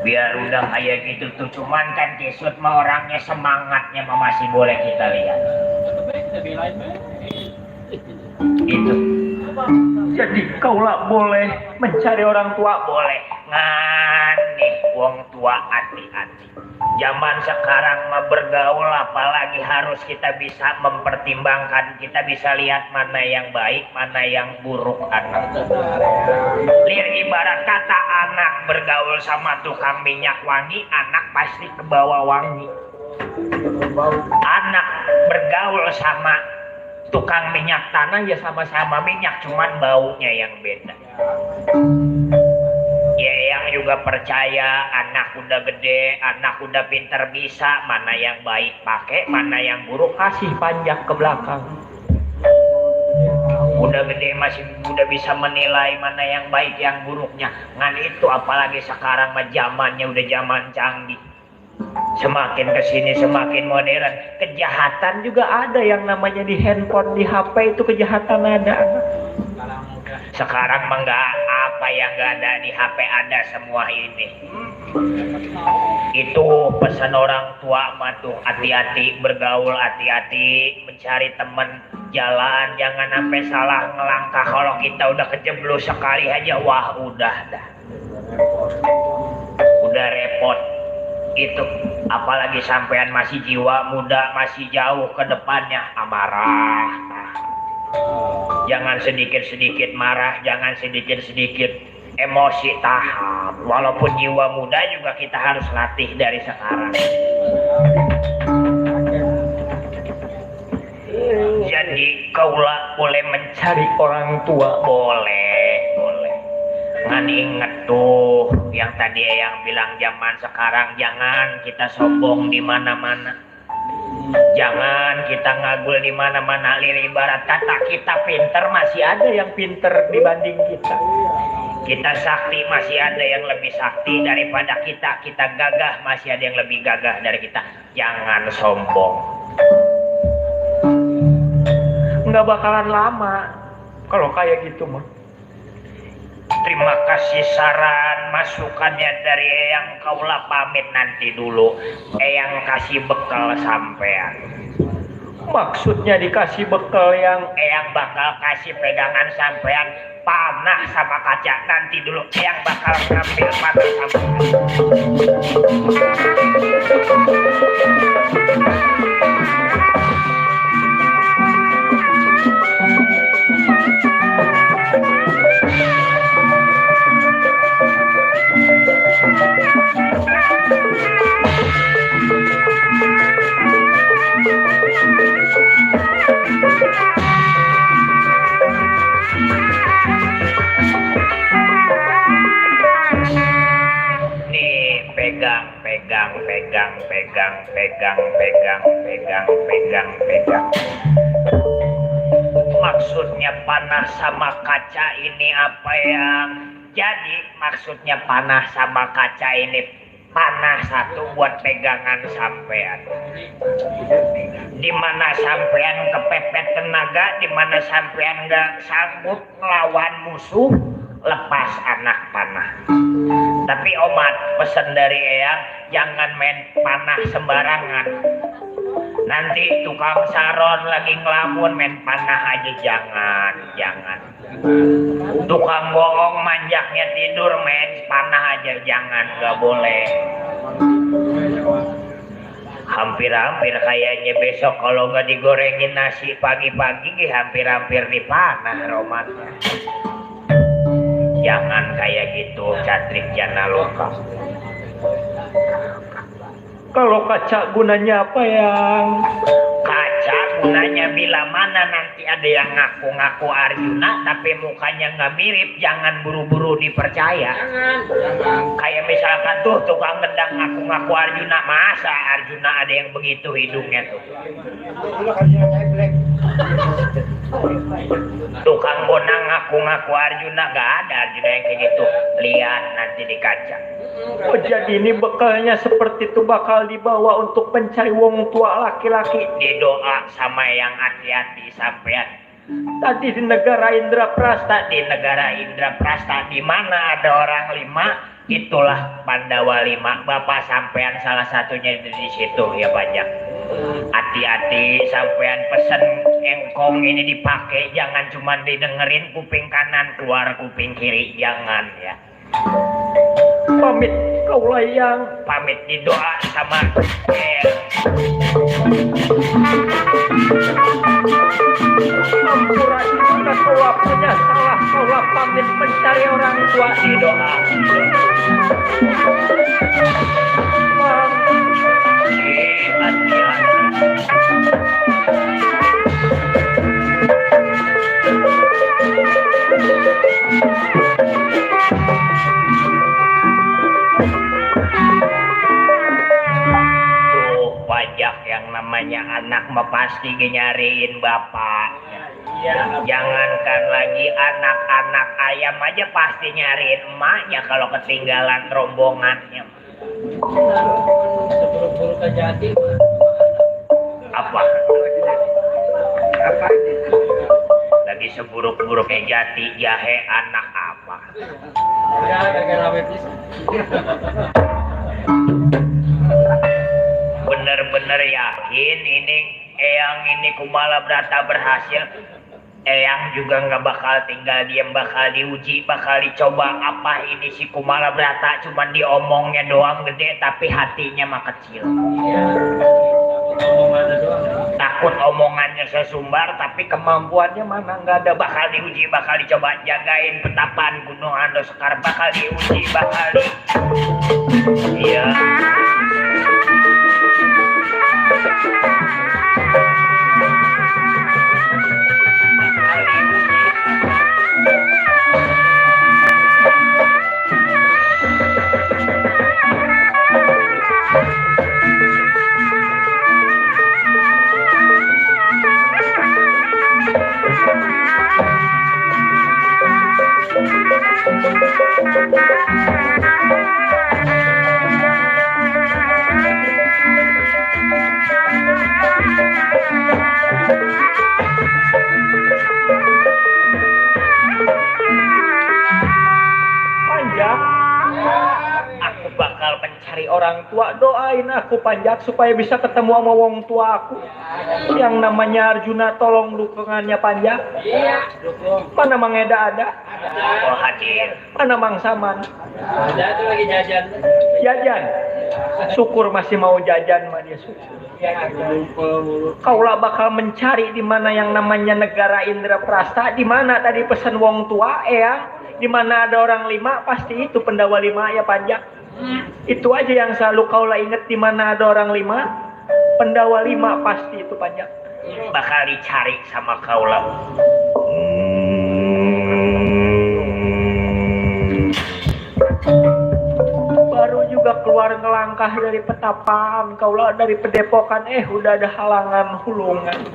biar udah kayak gitu tuh, cuman kan Kisut mah orangnya semangatnya mah masih boleh kita lihat itu. Jadi kaulah boleh mencari orang tua, boleh ngan nih wong tua, hati-hati. Zaman sekarang mah bergaul apalagi harus kita bisa mempertimbangkan, kita bisa lihat mana yang baik mana yang buruk anak. Lir ibarat kata anak bergaul sama tukang minyak wangi, anak pasti kebawa wangi. Anak bergaul sama tukang minyak tanah ya sama-sama minyak, cuman baunya yang beda. Ya yang juga percaya anak udah gede, anak udah pinter, bisa mana yang baik pakai, mana yang buruk kasih panjang ke belakang. Udah gede masih udah bisa menilai mana yang baik yang buruknya. Ngan itu apalagi sekarang mah zamannya udah zaman canggih. Semakin kesini semakin modern, kejahatan juga ada yang namanya di handphone, di HP itu kejahatan ada. Sekarang mah nggak apa yang nggak ada di HP ada semua ini. Itu pesan orang tua mah tuh, hati-hati bergaul, hati-hati mencari teman jalan, jangan sampai salah ngelangkah. Kalau kita udah kejeblos sekali aja, wah udah dah, udah repot. Itu apalagi sampean masih jiwa muda, masih jauh ke depannya, amarah. Jangan sedikit-sedikit marah, jangan sedikit-sedikit emosi, tahan. Walaupun jiwa muda juga kita harus latih dari sekarang. Jadi kaulah boleh mencari orang tua, boleh. Ngan inget tuh yang tadi yang bilang zaman sekarang jangan kita sombong di mana-mana. Jangan kita ngagul di mana-mana. Lir ibarat kata kita pinter masih ada yang pinter dibanding kita. Kita sakti masih ada yang lebih sakti daripada kita. Kita gagah masih ada yang lebih gagah dari kita. Jangan sombong. Nggak bakalan lama kalau kayak gitu mah. Terima kasih saran masukannya dari Eyang, kaulah pamit nanti dulu. Eyang kasih bekal sampean. Maksudnya dikasih bekal yang Eyang bakal kasih pegangan sampean panah sama kaca. Nanti dulu Eyang bakal ngambil panah sampean. Pegang. Maksudnya panah sama kaca ini apa yang jadi? Maksudnya panah sama kaca ini, panah satu buat pegangan sampean. Dimana sampean kepepet tenaga, dimana sampean nggak sanggup melawan musuh, lepas anak panah. Tapi omat pesan dari Eyang, jangan main panah sembarangan. Nanti tukang saron lagi ngelamun main panah aja, jangan. Tukang bohong manjaknya tidur main panah aja, jangan, nggak boleh. Hampir-hampir kayaknya besok kalau nggak digorengin nasi pagi-pagi, hampir-hampir dipanah romannya. Jangan kayak gitu, Catrik Janaloka. Kalau kaca gunanya apa yang? Kaca gunanya bila mana nanti ada yang ngaku-ngaku Arjuna tapi mukanya nggak mirip, jangan buru-buru dipercaya. Jangan. Kayak misalkan tuh tukang gendang ngaku-ngaku Arjuna, masa Arjuna ada yang begitu hidungnya tuh? Tukang bonang ngaku-ngaku Arjuna, nggak ada Arjuna yang kayak gitu. Lihat nanti di kaca. Oh, jadi ini bekalnya seperti itu bakal dibawa untuk mencari wong tua laki-laki. Didoa sama yang hati-hati sampean. Tadi di negara Indraprasta, di mana ada orang 5, itulah Pandawa 5. Bapak sampean salah satunya di situ ya Panjang. Hati-hati sampean pesen engkong ini dipakai, jangan cuma didengerin kuping kanan keluar kuping kiri, jangan ya. Pamit kau layang, pamit di doa sama Ampura jika kau punya salah, kaulah pamit mencari orang tua di doa. Pajak yang namanya anak mah pasti nyariin bapak. Jangankan lagi anak-anak ayam aja pasti nyariin emaknya kalau ketinggalan rombongannya. Seburu-buru ke Jati Apa? Lagi seburuk-buruk ke Jati, jahe anak apa? ya agak rame pisan. Bener-bener yakin ini Eyang ini Kumala Brata berhasil. Eyang juga nggak bakal tinggal diem, bakal diuji, bakal dicoba. Apa ini si Kumala Brata cuman diomongnya doang gede tapi hatinya mah kecil. Iya, omongannya doang. Takut omongannya sesumbar tapi kemampuannya mana nggak ada. Bakal diuji, bakal dicoba. Jagain petapan Gunung Ando Sekar bakal diuji, bakal di iya. Aku bakal mencari orang tua, doain aku Panjak supaya bisa ketemu sama wong tua aku. Yang namanya Arjuna, tolong dukungannya Panjak. Iya, dukung. Mana Mang Eda ada? Oh, hadir. Mana Mang Saman? Ada tuh lagi jajan. Jajan. Syukur masih mau jajan mah dia syukur. Ya, ngumpul mulu. Kaulah bakal mencari di mana yang namanya negara Indraprasta, di mana tadi pesan wong tua, di mana ada orang 5, pasti itu Pandawa 5 ya Panjak. Itu aja yang selalu kaulah inget, di mana ada orang 5, Pandawa 5 pasti itu Panjak. Bakal dicari sama kaulah. Baru juga keluar ngelangkah dari petapaan, kaulah dari pedepokan, udah ada halangan hulungan.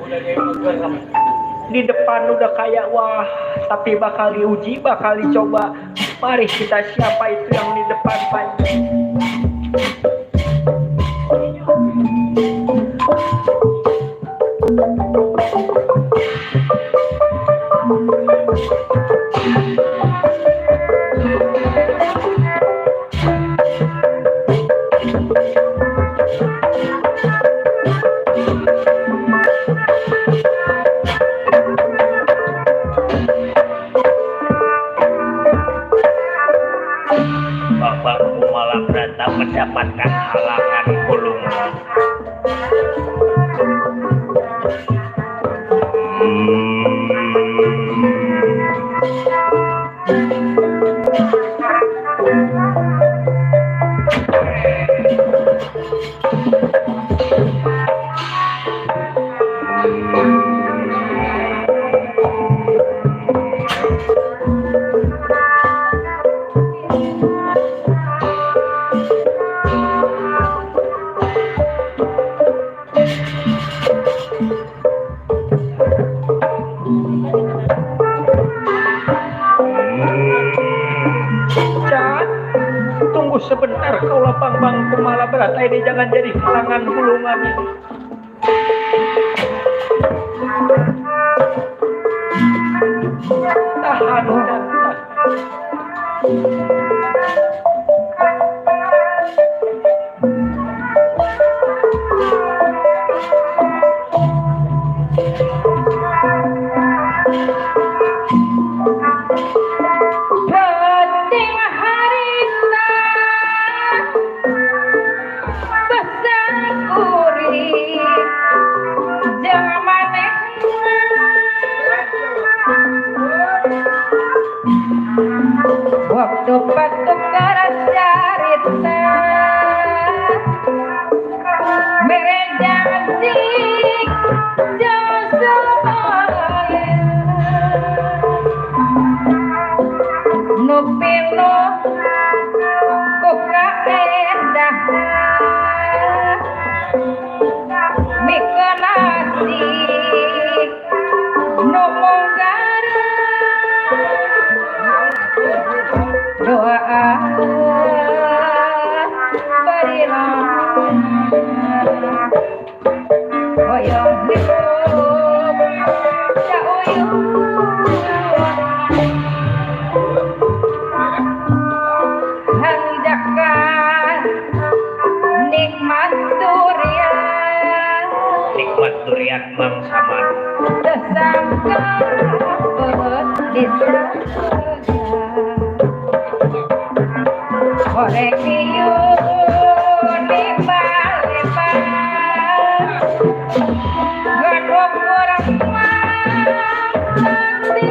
Di depan udah kayak wah, tapi bakal diuji, bakal dicoba. Mari kita siapa itu yang di depan Panjang. Bapak Kumala Brata mendapatkan halangan hulungan. Tunggu sebentar kau lapang Bang Kumala Brata ini, jangan jadi halangan hulungan ini. Tahan dan tahan. waktu patukar carita merendang sik jauh nu pilu kuka endah mikeun asik nu munggar doa berilah hoyong hidup sauyuh hendakkah nikmat durian mangsaman tersangka di surga goreng hiu di balebar godok kurang nanti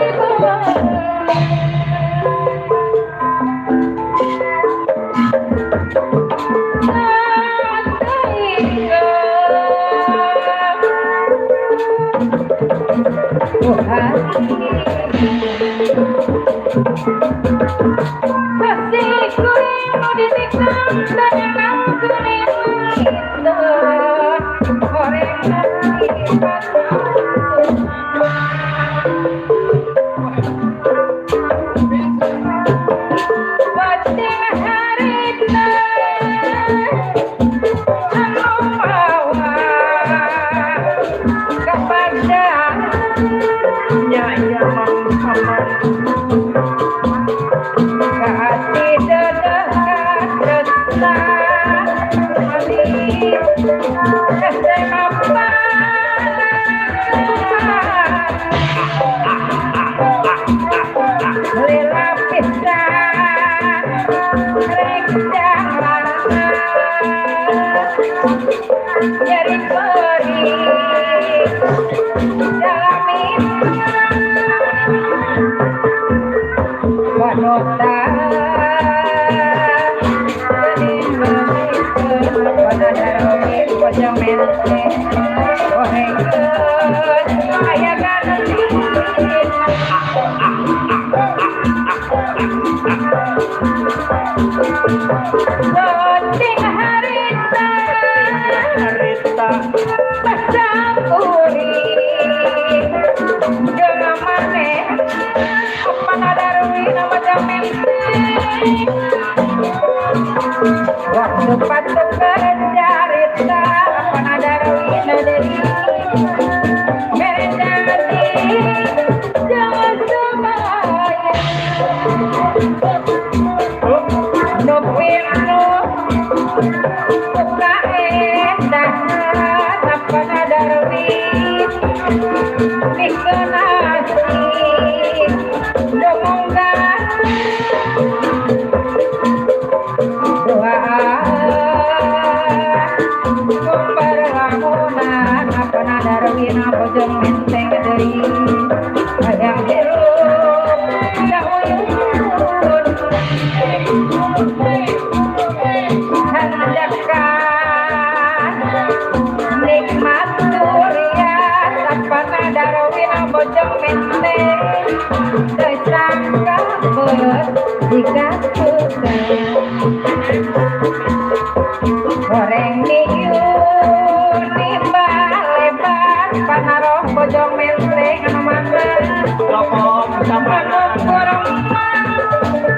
nyeri perih dalamin wanita jadi begitu pada daromi pojok mente korengkeun aya ganeung penting harita pasangkuri jeung maneh panadarwi nama jamente waktu patukar carita panadarwi deui merendati jeung semaya nu pilu kuka endah panadarwi mikeun asik nu munggar doa sumber lamunan panadarwi na bojong menteng deui hayang hirup sauyuh hendakkah nikmat durian panadarwi na bojong menteng tersangka dikasukan goreng hiu di balebar panaroh bojong menteng anu mangga Lopong samana. kurang nanti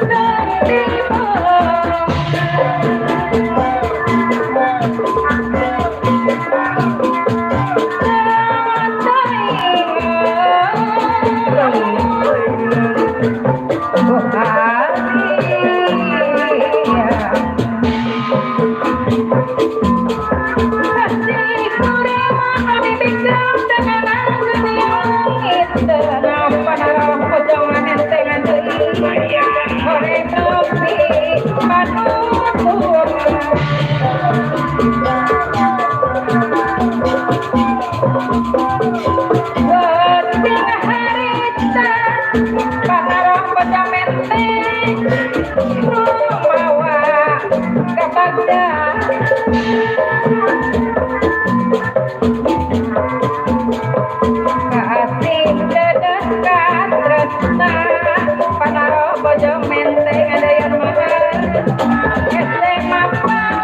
kasih dedekat tresna panaro bojong menteng ada yang mahal eseng mapan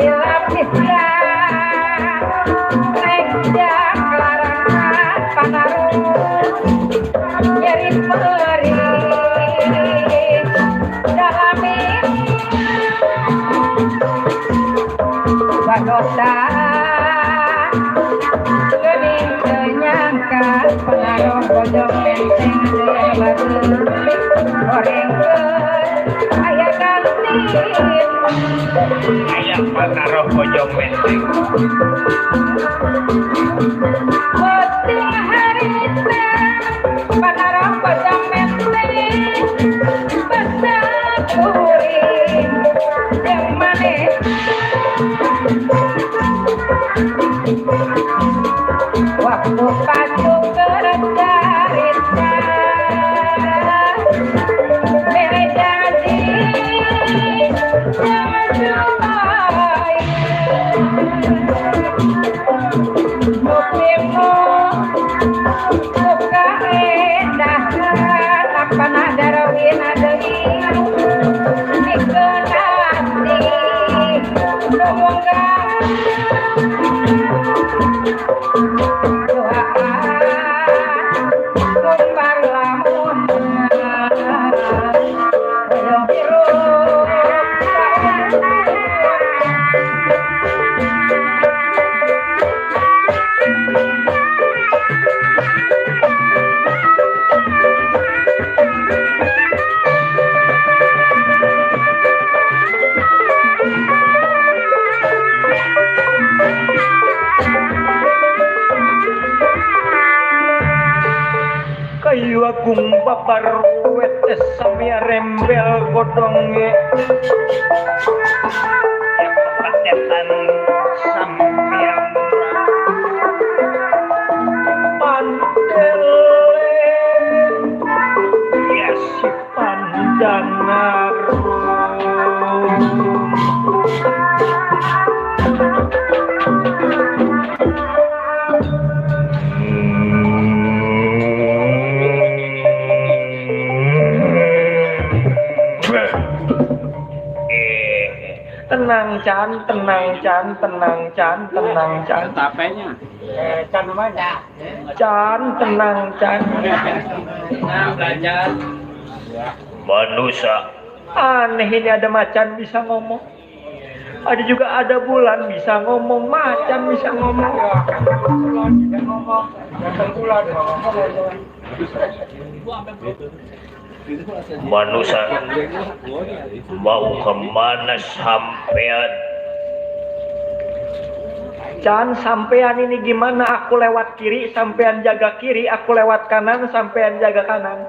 lila pisah nengja kelarangan panaro nyeri peri dalamin badosa gening menyangka pengaruh bojong menteng ada baru goreng ke ayah kantin Ayam pakaroh bojong menteng. penting harita pengaruh bojong menteng besar kuring yang manis waktu pacu kerjarita mere jadi jangan jumpai mukimo buka endah apa nada rawin ademi dikenati semoga Kumbar lamun Boyong biru kayu agung babar wet samia rembel godonge Yang kepatetan sambiang pandele yes. si pandangar tenang Can Tapenya. Can namanya Can tenang Can Nah, belajar. Manusia aneh ini ada macan bisa ngomong ada juga ada bulan bisa ngomong macan bisa ngomong bulan bisa ngomong datang bulan ngomong manusia mau kemana sampean? Can sampean ini gimana aku lewat kiri sampean jaga kiri aku lewat kanan sampean jaga kanan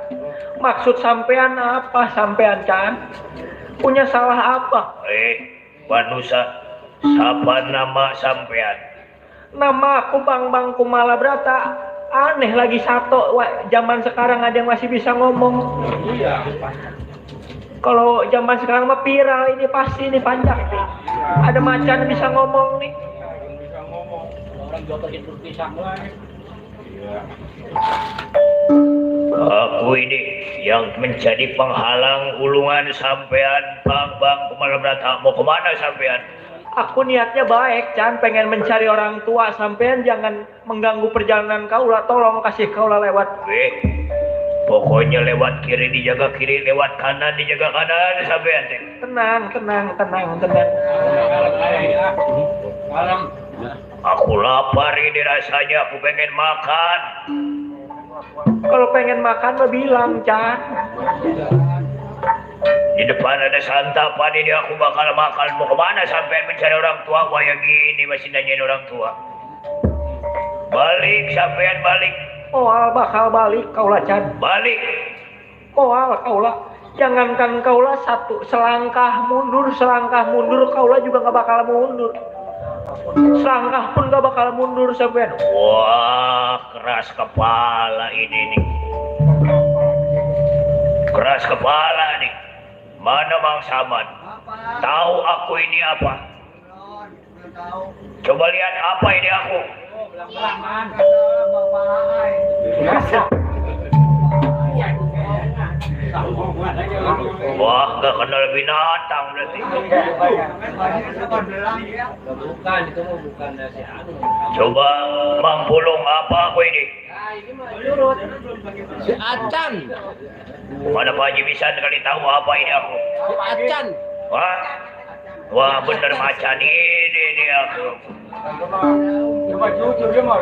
maksud sampean apa sampean Can punya salah apa Manusia siapa nama sampean? nama aku Bang Kumala Brata aneh lagi satu zaman sekarang ada yang masih bisa ngomong kalau zaman sekarang mah viral ini pasti ini panjang nih ada macan bisa ngomong nih Aku ini yang menjadi penghalang ulungan sampean Bang Kumala Brata mau kemana sampean? aku niatnya baik Can pengen mencari orang tua sampean jangan mengganggu perjalanan kaula tolong kasih kaula lewat Pokoknya lewat kiri dijaga kiri, lewat kanan dijaga kanan sampean teh. tenang Aku lapar ini rasanya, aku pengen makan. kalau pengen makan mah bilang Can Di depan ada santapan ini aku bakal makan. Mau kemana sampean mencari orang tua? Wah yang gini masih nanyain orang tua. Balik sampean balik. Moal bakal balik kaula Can Balik. moal kaula jangankan kaula satu selangkah mundur kaula juga nggak bakal mundur selangkah pun nggak bakal mundur sampean Wah keras kepala ini nih. Keras kepala Mana Mang Samad? Tahu aku ini apa? Coba lihat apa ini aku? Wah, gak kenal binatang berarti. Bukan, itu mah bukan nasi anu. Coba Mang Pulung apa aku ini? Si Acan. Mana Pak Haji bisa kali tahu apa ini aku? Si Acan. Wah, wah bener macan ini aku.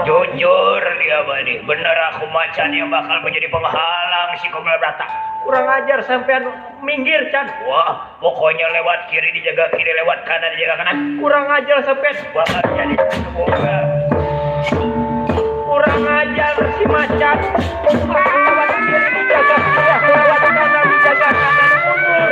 Jujur dia Bani, bener aku macan yang bakal menjadi penghalang si Kumalabrata. Kurang ajar sampean minggir Can. Wah, pokoknya lewat kiri dijaga kiri, lewat kanan dijaga kanan. Kurang ajar sampean. Bakal jadi semoga. Kurang ajar si macan. Lewat kiri dijaga kiri, lewat kanan dijaga kanan. Mundur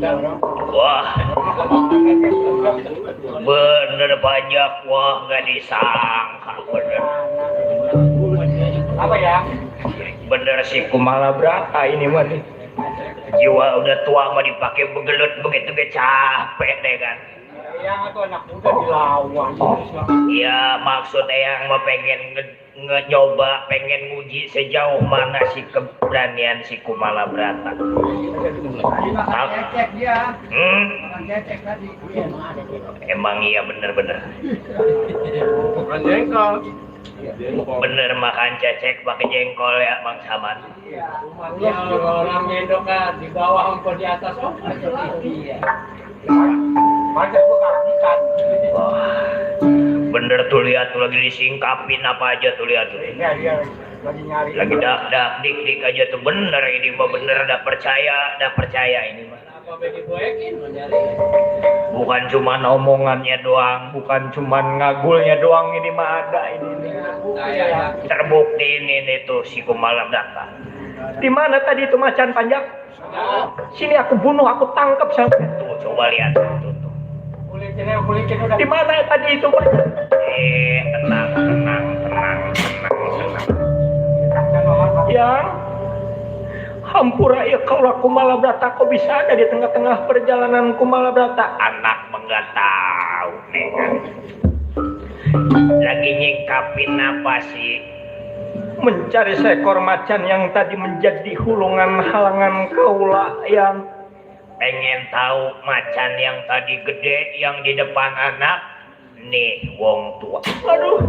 Can. Wah, bakal Wah, bener banyak, wah nggak disangka bener. Apa ya? Bener si Kumalabrata ini mah nih. jiwa udah tua mah dipakai begelut begitu ge capek deh kan. Yang itu anak muda dilawan. Iya maksudnya yang mau pengen nyoba, pengen nguji sejauh mana si keberanian si Kumalabrata. Cek dia. Cek tadi. Emang iya bener-bener. Bukan jengkol. Bener makan cecek pakai jengkol ya Bang Samad. Ya kalau orang nyendok kan di bawah engkau di atas oh iya. Banyak bukan ikan. Wah, bener tuh lihat tuh lagi disingkapin apa aja tuh lihat tuh. Ya dia lagi nyari. Lagi dak dik aja tuh bener ini mah bener dah percaya ini mah. Apa bagi boekin mencari? Bukan cuma omongannya doang, bukan cuma ngagulnya doang ini mah ada ini. Saya Terbukti ini tuh si Kumalabrata. Di mana tadi itu macan panjang? Sini aku bunuh, aku tangkap sampai. Tuh, coba lihat tuh. Kulitin udah. Di mana tadi itu macan? Tenang. Yang hampura ya kaulah Kumalabrata, kok bisa ada di tengah-tengah perjalanan Kumalabrata? Anak enggak tahu nih kan. Lagi nyingkapin apa sih? Mencari seekor macan yang tadi menjadi hulungan halangan kaula yang Pengen tahu macan yang tadi gede yang di depan anak? Nih wong tua. aduh,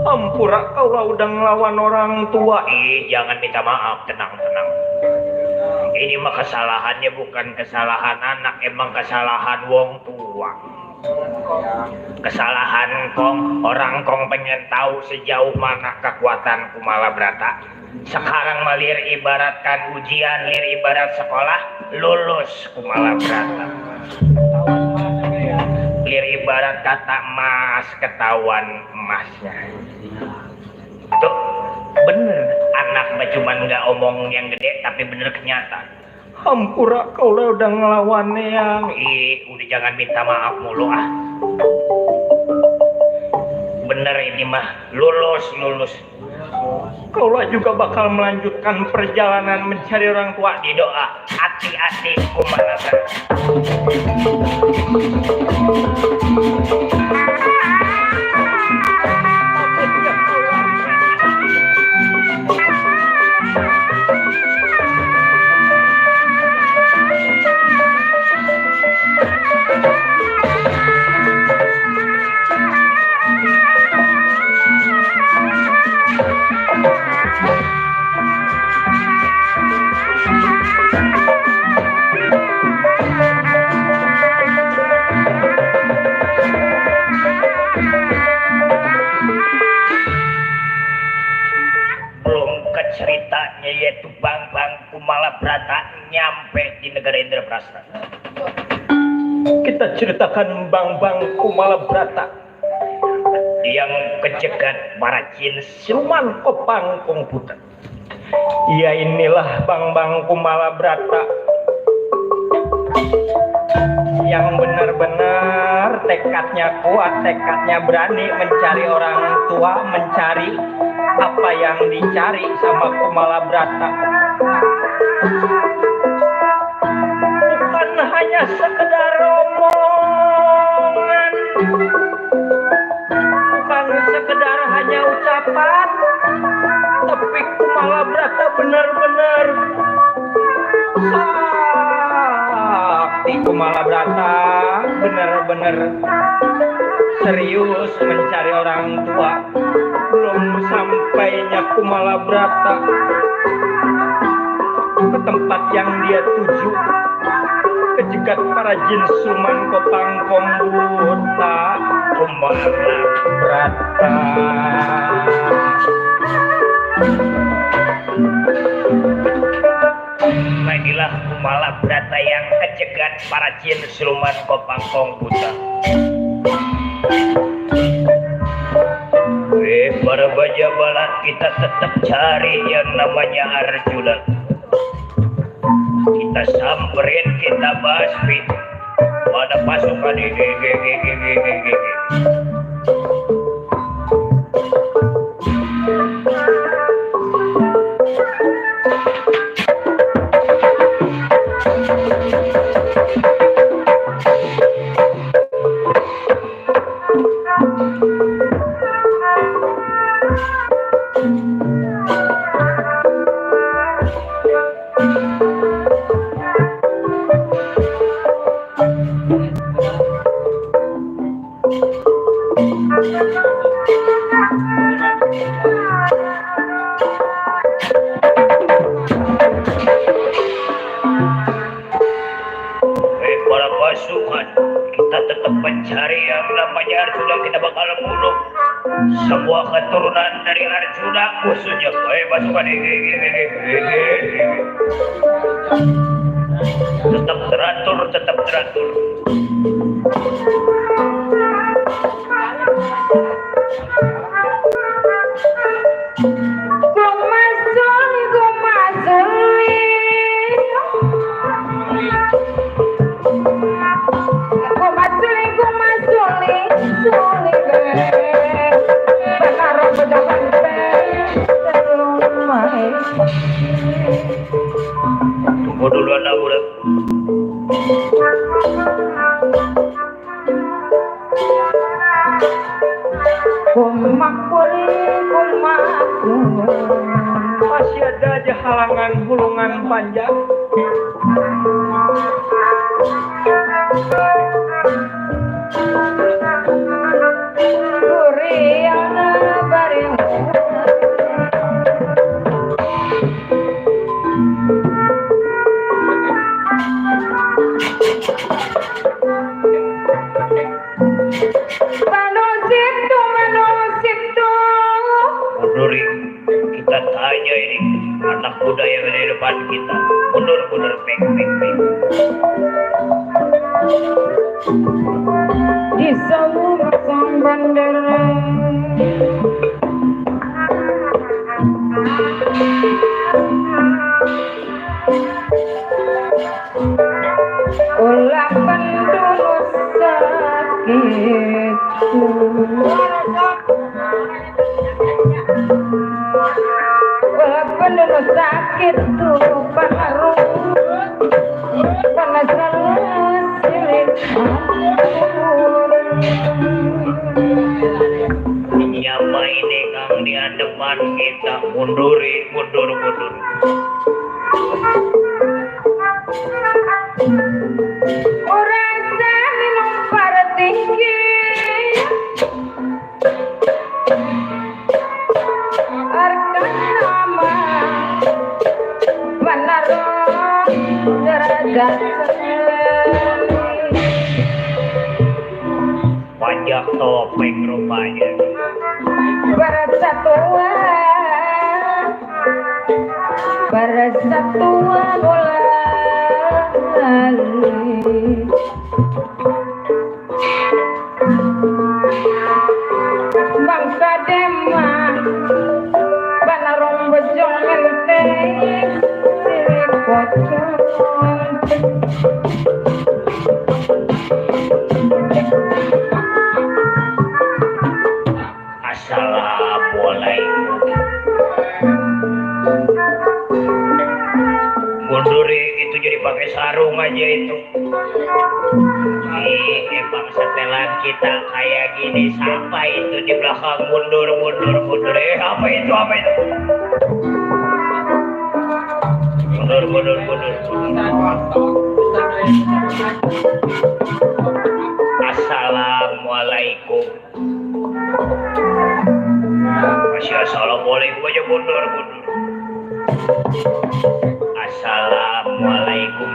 hampura kaula udah ngelawan orang tua. Jangan minta maaf, tenang. Ini mah kesalahannya bukan kesalahan anak, emang kesalahan wong tua. Kesalahan orang kong pengen tahu sejauh mana kekuatan Kumalabrata. Sekarang malir ibaratkan ujian, lir ibarat sekolah, lulus Kumalabrata. Lir ibarat kata emas, ketahuan emasnya. Tuh, bener. Anak mah cuman nggak omong yang gede, tapi bener kenyataan. Hampura kaula udah ngelawan yang Udah jangan minta maaf mulu ah. Bener ini mah, lulus. kaula juga bakal melanjutkan perjalanan mencari orang tua. Di doa, hati-hati Kumalabrata. Ceritanya yaitu Bang Kumalabrata nyampe di negara Indraprasta. Kita ceritakan Bang Kumalabrata yang kejegat para jin siluman kopang kongputan. Ya inilah Bang Kumalabrata yang benar-benar tekadnya kuat, tekadnya berani mencari orang tua, mencari apa yang dicari sama Kumalabrata. Bukan hanya sekedar omongan, bukan sekedar hanya ucapan, tapi Kumalabrata benar-benar sakti. Kumalabrata benar-benar serius mencari orang tua. Belum sampainya Kumalabrata ke tempat yang dia tuju, kejegat para jin siluman kopang kombuta. Kumalabrata inilah Kumalabrata yang kejegat para jin siluman kopang kombuta. Para baja balat, kita tetap cari yang namanya Arjuna. Kita samperin, kita basmi pada pasukan ini. Para pasukan, kita tetap mencari yang namanya Arjuna. Kita bakal bunuh semua keturunan dari Arjuna, khususnya pasukan tetap teratur. Kumasungguh kumakuri kumaku masih ada aja halangan hulungan panjang. Kuriana bareng manusip tu Mundur, kita tanya ini anak muda yang ada di depan kita. Mundur, peng. di seluruh sang bandara ulah pendulur sakit ulah pendulur sakit tu panarung panasalah silik Siapa ini kang di depan kita? Mundur. orang sani numpar tinggi arkan nama panarung derajat Pajak topeng rupanya. Bersatuan bola bangsa Demak Banarong bejong menteng silik pocong Assalamualaikum. Mundur itu jadi pakai sarung aja itu. Emang setelan kita kayak gini sampai itu di belakang mundur. Apa itu? Mundur. Assalamualaikum. Masih assalamualaikum aja mundur. Assalamualaikum.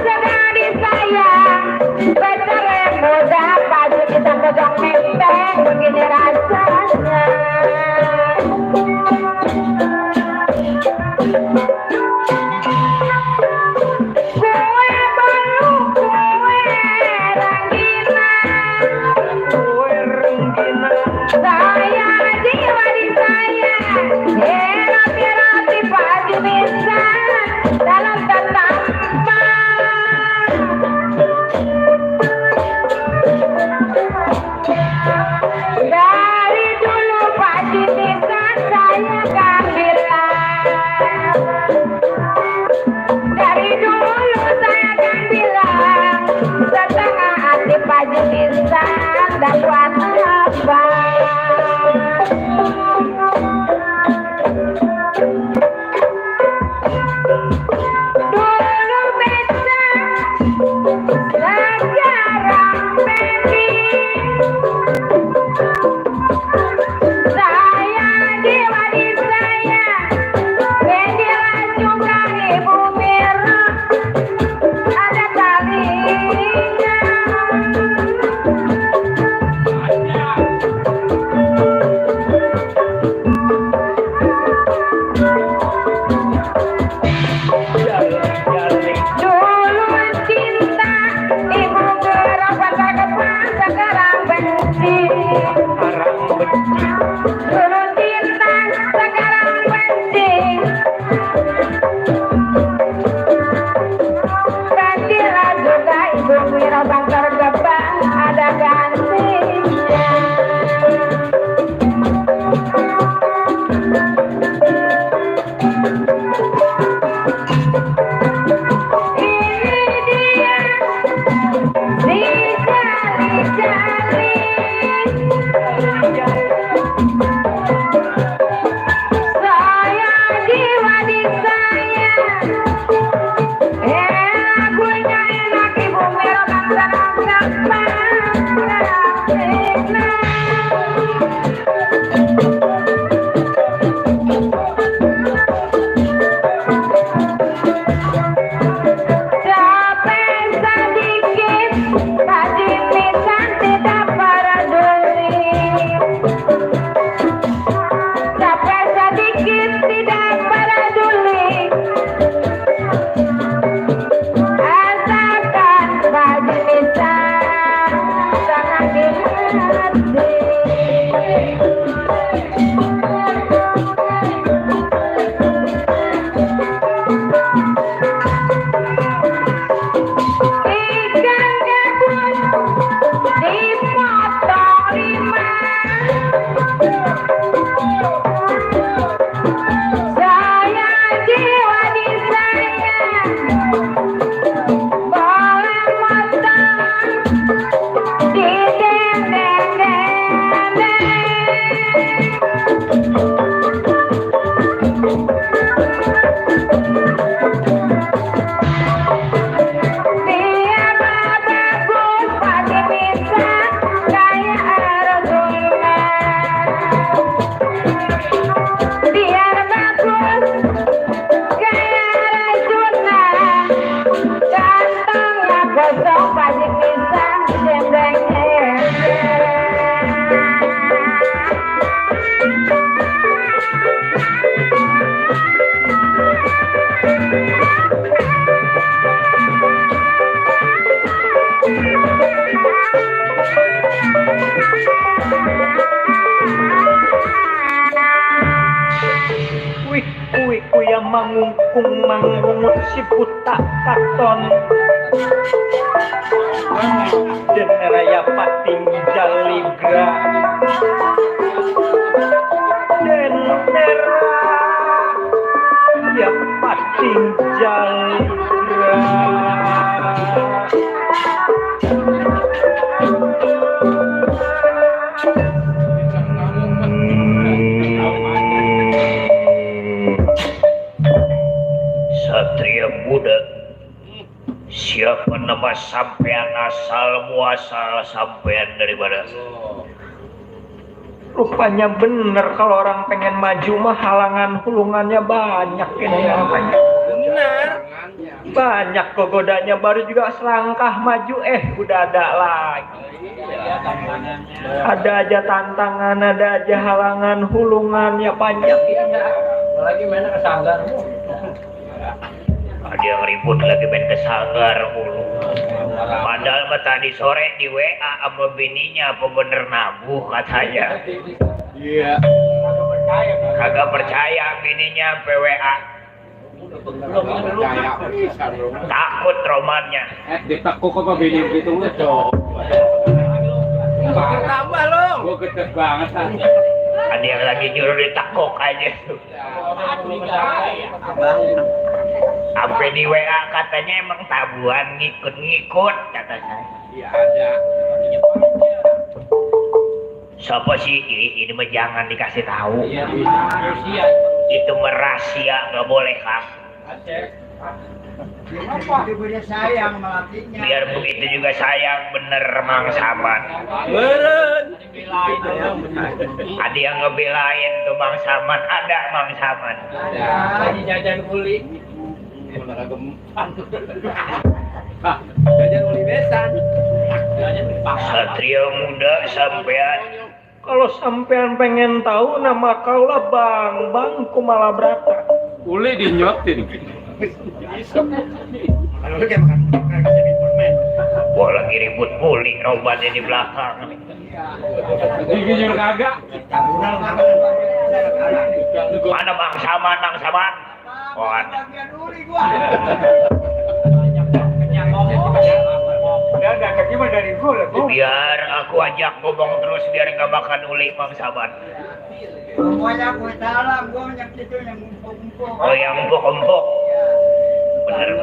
Sedang disayang, pacar yang muda, pagi kita pedang menteng. begini rasanya. Kue baru kue rengginang, kue rengginang saya jiwa di saya, rapi-rapi baju bisa dalam tetapan. Dari dulu baju bisa saya kan bilang, dari dulu saya kan bilang, setengah hati baju bisa dan buat apa? Dulu bisa sejarah pending, saya jiwa di saya, Bendera juga Ibu Mira, ada talinya. jaling-jaling Dulu cinta Ibu Mira pada depan, sekarang benci. arang benci Dulu cinta, sekarang benci. Gantilah juga Ibu Mira bangkar depan, ada gantinya. Ini dia si jali-jali, saya jiwa di saya, lagunya enak Ibu Mira bangkar depan, capek sedikit, tadi pisan tidak peduli. Capek sedikit tidak peduli, asalkan baju pisan sangat dimengerti. Ikan gabus dipotong 5, saya jiwa di saya, boleh motong di dendeng-dendeng. Biar bagus pasti bisa kayak Rasulullah. Biar bagus kayak Rasulullah, kantongnya kosong pasti bisa dendeng-dendeng. wih yang mangungkung mangungut si buta katon dan raya pating jaligra dan ya pating jaligra. Satria Muda, siapa nama sampean, asal muasal sampean dari mana? Rupanya bener kalau orang pengen maju mah halangan hulungannya banyak ini namanya. Benar. Banyak gogodanya, baru juga selangkah maju udah ada lagi. Ada aja tantangan, ada aja halangan, hulungannya banyak ya. Lagi mainnya ke sanggar. Ada yang ribut lagi main ke sanggar mulu. Padahal mah tadi sore di WA sama bininya apa bener nabuh katanya. Iya. Kagak percaya bininya PWA. Takut romannya. Ditekuk apa bini gitu ngecok. Tambah lo. Gua gede banget kan. Ada yang lagi nyuruh ditekuk aja. Sampai di WA katanya emang tabuhan ngikut-ngikut kata saya. Iya ada. Siapa sih ini mah jangan dikasih tahu. Iya. Itu merahasia nggak boleh Kang. Sayang melatihnya. Biar begitu juga sayang bener Mang Saman. Beren. Ada yang ngebelain tuh Mang Saman, ada Mang Saman. Lagi jajan uli. Jajan uli besan. Jajan uli pasar. Satria muda sampean. Kalau sampean pengen tahu nama kaulah Bang Kumalabrata. Uli dinyotin. Gua lagi ribut muli, robannya di belakang. Gigi kagak. Mana Mang Saman? Oh, ada. Biar aku ajak ngomong terus biar nggak makan uli Mang Saman. Semuanya gue salah, gue yang itu yang empuk-empuk. Oh yang empuk-empuk. Bener.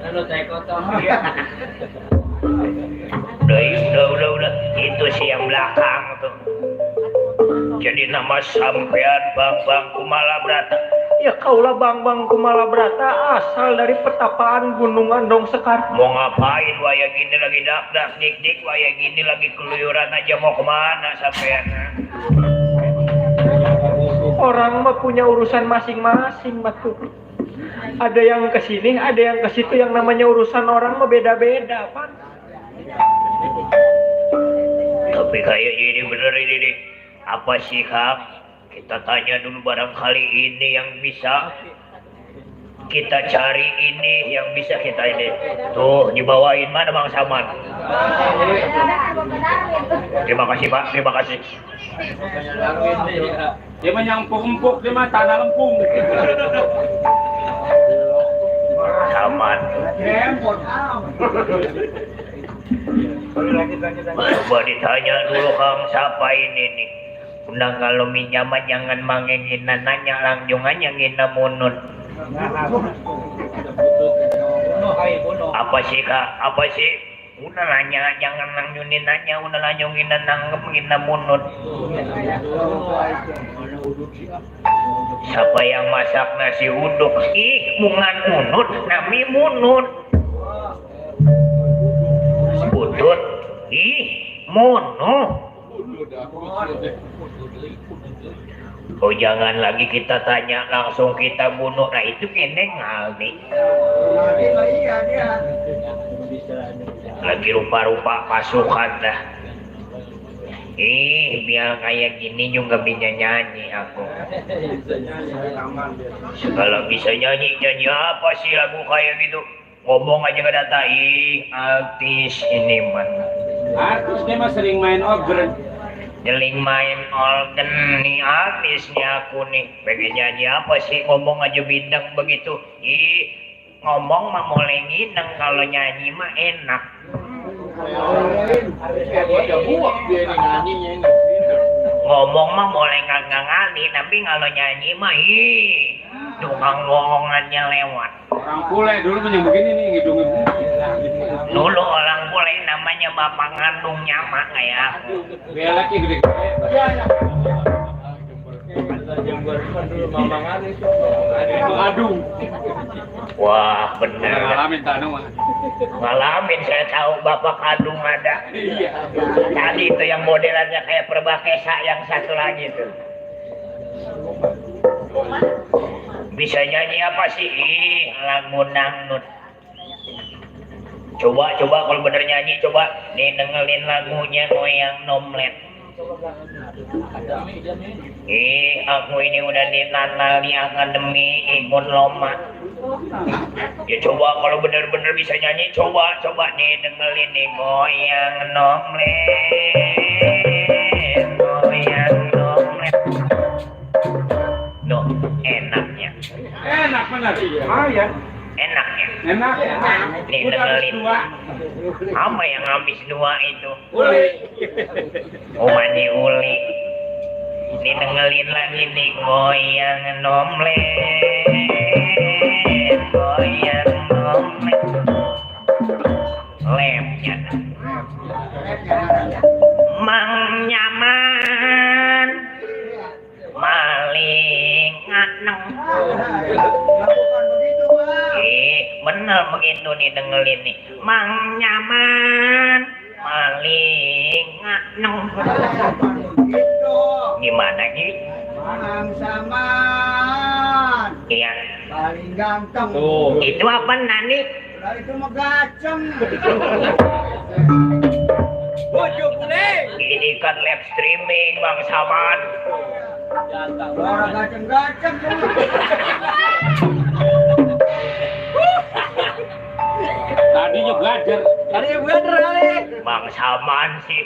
Lalu saya kotor. Udah. Itu sih yang belakang tuh. Jadi nama sampean Bang Kumalabrata. Ya kaulah Bang Kumalabrata asal dari petapaan Gunung Andong Sekar. Mau ngapain waya gini lagi dak dik waya gini lagi keluyuran aja mau kemana sampean? Orang mah punya urusan masing-masing batu. Ada yang ke sini, ada yang ke situ, yang namanya urusan orang mah beda-beda, Pak. Tapi kayak ini bener ini nih. Apa sih Kang? Kita tanya dulu barangkali ini yang bisa kita cari, ini yang bisa kita ini. Tuh dibawain mana Bang Saman? Terima kasih Pak, terima kasih. Dia mah yang empuk-empuk, dia mah tanah lempung. Saman. Coba ditanya dulu Kang, siapa ini nih? Undang kalau minyaman jangan mangengina nanya langsung aja ngina munut. Apa sih Kak? Apa sih? Udah nanya, jangan nangyunin nanya, udah nanyungin nanggep ngina munut. Siapa yang masak nasi uduk? Ih, bungan munut, nami munut. Udut, ih, munut. Oh jangan lagi kita tanya, langsung kita bunuh. Nah itu kene ngaldi. Lagi rupa-rupa pasukan dah. Biar kayak gini juga bisa nyanyi aku. Segala bisa nyanyi apa sih lagu kayak gitu? Ngomong aja gak data. Artis ini man. Artis dia mah sering main organ. Jeling main organ nih artisnya aku nih. Pengen nyanyi apa sih? Ngomong aja bidang begitu. Ngomong mah mulai ngineng, kalau nyanyi mah enak. Ngomong mah mulai ngangali, tapi kalau nyanyi mah tukang ngomongannya lewat. Orang bule dulu punya begini nih ngidungin. Dulu orang bule namanya bapak ngandung nyama kayak aku. Belaknya gede-gede. Aduh. Wah bener. Ngalamin tanu mah. Ngalamin, saya tahu bapak kandung ada. Iya. Tadi itu yang modelannya kayak Perbakesa, yang satu lagi tuh. Bisa nyanyi apa sih? Lagu dangdut. Coba kalau bener nyanyi coba nih dengerin lagunya Goyang Nomlet. Aku ini udah ditanal di akademi ikut lomba. Ya coba kalau bener-bener bisa nyanyi coba nih dengerin nih Goyang Nomlet. Goyang Nomlet. No, enaknya. Enak benar. Ah ya. Enaknya. Enak. Nih Udah habis dengerin. dua. Apa yang habis dua itu? Uli. Oh mandi uli. Ini dengerin lagi nih Goyang Nomlet. Goyang Nomlet. Lemnya. Mang nyaman. Maling nganeng. Lakukan begitu, Bang. Bener begitu nih dengerin nih. Mang nyaman. Maling nganeng. Begitu. Gimana sih? Mang Saman. Iya. Paling ganteng. Tuh. Itu apa nani? Lah itu mah gaceng. Bojo boleh. Ini kan live streaming Bang Saman. Orang gaceng-gaceng. Tadi juga ajar. Bang Saman sih.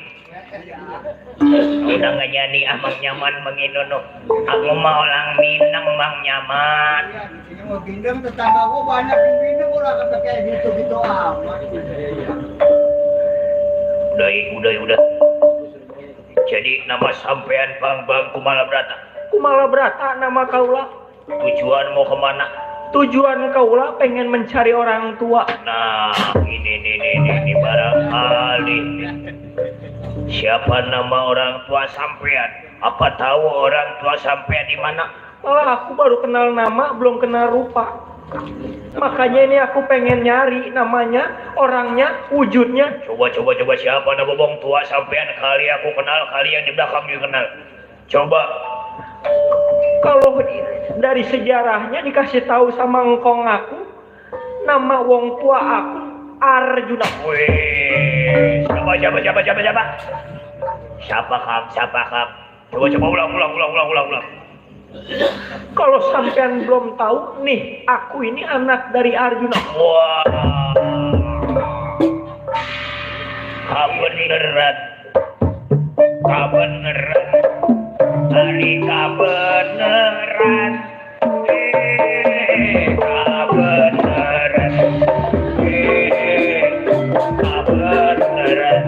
Udah nggak jadi Bang Nyaman begitu no. Aku mau orang Minang Bang Nyaman. Iya, di sini mau bindeng tetangga gua banyak yang bindeng udah kata kayak gitu amat. Udah. Jadi nama sampean Bang Kumalabrata. Kumalabrata nama kaula. Tujuan mau kemana? Tujuan kaula pengen mencari orang tua. Nah, ini barangkali. Siapa nama orang tua sampean? Apa tahu orang tua sampean di mana? Malah aku baru kenal nama, belum kenal rupa. Makanya ini aku pengen nyari namanya, orangnya, wujudnya. Coba siapa nama bong tua sampean kali aku kenal, kali yang di belakang juga kenal. Coba. Kalau dari sejarahnya dikasih tahu sama engkong aku, nama wong tua aku Arjuna. Wih, siapa kang? Coba ulang. Kalau sampean belum tahu, nih aku ini anak dari Arjuna. Wah, kabeneran. Hari kabeneran. Kabeneran.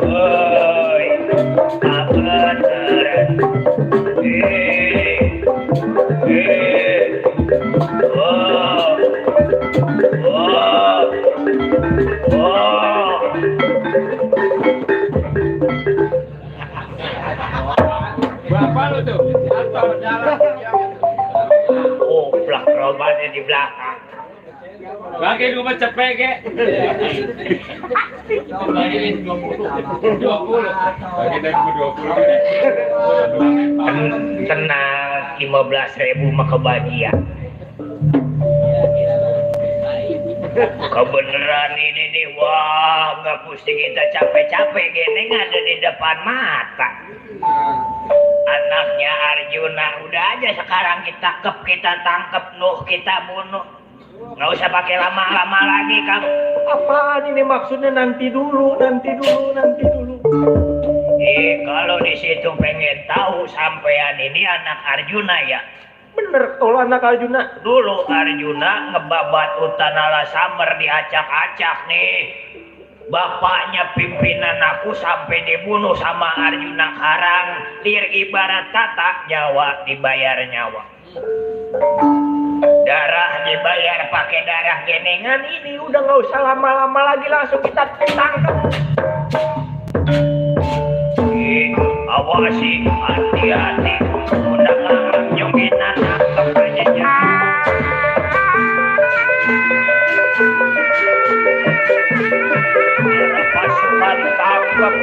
Woi, kabeneran. Bapak lu tuh. Atau jalan. Oh, plak robannya di belakang. Bagi gua cepet ke. Bagi 20. Bagi dari 20. Tenang, 15.000 mah kebagian. Kebeneran ini nih, wah nggak pusing kita capek-capek gini ada di depan mata. Anaknya Arjuna, udah aja sekarang kita tangkep, kita bunuh. Nggak usah pakai lama-lama lagi kamu. Apaan ini maksudnya nanti dulu. Kalau di situ pengen tahu sampean ini anak Arjuna ya. Bener kalau anak Arjuna. Dulu Arjuna ngebabat Utanala Samer diacak-acak nih. Bapaknya pimpinan aku sampai dibunuh sama Arjuna Karang. Lir ibarat kata nyawa dibayar nyawa. Darah dibayar pakai darah genengan ini udah nggak usah lama-lama lagi langsung kita tangkap. Awasi, hati-hati, udah nganggungin anak kepanyanya. Pasukan tangkap.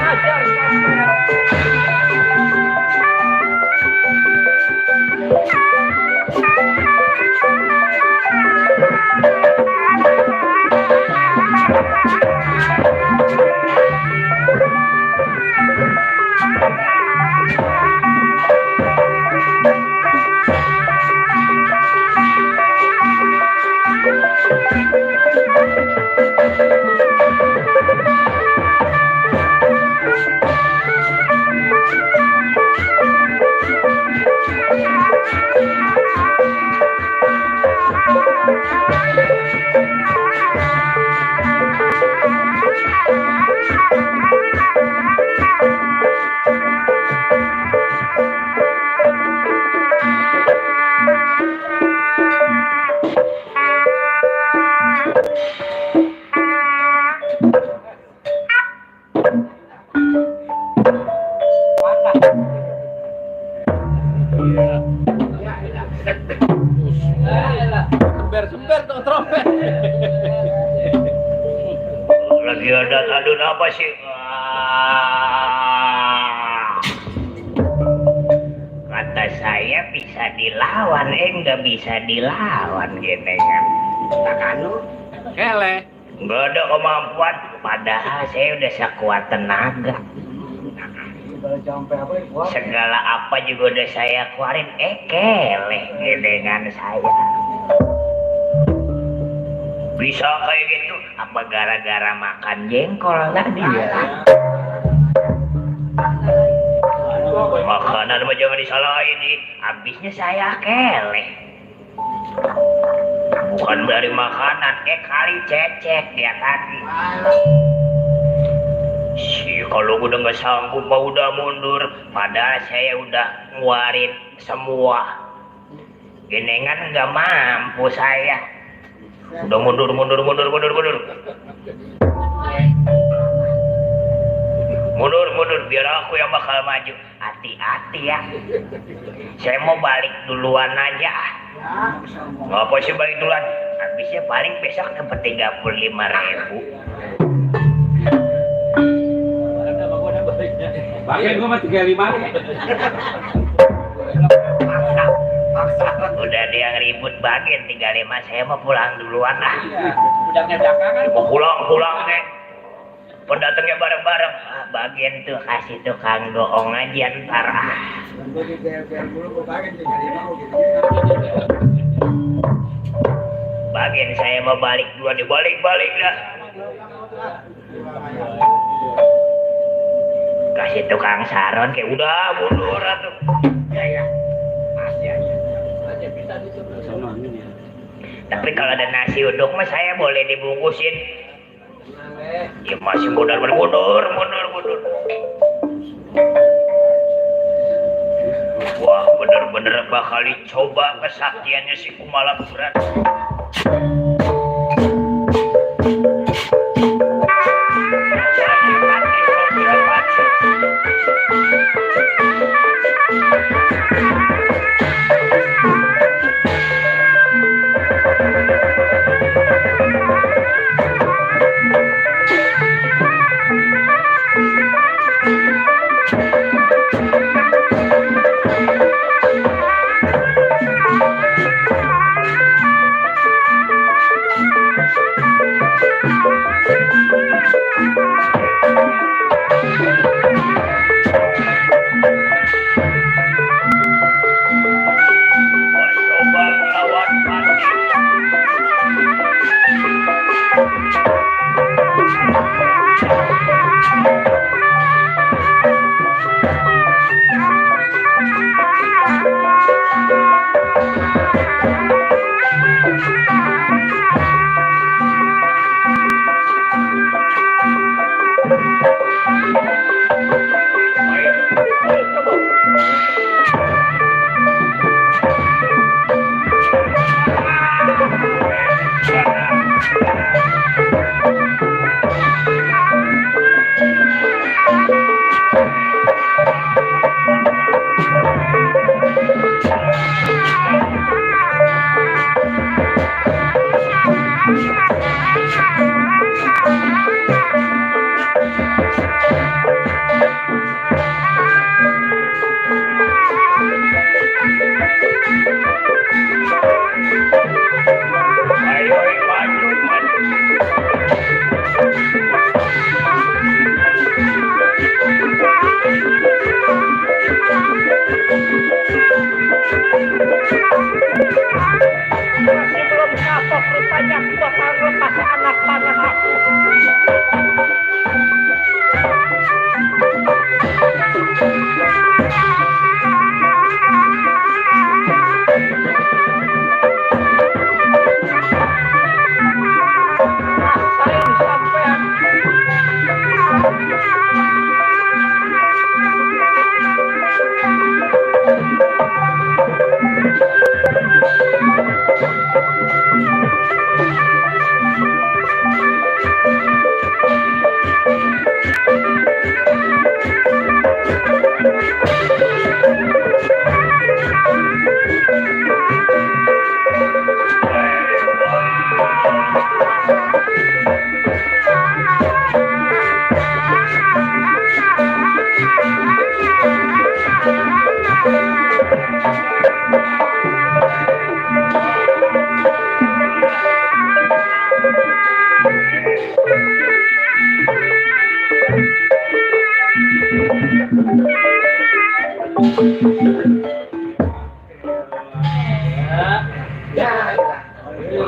Ajar sampean. Sember tuh trompet. Lagi ada adun apa sih? Kata saya bisa dilawan, nggak bisa dilawan gini kan. Tak anu. Kele. Nggak ada kemampuan, padahal saya udah sekuat tenaga. Segala apa juga udah saya keluarin, keleh dengan saya. Bisa kayak gitu, apa gara-gara makan jengkol tadi ya? Makanan mah jangan disalahin nih, habisnya saya keleh. Bukan dari makanan, kali cecek dia tadi. Kalau udah nggak sanggup mah udah mundur, padahal saya udah ngeluarin semua. Genengan nggak mampu saya. Udah mundur. Mundur, biar aku yang bakal maju. Hati-hati ya. Saya mau balik duluan aja. Ngapa sih balik duluan? Habisnya paling besok dapat 35.000. Bagian gua mah 35. Udah ada yang ribut bagian 35, saya mau pulang duluan lah. Budaknya belakangan. Mau pulang deh. Pendatangnya bareng-bareng. Bagian tuh kasih tukang doong aja ntar. Bagian saya mau balik duluan, balik dah. Kasih tukang saron kayak udah mundur atuh. Ya. Masih aja. Tapi kalau ada nasi uduk mah saya boleh dibungkusin. Ya masih mundur. Wah, bener-bener bakal dicoba kesaktiannya si Kumala berat.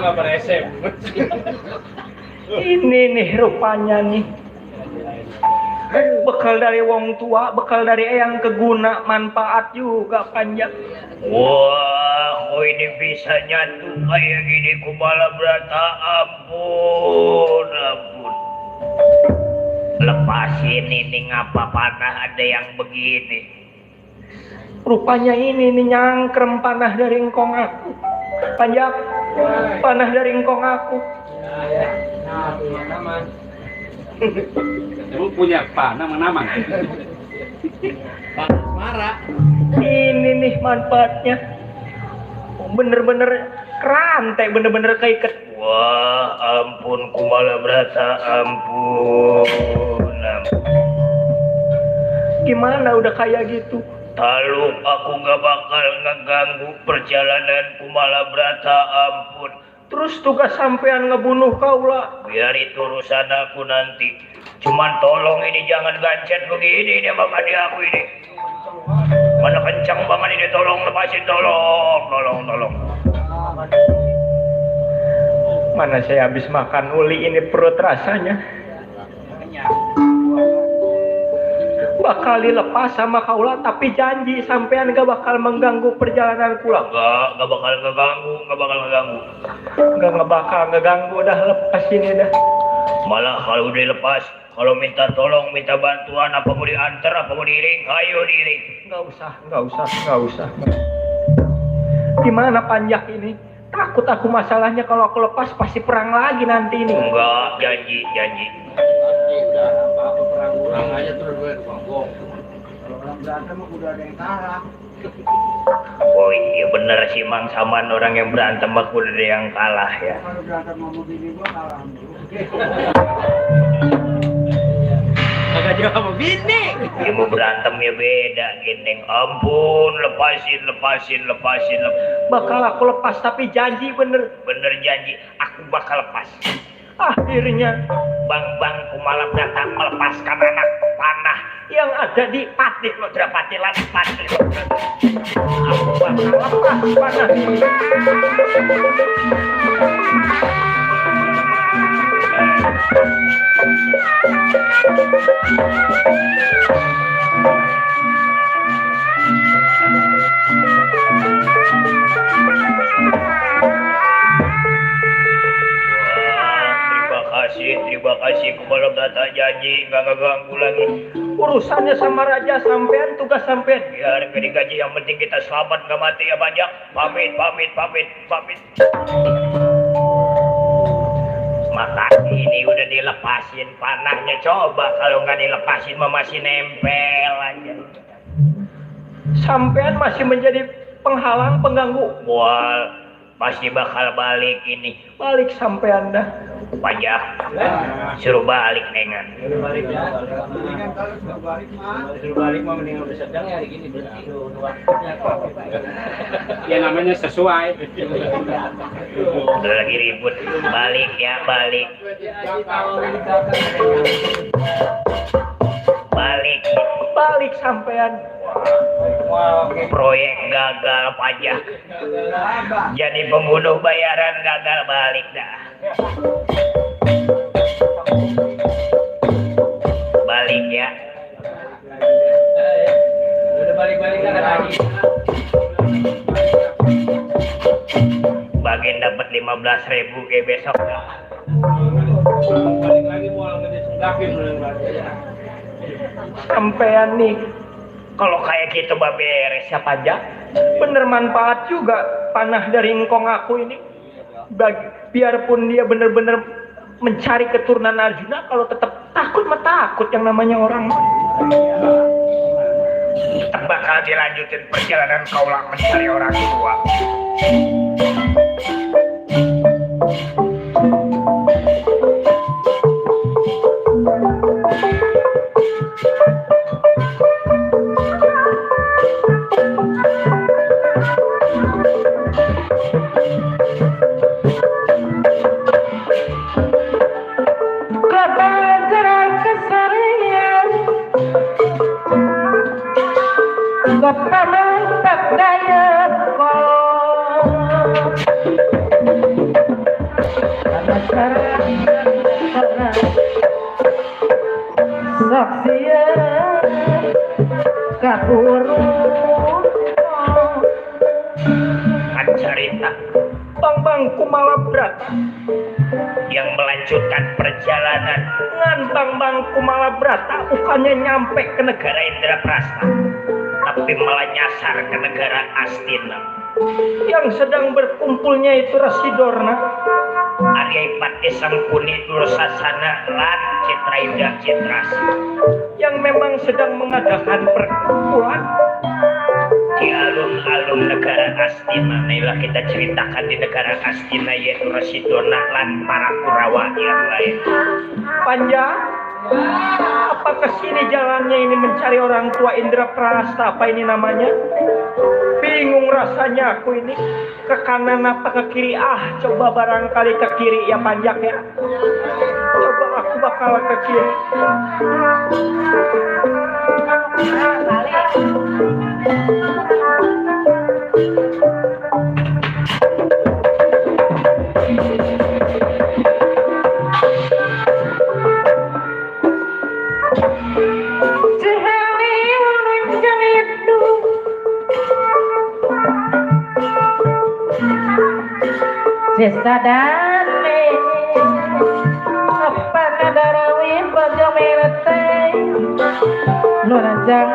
nggak beresep. Ini nih rupanya nih. Bekal dari wong tua, bekal dari eyang keguna, manfaat juga panjang. Wah, oh ini bisa nyatu kayak gini Kumala Brata, ampun, ampun. Lepasin ini ngapa panah ada yang begini. Rupanya ini nih nyangkrem panah dari engkong aku. Panjang, panah dari engkong aku. Nah, teman-teman. Kamu punya panah mana? Panas marah. Ini nih manfaatnya. Bener-bener kerantai, bener-bener keiket. Wah, ampun Kumala Brata, ampun, ampun. Gimana udah kayak gitu? Taluk aku gak bakal ngeganggu perjalanan Kumala Brata, ampun. Terus tugas sampean ngebunuh kaula. Biar itu urusan aku nanti. Cuman tolong ini jangan gancet begini ini sama adik aku ini. Mana kencang banget ini, tolong lepasin, tolong. Mana saya habis makan uli ini perut rasanya. Bakal dilepas sama kaula tapi janji sampean gak bakal mengganggu perjalanan kula. Gak bakal ngeganggu. Gak bakal ngeganggu, dah lepas ini dah. Malah kalau udah lepas, kalau minta tolong, minta bantuan, apa mau diantar, apa mau diiring, ayo diiring. Gak usah. Gimana panjak ini? Takut aku masalahnya kalau aku lepas pasti perang lagi nanti ini. Enggak, janji. Udah apa perang aja terus gue bangkong. Kalau orang berantem mah udah ada yang kalah. Oh iya bener sih Mang Saman, orang yang berantem aku udah ada yang kalah ya. Kalau berantem sama begini gua kalah. Agak jauh sama bini. Dia mau berantem ya beda, gendeng. Ampun, lepasin. Bakal aku lepas tapi janji bener. Bener janji, aku bakal lepas. Akhirnya Bang Kumala Brata melepaskan anak panah yang ada di Patih Lodra Patilan Patih. aku bakal lepas panah ini. Terima kasih Kumala Brata, janji nggak ngeganggu lagi. Urusannya sama raja sampean, tugas sampean. Biar gak digaji, yang penting kita selamat nggak mati ya banyak. Pamit. Makasih ini udah dilepasin panahnya, coba kalau nggak dilepasin mah masih nempel aja. Sampean masih menjadi penghalang, pengganggu. Wah, pasti bakal balik ini. Balik sampean dah. Pajak, suruh balik nengan. Suruh balik ya. Mendingan kalau sudah balik mah. Suruh balik mah mending udah sedang ya hari gini berhenti dulu. Ya namanya sesuai. Udah lagi ribut. Balik ya, balik. Balik sampean. Proyek gagal pajak. Jadi pembunuh bayaran gagal balik dah. Balik ya. Udah balik-balik kan lagi. Bagian dapat 15.000 kayak besok. Balik lagi mau ngedesakin udah. Sampean nih Kalau kayak gitu mbak beres ya pajak bener manfaat juga panah dari engkong aku ini. Biarpun dia bener-bener mencari keturunan Arjuna, kalau tetap takut mah takut yang namanya orang. tetap bakal dilanjutin perjalanan kaulah mencari orang tua. saksian kakuru Cerita Bang Kumalabrata yang melanjutkan perjalanan ngan Bang Kumalabrata bukannya nyampe ke negara Indraprasta, tapi malah nyasar ke negara Astina. yang sedang berkumpulnya itu Rasidorna, Aryapati Sangkuni Dursasana lan Citraindah Citrasi yang memang sedang mengadakan perkumpulan di alun-alun negara Astina. Inilah kita ceritakan di negara Astina, yaitu Rasidona lan para Kurawa yang lain. Panja. Apakah sini jalannya ini mencari orang tua Indraprasta? Apa ini namanya? Bingung rasanya aku ini. Ke kanan apa ke kiri? Coba barangkali ke kiri ya Panjak ya. Coba aku bakal ke kiri. Sesadane apa nadarawin bajang merete nurajang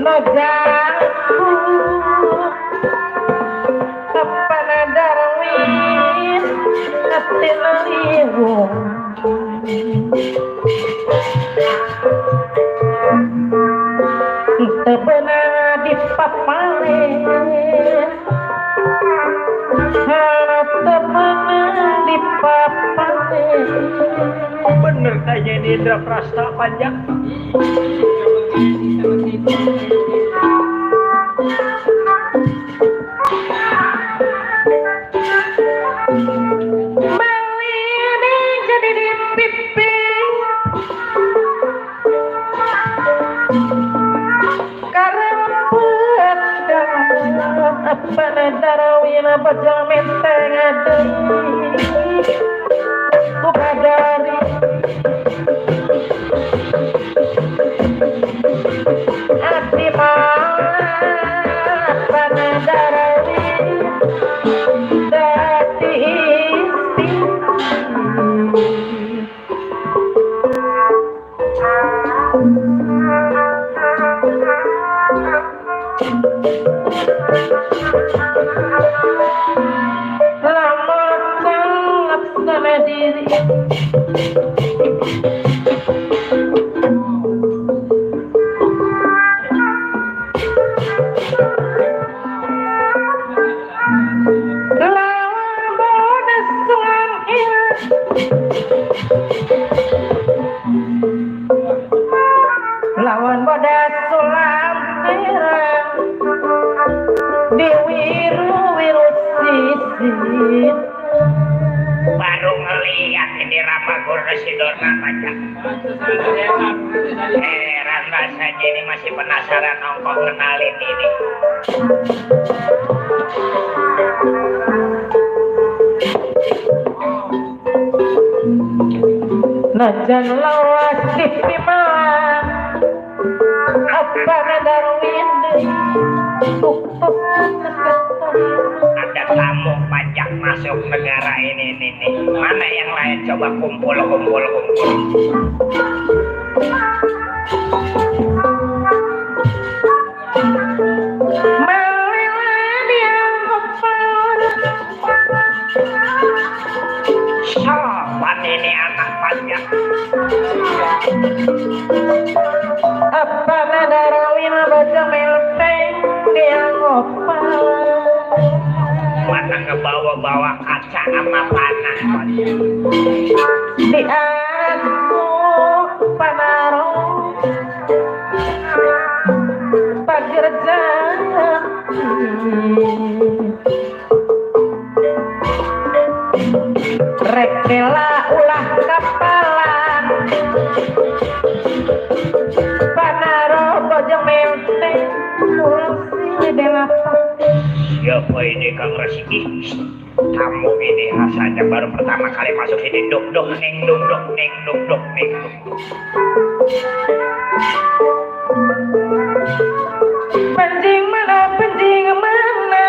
najangku apa nadarawin hati laliwung tebenang di papale tebenang di papale Bener kayaknya ini Indraprasta Panjak. Bali jadi di pipi apa nadarawin bajang menteng adai buka dari hati apa nadarawin dati isi diri lawan bodas sulam lawan bodas sulam diwiru sisit Baru ngeliat ini Ramagur Rasidona Panjak. Heran rasanya ini masih penasaran nongkok kenalin ini. najan lawas di pimalang apa nadarwin tuktuk Ada tamu Panjak masuk negara ini nih. Mana yang lain coba kumpul. Siapa ini anak Panjak? apa nadarawin baca melteng dia ngopal Mana ngebawa-bawa kaca sama panah. di aku panaro pagerjang rekela ulah kapalan panaro bojong melteng ulang si delapa Siapa ini Kang Resiki? Tamu ini rasanya baru pertama kali masuk sini. Dok dok neng dok dok neng dok dok neng dok. Penting mana, penting mana,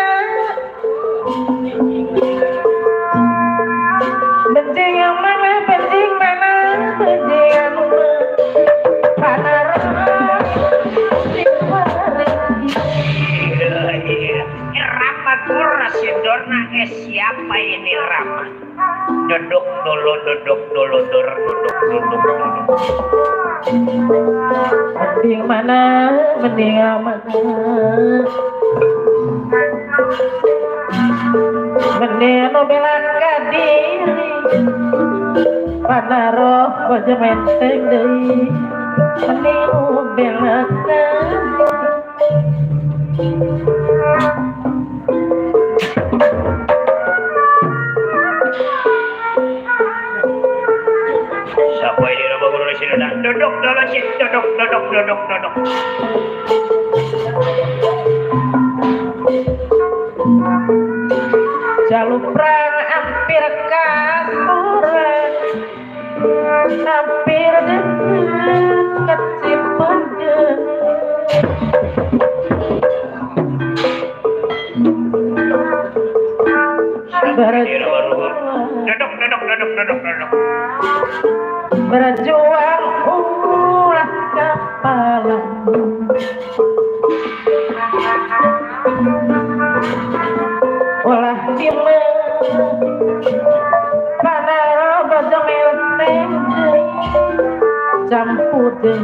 penting yang mana, penting mana, penting yang mana, panarah Rama Pura Sidorna siapa ini Rama? Duduk dulu, duduk dulu, duduk. penting mana, penting yang mana, penting anu belakan diri, panaroh bojo menteng deui, penting anu belakan. Siapa ini Rama Pura Sidorna? Duduk dulu sih, duduk. Jalupran hampir kasuran, hampir deket si punjen. Berjuang ulah kepala, ulah dime panaro bojo menteng campur deh.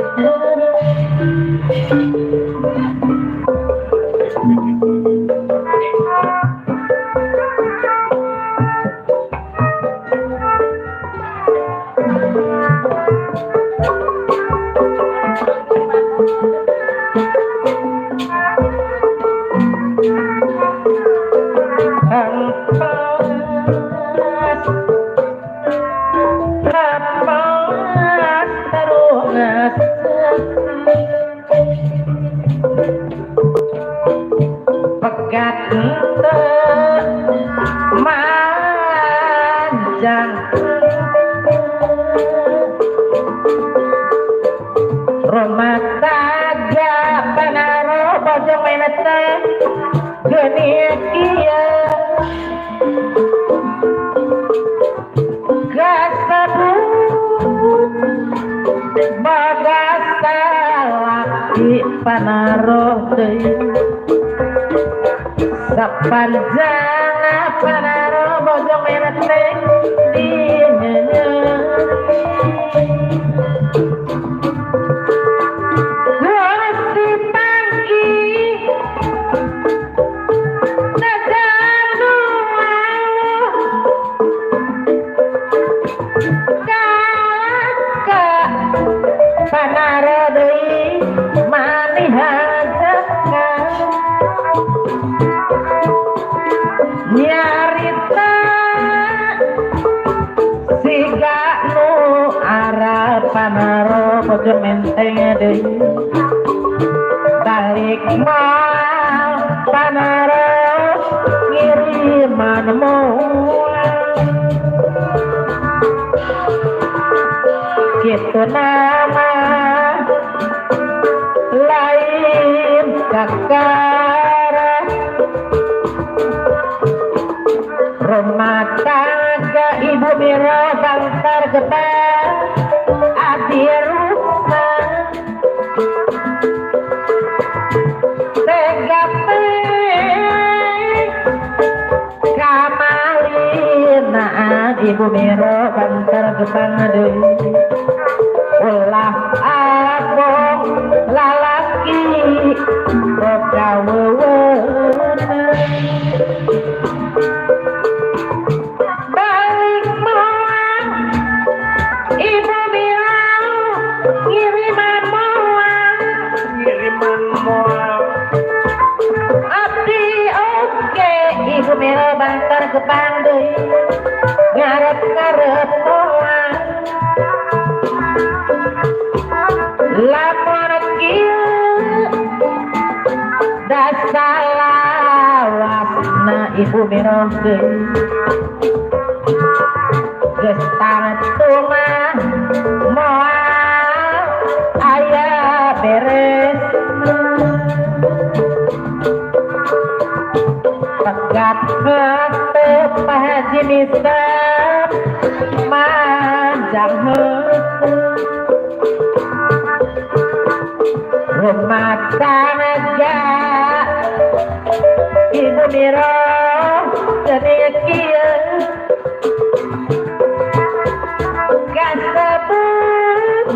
Pegat manjang rumah tangga panaro bojo menete geuning kieu gasebut bagasa laki panaro deui sapanjang panaro bojo menete dinyeun si pangki dagang dualuh kakak panaro deui manihajakan nyarita siga nu arah panaro bojo menteng deui balik moal panaro ngiriman moal kitu nama lain kakara rumah tangga ibu miro bantar gebang adi rusak tega kamalinaan ibu miro bantar gebang deui ulah abong lalaki boga wewenang balik moal ibu bilang ngiriman moal abdi oke ibu mira bantar gebang deui ngarep moal lamun kieu da salawas ibu minum deui geus tangtungah moal aya beres pegat hate pahaji misam manjang rumah tangga ibu miro jadi kieu kasebut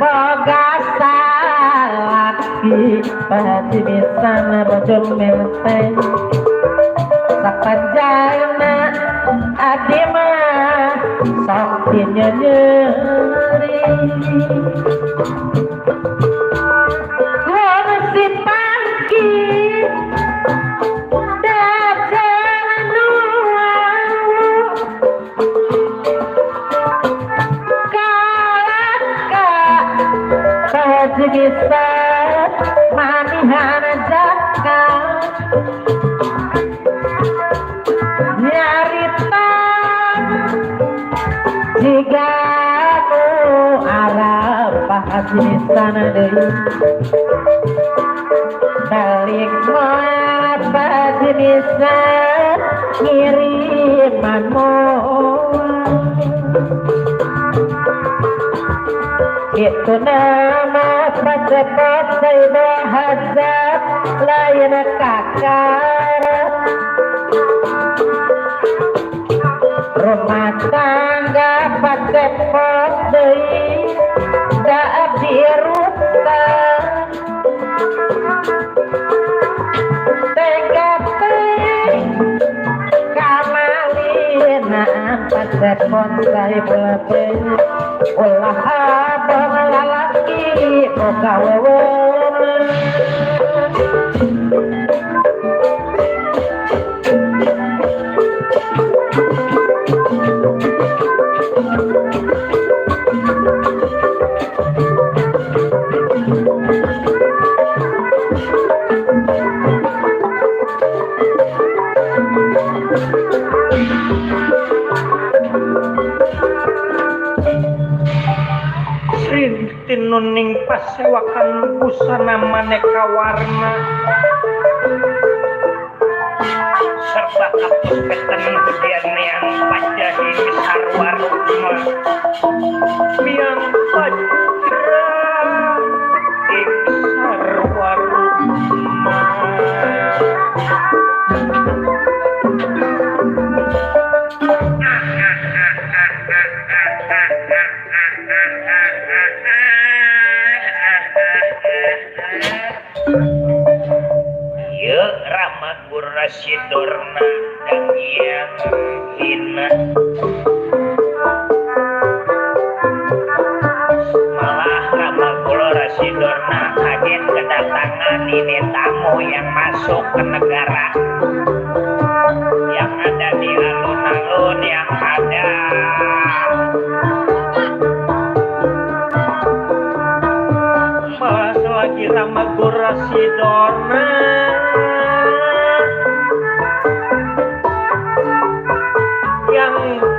boga salaki pasti bisa nabojong melteng sapanjangna adi mah sok nyeri si pangki datang nuau kalaka pasti bisa manihan zakat nyarita jika nu arah pasti sana deui balik apa bisa ngiriman itu nama pacepot saya bahasa lain kakak rumah tangga pacepot deui da dirusak pasepon saya pelate ulah abang lalaki oka wewen nuning pasewakan busana maneka warna serba kapus peten kemudian yang pajahi sarwarma yang pajra sarwarma Rasidorna dan yang hina malah Ramagul Rasidorna kaget kedatangan ini tamu yang masuk ke negara yang ada di alun-alun yang ada malah selagi Ramagul Rasidorna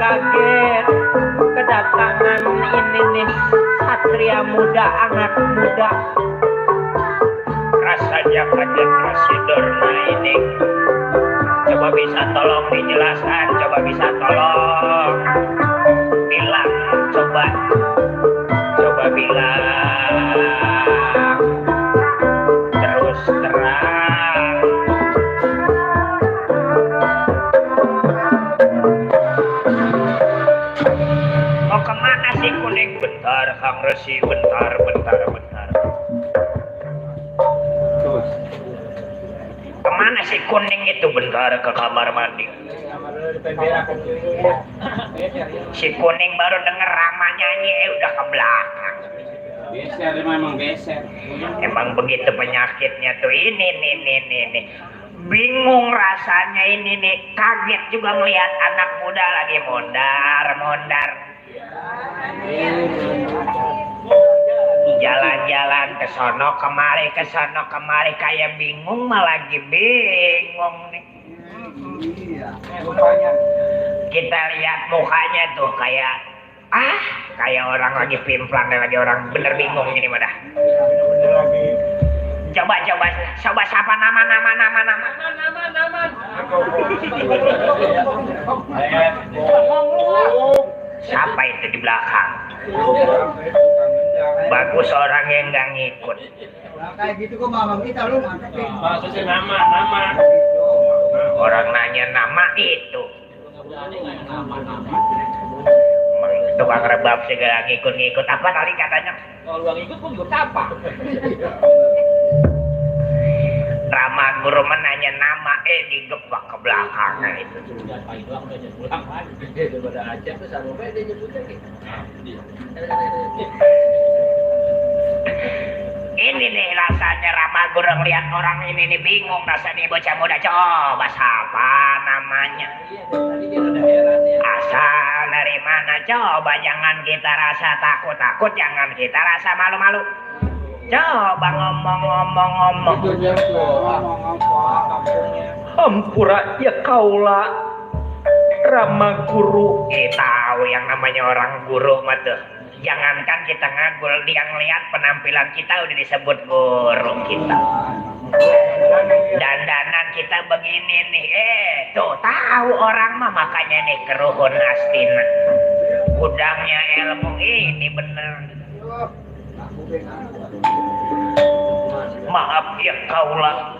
kaget kedatangan ini nih satria muda anak muda rasanya kaget Rasidorna ini coba bisa tolong dijelaskan coba bisa tolong bilang coba bilang terus terang mau kemana sih kuning bentar Kang Resi bentar Terus. Kemana si kuning itu bentar ke kamar mandi si kuning baru denger Rama nyanyi udah ke belakang Geser memang geser. emang begitu penyakitnya tuh ini nih bingung rasanya ini nih kaget juga melihat anak muda lagi mondar jalan-jalan ke sono kemari kayak bingung malah lagi bingung nih. Iya. Kita lihat mukanya tuh kayak orang lagi pimplan dan lagi orang bener bingung ini mah dah. Coba siapa nama. Siapa itu di belakang? Bagus orang yang nggak ngikut. Nah, kayak gitu kok mamam kita lu mantepin. Maksudnya nama. Orang nanya nama itu. Tukang rebab segala ngikut apa tadi katanya? Kalau lu ngikut pun ikut apa? Rama guru menanya nama digebak ke belakangnya itu. Ini nih rasanya Rama guru ngeliat orang ini nih bingung rasanya bocah muda. Coba siapa namanya? Asal dari mana? Coba jangan kita rasa takut, jangan kita rasa malu-malu. Coba ngomong. Hampura ya kaula Rama guru. Tahu yang namanya orang guru mah tuh. Jangankan kita ngagul, dia ngeliat penampilan kita udah disebut guru kita. Dandanan kita begini nih, tuh tahu orang mah makanya nih keruhun astina. Gudangnya ilmu ini bener. Maaf ya kaula,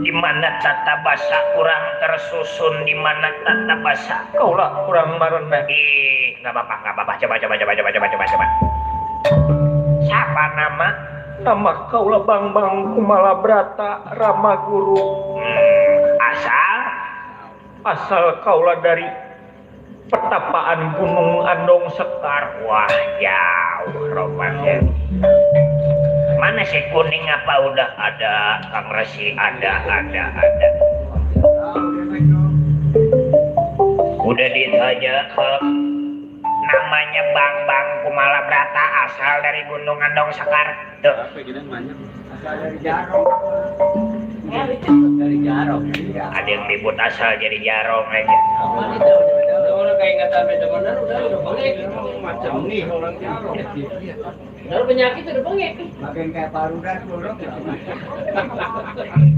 di mana tata basa kurang tersusun, di mana tata basa Kaula kurang marana. nggak apa-apa. Coba. Siapa nama? Nama kaula Bang Kumala Brata Rama guru. Asal kaula dari Pertapaan Gunung Andong Sekar. Wah jauh romannya. Mana si kuning apa udah ada? Kang Resi ada. Udah ditanya ke namanya Bang Kumala Brata asal dari Gunung Andong Sekar. Tuh. Asal dari Jarong. Dari Jarong. Ada yang ribut asal jadi Jarong aja. Orang kayak nggak tahu benar udah bengek macam nih orang Jarong. Kalau penyakit udah bengek. Makin kayak parudan burung.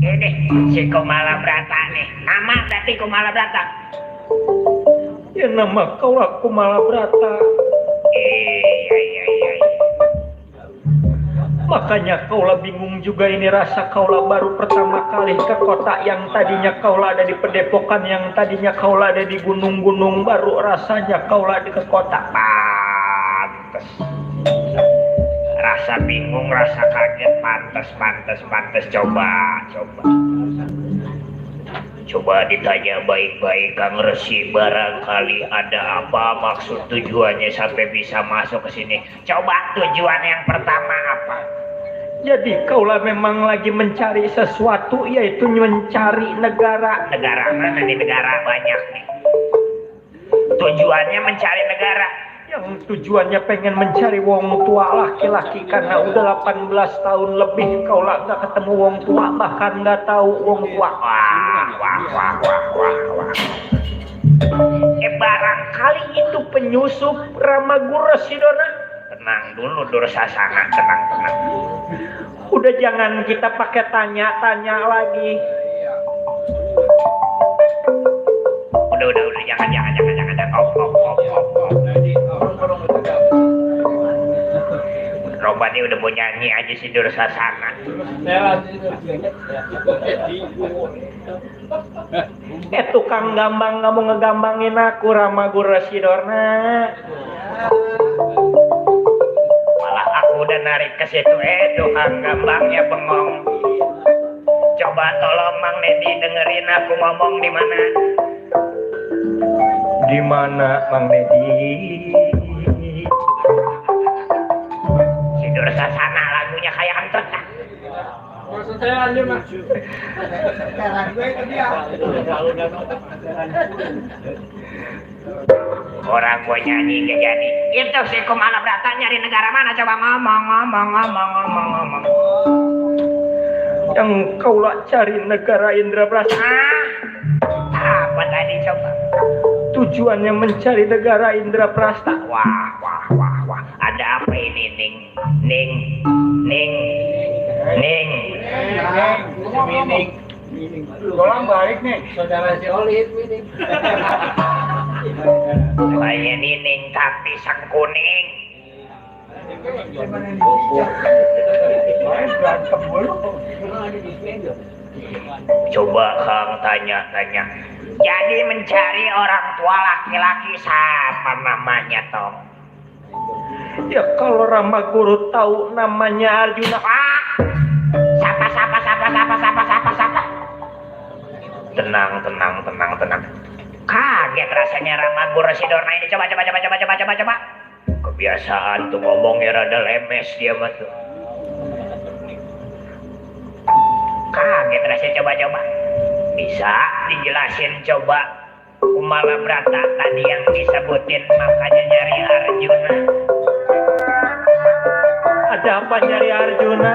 Ini si Kumala Brata nih. Nama berarti Kumala Brata. Ya nama kaula Kumala Brata. Iya. Makanya kaula bingung juga ini rasa kaula baru pertama kali ke kota yang tadinya kaula ada di Pedepokan, yang tadinya kaula ada di gunung-gunung, baru rasanya kaula di ke kota. Pantes. Rasa bingung, rasa kaget, pantes. Coba ditanya baik-baik Kang Resi, barangkali ada apa maksud tujuannya sampai bisa masuk ke sini. Coba tujuan yang pertama apa? Jadi kaula memang lagi mencari sesuatu, yaitu mencari negara. Negara mana nih? Negara banyak nih. Tujuannya mencari negara. Yang tujuannya pengen mencari wong tua laki-laki, karena udah 18 tahun lebih kaula nggak ketemu wong tua, bahkan nggak tahu wong tua. Wah. Barangkali itu Penyusup Rama Guru Sidona. tenang dulu Dursasana, tenang. Udah jangan kita pakai tanya-tanya lagi. Udah jangan. Roba nih udah mau nyanyi aja si Dursasana. Tukang gambang nggak mau ngegambangin aku Rama Guru Sidona. Malah aku udah narik ke situ, tukang gambangnya bengong. Coba tolong Mang Nedi dengerin aku ngomong di mana. Di mana Mang Nedi? Si Dursasana lagunya kayak antrek. Maksud saya aja mah. Sekarang gue itu dia. Orang gua nyanyi gak jadi. Itu si Kumala Brata nyari negara mana coba ngomong. Yang kaulah cari negara Indraprasta. Apa tadi coba? Tujuannya mencari negara Indraprasta. Wah. Ada apa ini, Ning? Golang balik nih. Saudara si Oli itu ini. Kayaknya Nining tapi sang kuning. Berantem mulu. Coba Kang tanya. Jadi mencari orang tua laki-laki sama namanya Tong. Ya kalau Rama Guru tahu namanya Arjuna. Sapa. Tenang. Kaget rasanya Rama Guru Sidorna ini. Coba. Kebiasaan tuh ngomongnya rada lemes dia mah tuh. Kaget rasanya coba. Bisa dijelasin coba Kumala Brata tadi yang disebutin makanya nyari Arjuna. Ada apa nyari Arjuna?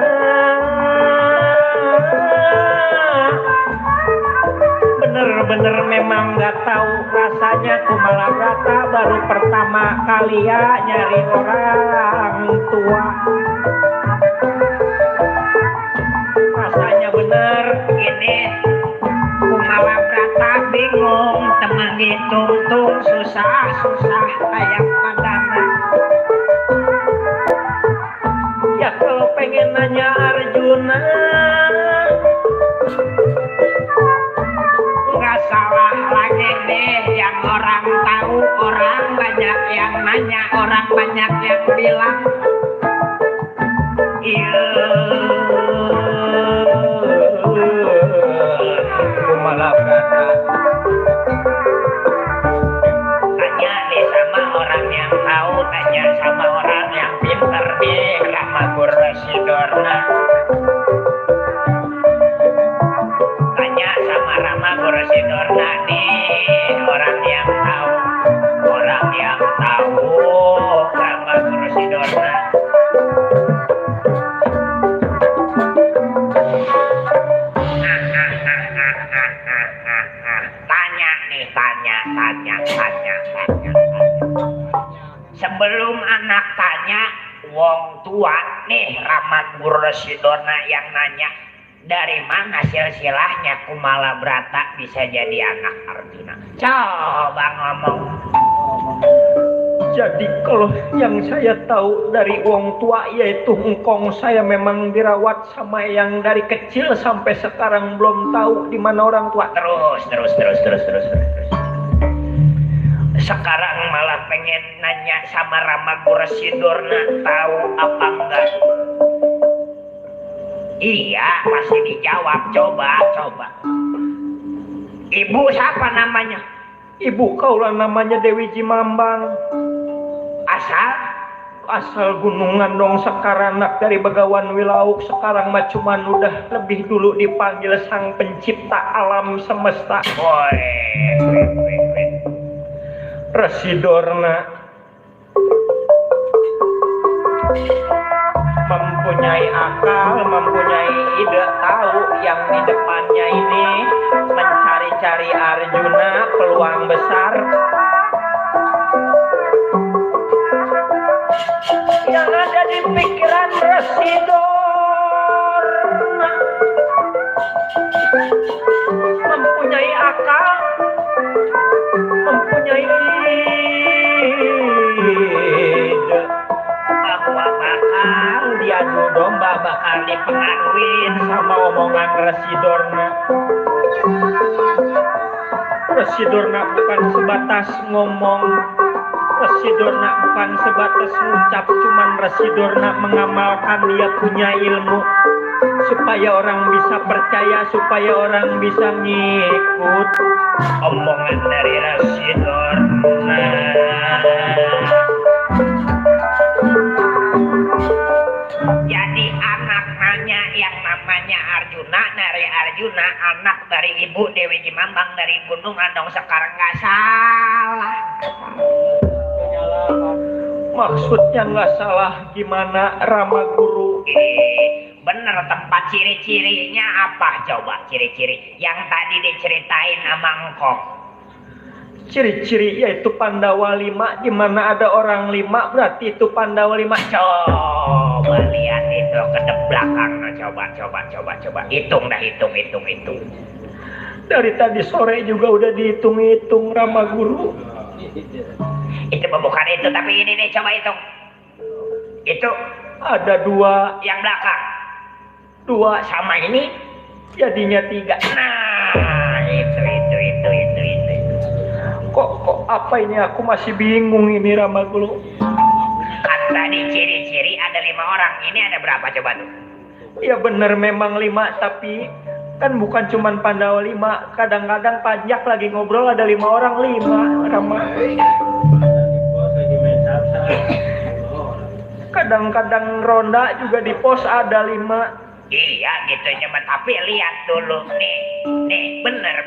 Bener-bener memang gak tahu rasanya Kumala Brata baru pertama kali ya nyari orang tua. Rasanya bener Ini Kumala Brata bingung teman ditung susah kayak padana. ya kalau pengen nanya Arjuna. Nggak salah lagi nih yang orang tahu, orang banyak yang nanya, orang banyak yang bilang. Kumala Brata. Tanya nih sama orang yang tahu, tanya sama orang yang pinter nih, Rama Guru Sidorna. Tanya sama Rama Guru Sidorna nih, orang yang tahu Rama Guru Sidorna. Tanya. Sebelum anak tanya, wong tua nih Rama Guru Sidorna yang nanya, dari mana silsilahnya Kumala Brata bisa jadi anak Arjuna? Coba ngomong. Jadi kalau yang saya tahu dari wong tua yaitu engkong saya memang dirawat sama yang dari kecil sampai sekarang belum tahu di mana orang tua. Terus. Sekarang malah pengen nanya sama Rama Guru Sidorna, tahu apa enggak? Iya, pasti dijawab. Coba. Ibu siapa namanya? Ibu kaulah namanya Dewi Jimambang. Asal Gunungan dong Sekaranak dari Begawan Wilauk. Sekarang mah cuman udah lebih dulu dipanggil Sang Pencipta Alam Semesta. Woi. Residorna mempunyai akal, mempunyai ide, tahu yang di depannya ini mencari-cari Arjuna peluang besar. Yang ada di pikiran Residorna mempunyai akal, mempunyai ide bahwa bakal diadu domba, bakal dipengaruhin sama omongan Residorna. Residorna bukan sebatas ngomong, Residorna bukan sebatas ngucap, cuman Residorna mengamalkan, dia punya ilmu supaya orang bisa percaya, supaya orang bisa ngikut Omongan dari Residorna. Jadi anak nanya yang namanya Arjuna, dari Arjuna anak dari ibu Dewi Jimambang dari Gunung Andong sekarang nggak salah. Maksudnya nggak salah gimana Rama Guru? Bener, tempat ciri-cirinya apa coba ciri-ciri yang tadi diceritain sama engkong? Ciri-ciri yaitu Pandawa 5, di mana ada orang 5 berarti itu Pandawa 5. Coba lihat itu ke belakang, coba hitung dah, hitung. Dari tadi sore juga udah dihitung-hitung Rama Guru. Itu bukan itu, tapi ini nih, coba hitung. Itu Ada 2, yang belakang 2 sama ini jadinya 3. nah itu. Kok apa ini, aku masih bingung ini Rama Guru. Kan tadi ciri-ciri ada 5 orang, ini ada berapa coba tuh? Ya bener memang 5, tapi kan bukan cuman Pandawa 5, kadang-kadang pajak lagi ngobrol ada 5 orang 5 Rama. Kadang-kadang ronda juga di pos ada 5. Iya gitu nyemet, tapi lihat dulu nih bener.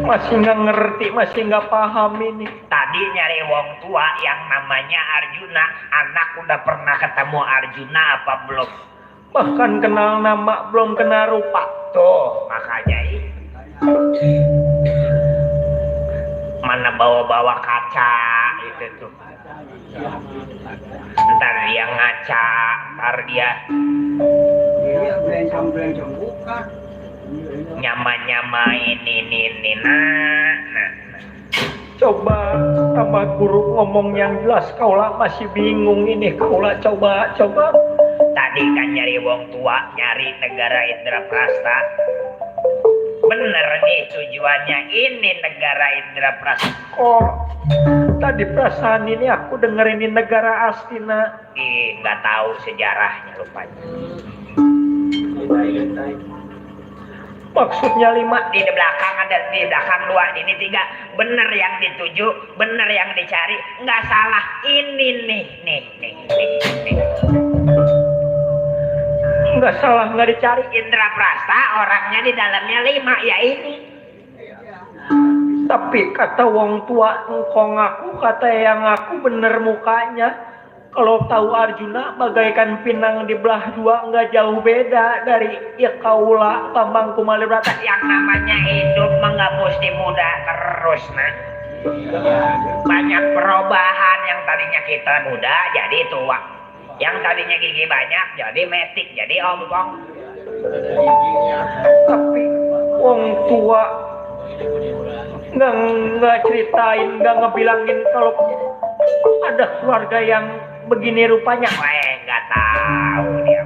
Masih nggak ngerti, masih nggak paham ini. Tadi nyari wong tua yang namanya Arjuna, anak udah pernah ketemu Arjuna apa belum? Bahkan kenal nama belum kenal rupa. Tuh makanya mana bawa kaca itu tuh. Ntar dia ngaca, ntar dia Iya, belencang bukan. nyama ini nah. Coba sama guru ngomong yang jelas, kaulah masih bingung ini, kaulah coba. Tadi kan nyari wong tua, nyari negara Indraprasta. Bener nih tujuannya, ini negara Indraprasta. Kok tadi perasaan ini aku denger ini negara Astina. Nggak tahu sejarahnya, lupanya. Maksudnya 5 Di belakang ada, di belakang 2, ini 3. Bener yang dituju, bener yang dicari, nggak salah. Ini nih. nggak salah, nggak dicari. Indraprasta orangnya di dalamnya 5, ya ini. Tapi kata wong tua engkong aku, kata yang aku bener mukanya. Kalau tahu Arjuna bagaikan pinang di belah 2, nggak jauh beda dari ya kaula Bambang Kumalibrata. Yang namanya hidup mah nggak mesti muda terus, nah. Banyak perubahan, yang tadinya kita muda jadi tua, yang tadinya gigi banyak jadi metik, jadi ompong. Tapi wong tua nggak ceritain, nggak ngebilangin kalau ada keluarga yang begini rupanya. Nggak tahu dia.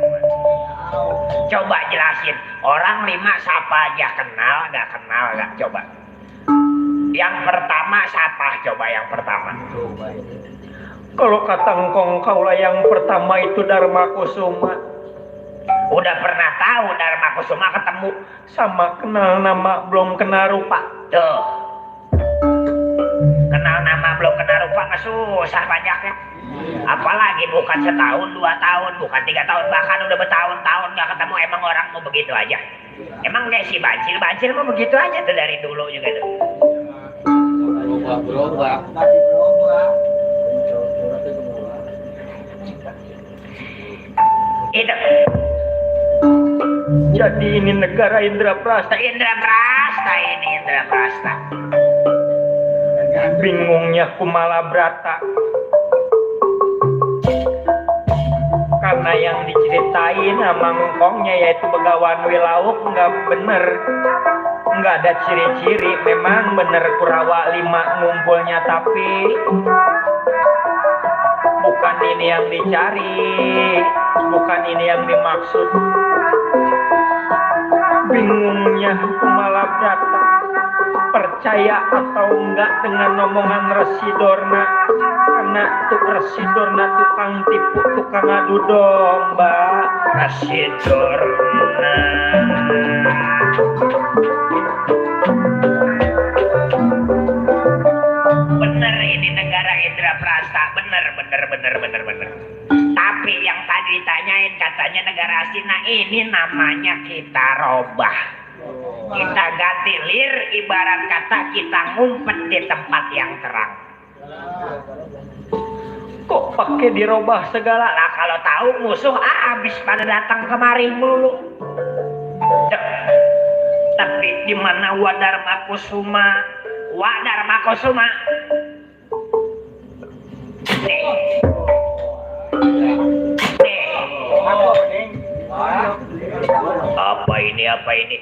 Coba jelasin, orang 5 siapa aja, kenal nggak coba. Yang pertama siapa coba, yang pertama? Kalau kata engkong kaulah yang pertama itu Dharma Kusuma. Udah pernah tahu Dharma Kusuma ketemu? Sama kenal nama belum kenal rupa. Tuh, kenal nama belum kenal rupa nggak susah banyak ya. Apalagi bukan setahun, 2 tahun, bukan 3 tahun, bahkan udah bertahun-tahun nggak ketemu. Emang orang mau begitu aja? Emang kayak si Bancil mau begitu aja tuh dari dulu juga tuh. Berubah. Itu. Jadi ini negara Indraprasta. Indraprasta ini, Indraprasta. Bingungnya Kumalabrata. Karena yang diceritain sama ngkongnya yaitu Begawan Wilauk nggak bener, nggak ada ciri-ciri. Memang bener Kurawa 5 ngumpulnya, tapi bukan ini yang dicari, bukan ini yang dimaksud. Bingungnya Kumalabrata, percaya atau enggak dengan omongan Resi Dorna, karena tuh Resi Dorna tukang tipu, tukang adu domba. Resi Dorna. Bener ini negara Indraprasta, bener. Tapi yang tadi ditanyain katanya negara asli. Nah ini namanya kita robah. Kita ganti lir, ibarat kata kita ngumpet di tempat yang terang. Kok pakai dirobah segala? Lah kalau tahu musuh habis pada datang kemari mulu. Tapi di mana Wadarma Kusuma? Wadarma Kusuma. Nih. Apa ini? Apa ini?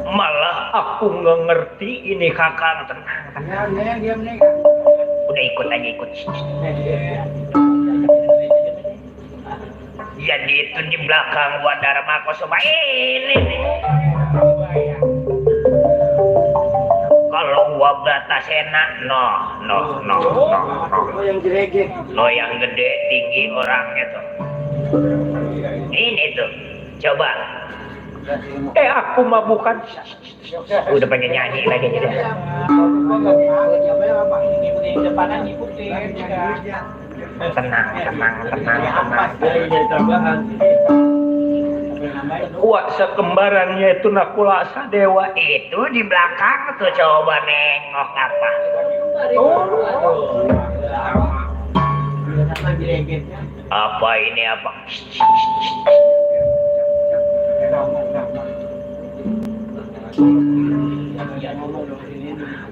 Malah aku nggak ngerti ini Kakang. Tenang. Udah ikut aja ikut. Jadi itu di belakang Wadarma Kusuma ini nih. Kalau Wabratasena, no. No yang gede tinggi orangnya tuh. Ini tuh, coba. Aku mah bukan. Udah pengen nyanyi lagi jadi. Tenang. Wah, sekembarannya itu Nakula Sadewa. Itu di belakang tuh coba nengok apa. Apa ini apa?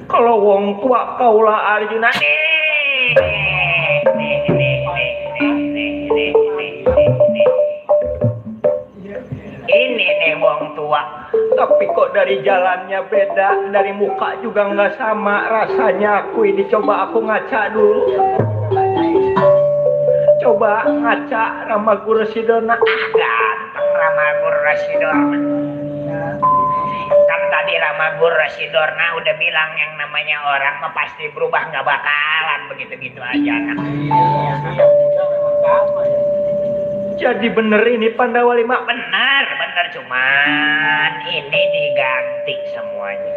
Kalau wong tua kaulah Arjuna. Ini nih wong tua. Tapi kok dari jalannya beda, dari muka juga nggak sama rasanya. Aku ini coba aku ngaca dulu. Coba ngaca Ramagura Sidona. Ganteng Ramagura Sidorna. Kan tadi Ramagura Sidorna udah bilang yang namanya orang mah pasti berubah, nggak bakalan begitu-gitu aja kan. Jadi bener ini Pandawa 5. Benar cuman ini diganti semuanya.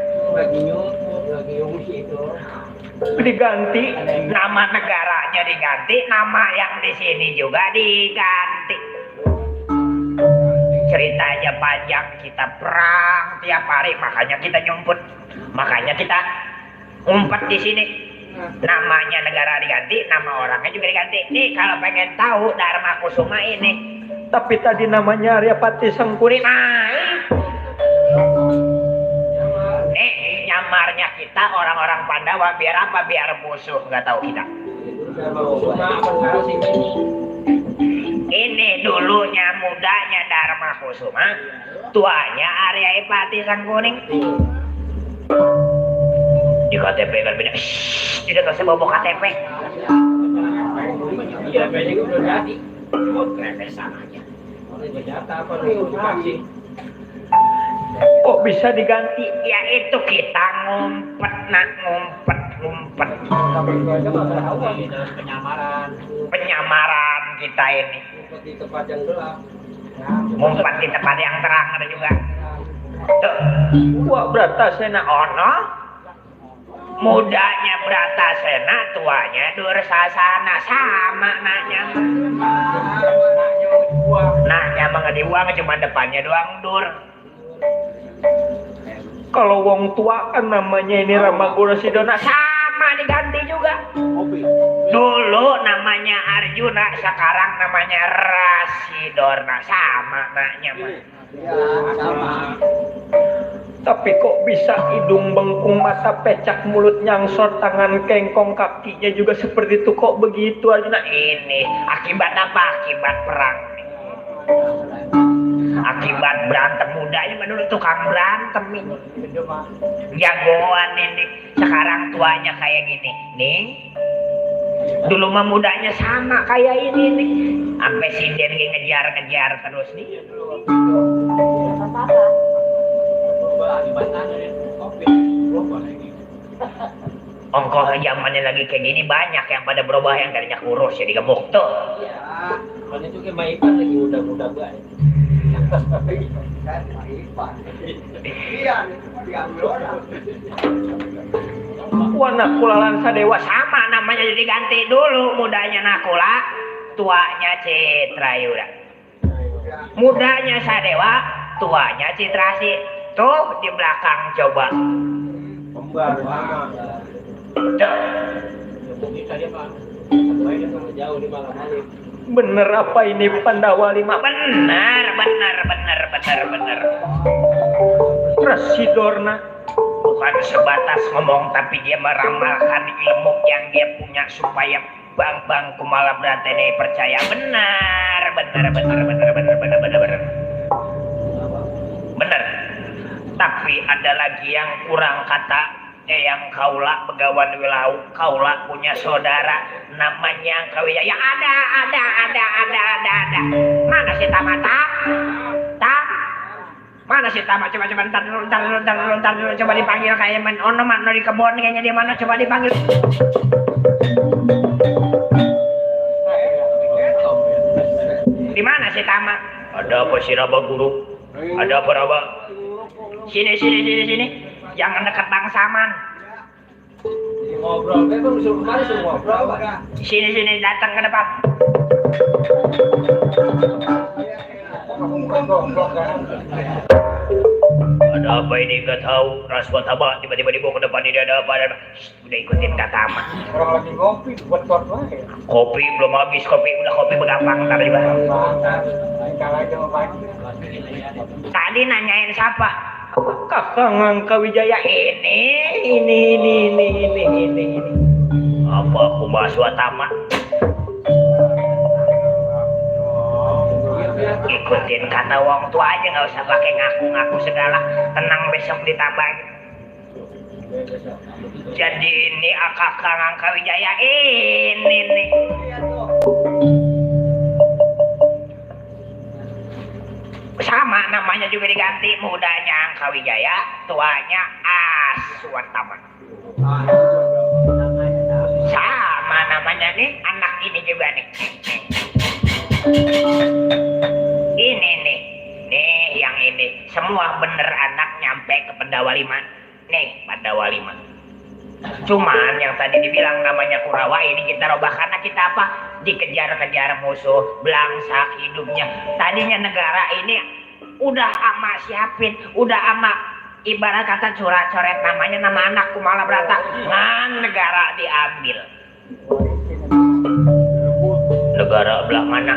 Diganti. Nama negaranya diganti, nama yang di sini juga diganti. Ceritanya panjang, kita perang tiap hari, makanya kita nyumput, makanya kita ngumpet di sini. Namanya negara diganti, nama orangnya juga diganti. Nih kalau pengen tahu Dharma Kusuma ini. Tapi tadi namanya Aryapati Sangkuni. Nah, nyamarnya kita orang-orang Pandawa biar apa? Biar musuh nggak tahu kita. Ini dulunya mudanya Dharma Kusuma, tuanya Aryapati Sangkuning. Di KTP kan beda. Tidak usah bawa KTP. Kok bisa diganti? Ya itu kita ngumpet. Penyamaran kita ini. Ngumpet di tempat yang terang ada juga. Tuh. Wah, Bratasena. Ono. Mudanya Bratasena, tuanya Dursasana, sama naknya. Naknya mah nggak diuang, cuma depannya doang dur. Kalau wong tua kan namanya ini Ramagura Sidona. Sama diganti juga. Dulu namanya Arjuna, sekarang namanya Rasidorna, sama naknya mah. Tapi kok bisa hidung bengkung, mata pecak, mulut nyangsor, tangan kengkong, kakinya juga seperti itu, kok begitu Arjuna? Ini akibat apa? Akibat perang. Akibat berantem mudanya, menurut tukang berantem ini. Jagoan ini. Sekarang tuanya kayak gini. Nih. Dulu mah mudanya sama kayak ini nih. Sampai si Dergi ngejar-ngejar terus nih. Ongkoh zamannya lagi kayak gini banyak yang pada berubah, yang tadinya kurus jadi gemuk tuh. Kan itu kayak Maipan lagi muda-muda banget. Wana kulalan sadewa sama namanya jadi ganti dulu mudanya Nakula tuanya Citrayuda mudanya Sadewa tuanya Citrasi tuh di belakang coba Kembar sama. tuh Jauh di malam hari. bener apa ini Pandawa Lima benar Residorna bukan sebatas ngomong tapi dia meramalkan ilmu yang dia punya supaya Bang Kumala Bratene percaya benar tapi ada lagi yang kurang kata yang kaula begawan wilau kaula punya saudara namanya Kawijaya ya ada mana si Tamata mana si Tama coba ntar dulu coba dipanggil kayak main ono mana di kebun kayaknya dia mana coba dipanggil di mana si Tama ada apa si Raba Guru ada apa Raba sini jangan dekat Bang Saman Ngobrol, memang suruh kemari suruh ngobrol. sini datang ke depan ada apa ini nggak tahu Raswa Tama tiba-tiba dibawa ke depan ini ada apa udah ikutin kata Tama Orang lagi ngopi buat short lagi. kopi belum habis kopi begampang ntar juga Kalah aja mau pagi. tadi nanyain siapa Kakang Kawijaya ini apa aku bahas Watama ikutin kata wong tua aja nggak usah pakai ngaku-ngaku segala tenang besok ditambahin jadi ini Kakang Kawijaya ini nih sama namanya juga diganti mudanya Kawijaya tuanya Aswatama sama namanya nih anak ini juga nih ini nih yang ini semua bener anak nyampe ke Pandawa Lima nih Pandawa Lima cuman yang tadi dibilang namanya Kurawa ini kita robah karena kita apa dikejar-kejar musuh belangsak hidupnya tadinya negara ini udah ama siapin udah ama ibarat kata coret-coret namanya nama anak Kumala Brata ngan negara diambil negara belah mana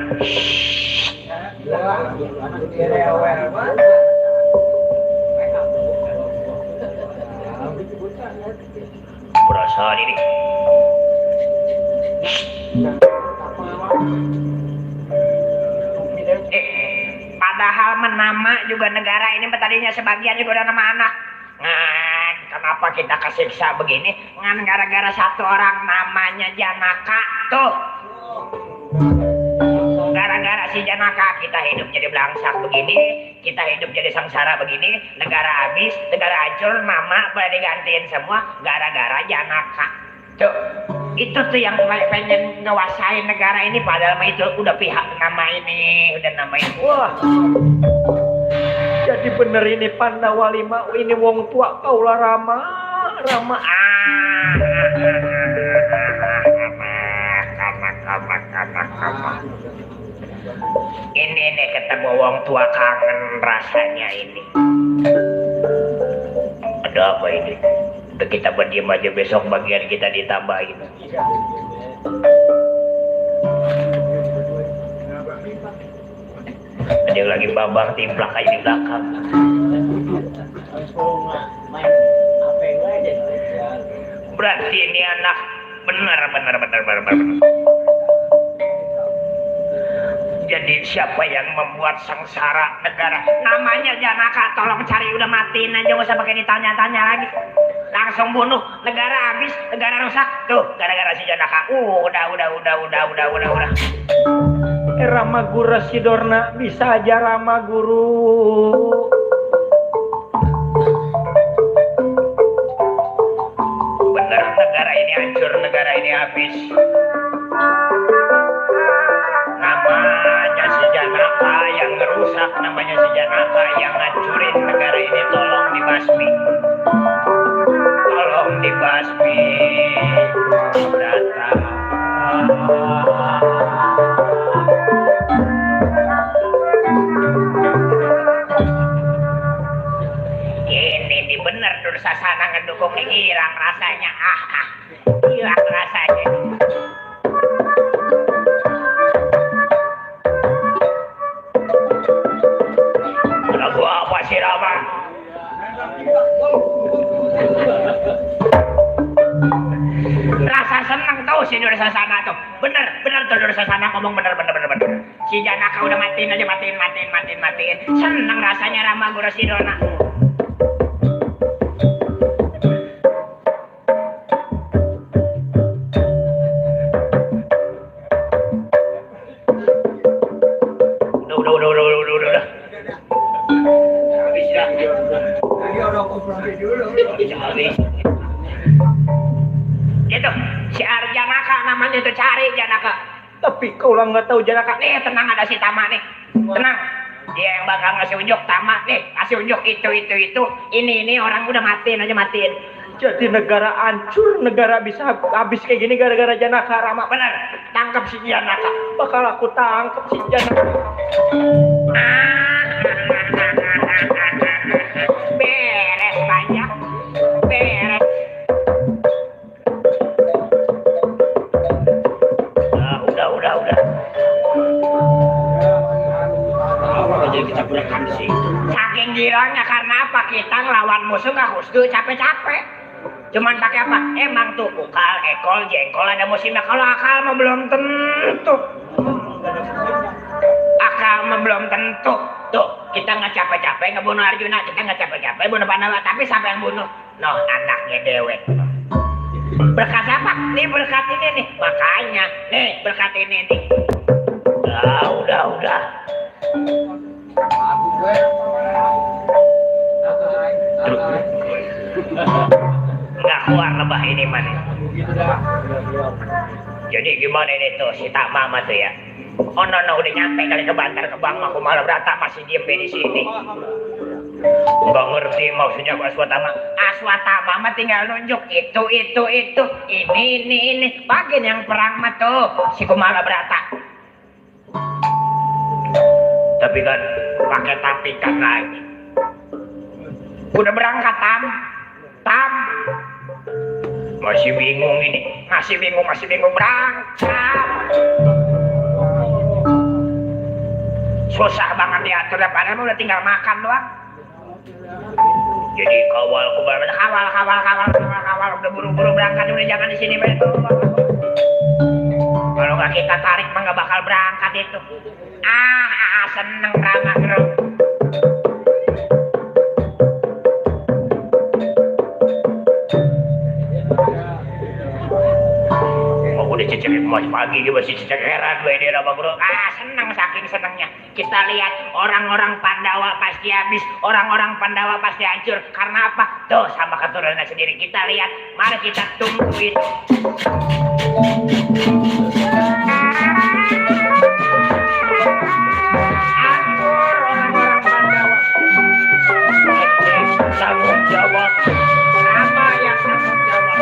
perasaan ini padahal menama juga negara ini tadinya sebagian juga udah nama anak ngan kenapa kita kesiksa begini ngan gara-gara satu orang namanya Janaka tuh gara-gara si Janaka kita hidup jadi belangsak begini kita hidup jadi sengsara begini negara habis negara hancur nama pada digantiin semua gara-gara Janaka tuh itu tuh yang pengen ngewasain negara ini padahal itu udah pihak nama ini udah nama ini wah jadi bener ini Pandawa Lima ini wong tua kaula Rama ini nih ketemu wong tua kangen rasanya ini ada apa ini udah kita berdiam aja besok bagian kita ditambahin ada yang lagi babang timplak aja di belakang berarti ini anak benar jadi siapa yang membuat sengsara negara namanya Janaka tolong cari udah matiin aja nggak usah pakai ditanya-tanya lagi langsung bunuh negara habis negara rusak tuh gara-gara si Janaka udah Rama Guru Residorna bisa aja Rama Guru bener negara ini hancur negara ini habis namanya si Janaka yang ngerusak namanya si Janaka yang ngancurin negara ini tolong dibasmi tolong dibasmi datang. Ini bener Dursasana ngedukung hilang rasanya. Hilang rasanya. Lagu apa sih Rama? Rasa senang tahu si Dursasana tuh. Bener tuh Dursasana ngomong bener. Si Janaka udah matiin aja, matiin. Senang rasanya Rama Gurasidona. Udah. Habis dah. Tadi orang komplain dulu. Habis. Itu si Arjanaka namanya itu, cari Janaka. Tapi kau lah nggak tahu Janaka. Nih tenang, ada si Tama nih. Tenang. Dia yang bakal ngasih unjuk Tama nih, ngasih unjuk itu. Ini orang udah matiin. Jadi negara hancur, negara bisa habis kayak gini gara-gara Janaka Rama. Bener, tangkap si Janaka. Bakal aku tangkap si Janaka. Beres banyak. Beres. Udah. Jadi kita berakan sih. Saking girangnya karena apa? Kita ngelawan musuh nggak husdu capek-capek. Cuman pakai apa? Emang tuh ukal, ekol, jengkol ada musimnya. Kalau akal mah belum tentu. Tuh, kita nggak capek-capek ngebunuh Arjuna, kita nggak capek-capek bunuh Pandawa, tapi siapa yang bunuh? No, anaknya dewek. Berkat apa? Nih berkat ini nih. Makanya, nih berkat ini nih. Udah. Nggak keluar lebah ini mana? Jadi gimana ini tuh si Tak Mama tuh ya? Oh no, udah nyampe kali ke Bantar ke Bang Maku Malabrata masih diem di sini. Nggak ngerti maksudnya Aswatama. Aswatama mah tinggal nunjuk itu. Ini. Bagian yang perang mah tuh si Kumalabrata. Tapi kan pakai tapi kan lagi. Udah berangkat Tam. Masih bingung ini. Masih bingung berangkat. Susah banget diatur, padahal udah tinggal makan doang. Jadi kawal udah buru-buru berangkat, udah jangan di sini betul. Kalau nggak kita tarik mah nggak bakal berangkat itu. Seneng Rama Bro. Udah cecek mas pagi juga masih cecek heran gue di Rama Bro. Seneng, saking senengnya. Kita lihat orang-orang Pandawa pasti habis, orang-orang Pandawa pasti hancur. Karena apa? Tuh sama keturunannya sendiri. Kita lihat, mari kita tunggu itu. Hancur orang-orang Pandawa. Tanggung jawab. Apa yang tanggung jawab?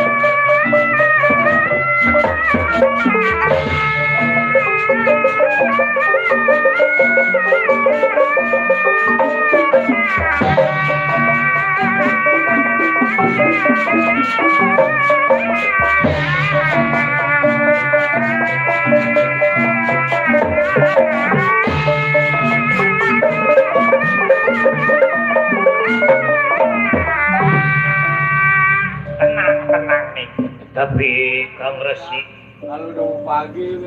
Tenang nih. Tapi Kang Resi, Kalau udah pagi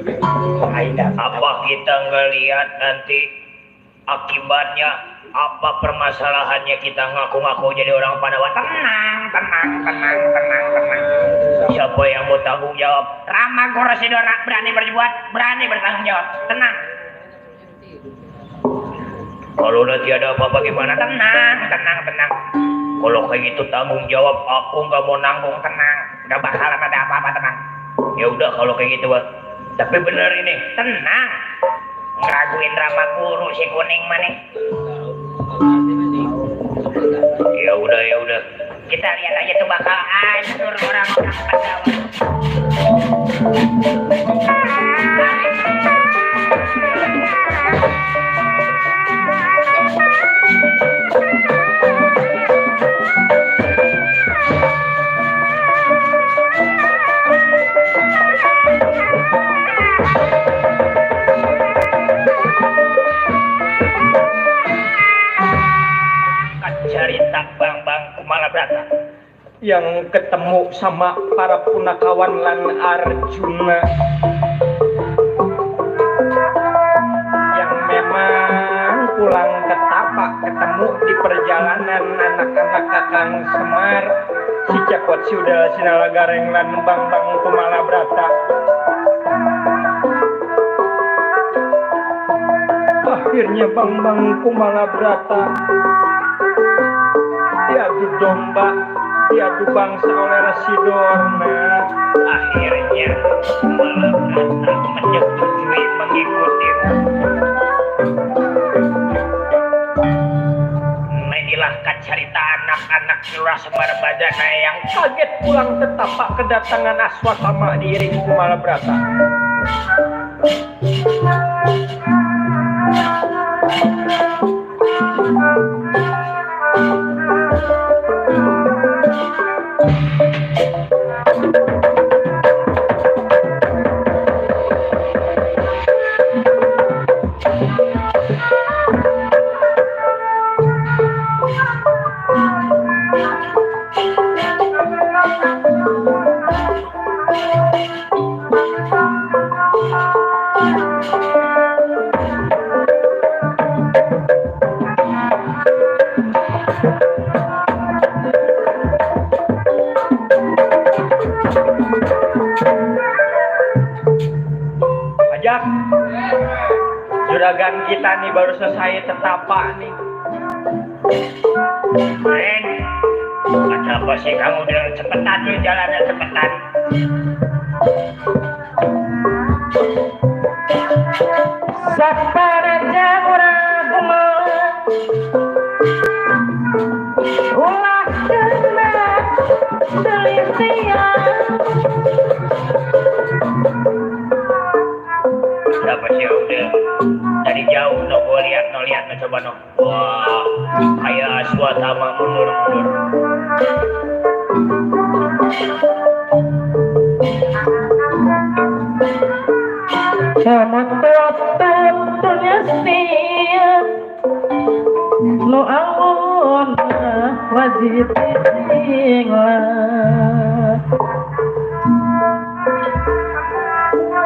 apa kita ngelihat nanti akibatnya apa permasalahannya kita ngaku-ngaku jadi orang Pandawa? Tenang. Siapa yang mau tanggung jawab? Rama Gurasidona berani berbuat, berani bertanggung jawab. Tenang. Kalau udah tiada apa-apa gimana? Tenang. Kalau kayak gitu tanggung jawab, aku nggak mau nanggung. Tenang. Nggak bakalan ada apa-apa, tenang. Ya udah kalau kayak gitu, Pak. Tapi bener ini, tenang. Ngeraguin Rama Guru si kuning mana? Ya udah. Kita lihat aja tuh bakal hancur orang-orang Pandawa. Cerita Bang Kumalabrata yang ketemu sama para punakawan lan Arjuna yang memang pulang ke tapak ketemu di perjalanan anak-anak Kakang Semar si Cekot si Udal Sinalagareng lan Bang Kumalabrata. Akhirnya Bang Kumalabrata diadu domba, diadu bangsa oleh Residorna. akhirnya Kumalabrata menyetujui mengikuti. Inilah cerita anak-anak Lurah Semar Bajana yang Kaget pulang ke tapak kedatangan Aswatama diiring Kumalabrata. Ajak, juragan kita nih baru selesai tetapak nih. Ren, kenapa sih kamu bilang cepetan tuh jalannya cepetan? Saparaja uraguma ulah kena selisian Kenapa sih udah dari jauh no gue lihat no coba no. Wah, kayak Aswatama mundur. sama tutunya siap nu angun wajib tinggal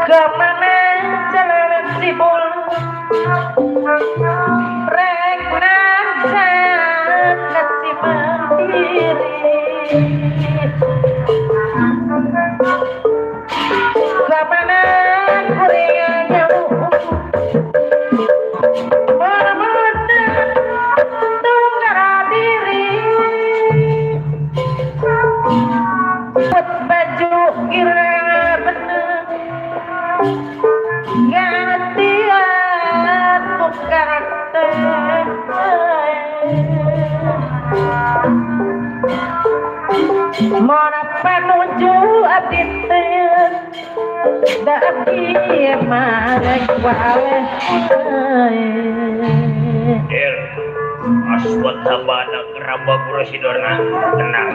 kemana jalan sibul rek najan si mandiri kemana kuringan jauh mana-mana tunggal diri buat baju kira bener gantian karakter mana penuju aditen daki marek wae Del, Aswatama anak Ramba Guru Sidorna. Tenang.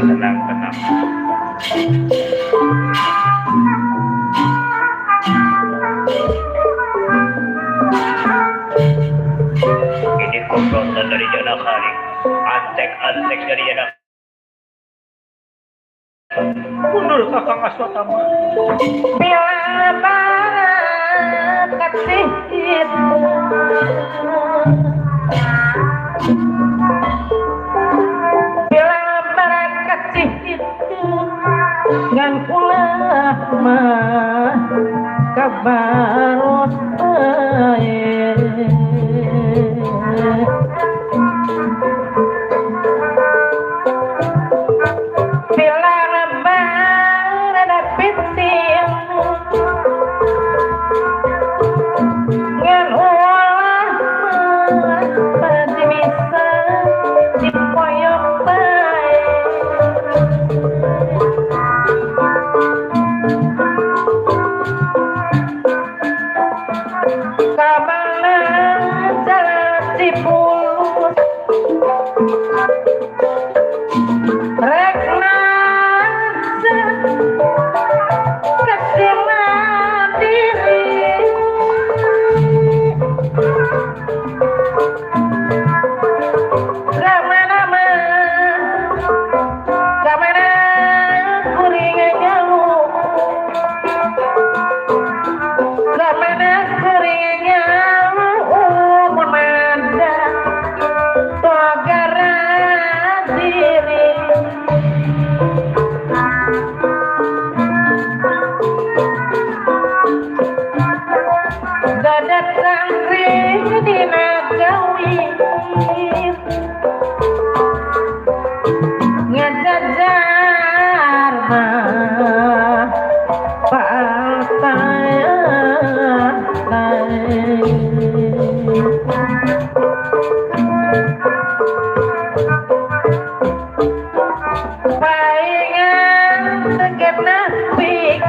Ini komplotan dari Janakari. Antek dari Janakari. Mundur Kakang Aswatama. bila barat kasih itu bila barat kasih itu ngan ulah mah kabarot bila barat piting ngan ulah mah pasti bisa dipoyok baik Rekna kecima diri kamana kuring nyamu kamana kuring nyamu menanda togara diri dadat sangri dina gawi ngajajar mah paingan tegena pikir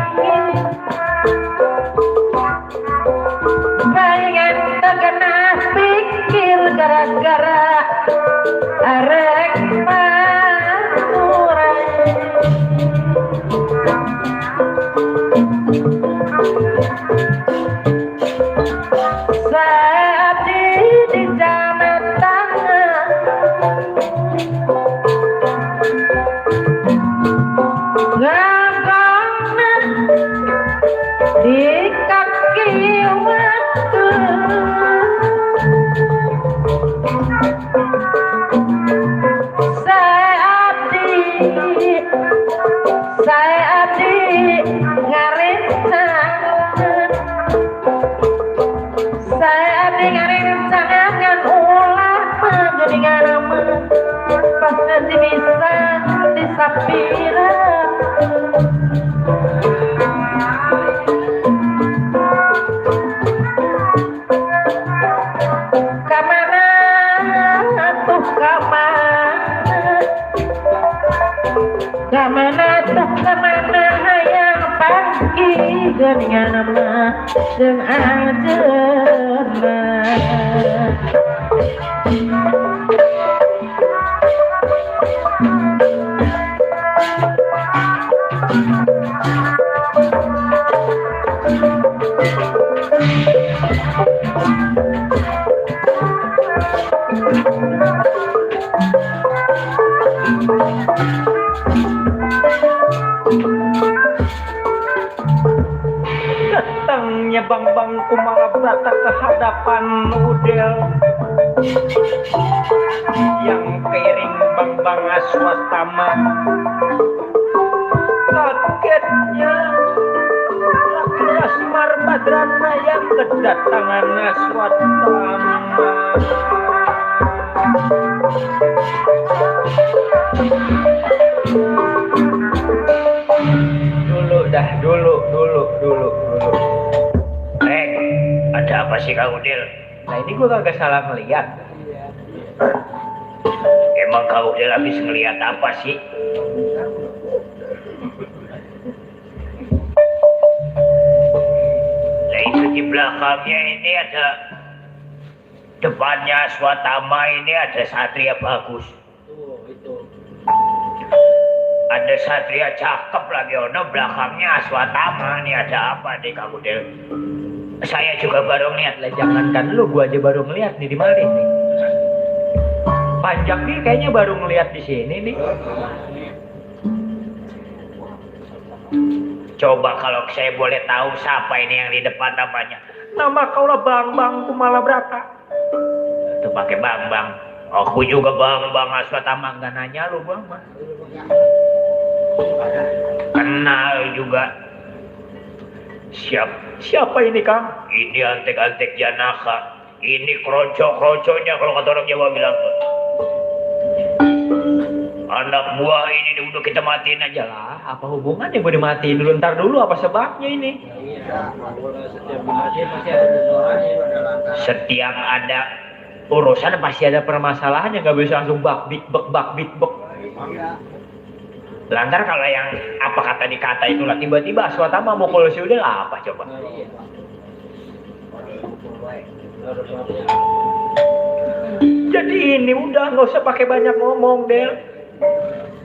paingan tegena pikir gara-gara arek maturai saat di jamet tangan ngagona di kaki waktu saya di ngarencangan saya di ngarencangan ulah menjadi nama pas nanti bisa disapira kamana tuh kamana hayang pagi dengan nama dengan ajarna datangnya Bang Kumalabrata ke hadapan Udel yang keiring Bang Aswatama. Kagetnya laki Asmar Badrana yang kedatangan Aswatama. Dulu. Ada apa sih Kang Udil? Nah ini gue kagak salah ngeliat. Emang Kang Udil habis ngeliat apa sih? Nah itu di belakangnya ini ada, depannya Aswatama ini ada satria bagus. Ada satria cakep lagi, ono belakangnya Aswatama. Nih ada apa nih Kang Udil? Saya juga baru ngeliat. Lah jangankan lu, gua aja baru ngeliat nih di mari nih. Panjang nih kayaknya baru ngeliat di sini nih. Coba kalau saya boleh tahu siapa ini yang di depan namanya? Nama kau lah Bang Kumalabrata. Itu pakai Bang. Aku juga Bang Aswatama, nggak nanya lu Bang. Kenal juga. Siapa ini Kang? Ini antek-antek Janaka. Ini kroco-kroconya kalau kata orang Jawa bilang. Anak buah ini udah kita matiin aja lah. Apa hubungannya gue dimatiin dulu? Ntar dulu apa sebabnya ini? Setiap ada urusan pasti ada permasalahannya, nggak bisa langsung bak bik bek. Lantar kalau yang apa kata dikata itulah tiba-tiba Aswatama mau kalau si Udel apa coba? Jadi ini udah nggak usah pakai banyak ngomong Del.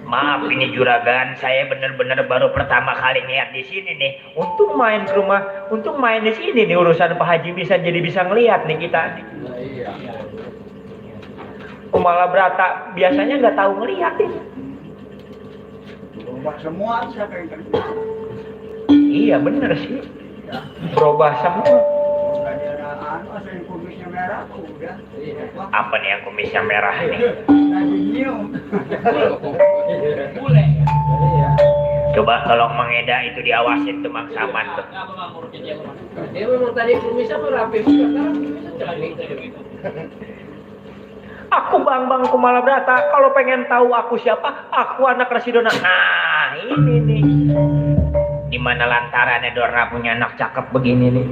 Maaf ini juragan, saya bener-bener baru pertama kali ngeliat di sini nih. Untung main ke rumah, untung main di sini nih urusan Pak Haji bisa ngeliat nih kita nih. Malah Brata biasanya nggak tahu ngeliat nih. Berubah semua siapa yang kerja? Iya bener sih. Berubah semua. Tadi ada asal yang kumisnya merah udah. Apa nih yang kumisnya merah nih? Tadi nyium. Bule. Coba tolong Mang Eda itu diawasin tuh Mang Saman tuh. Apa Mang urusin dia Mang? Dia memang tadi kumisnya mah rapi juga, sekarang kumisnya celana gitu. Aku Bang Kumala Brata, kalau pengen tahu aku siapa, aku anak Residona. Nah, ini nih. Di mana lantarannya Dorna punya anak cakep begini nih?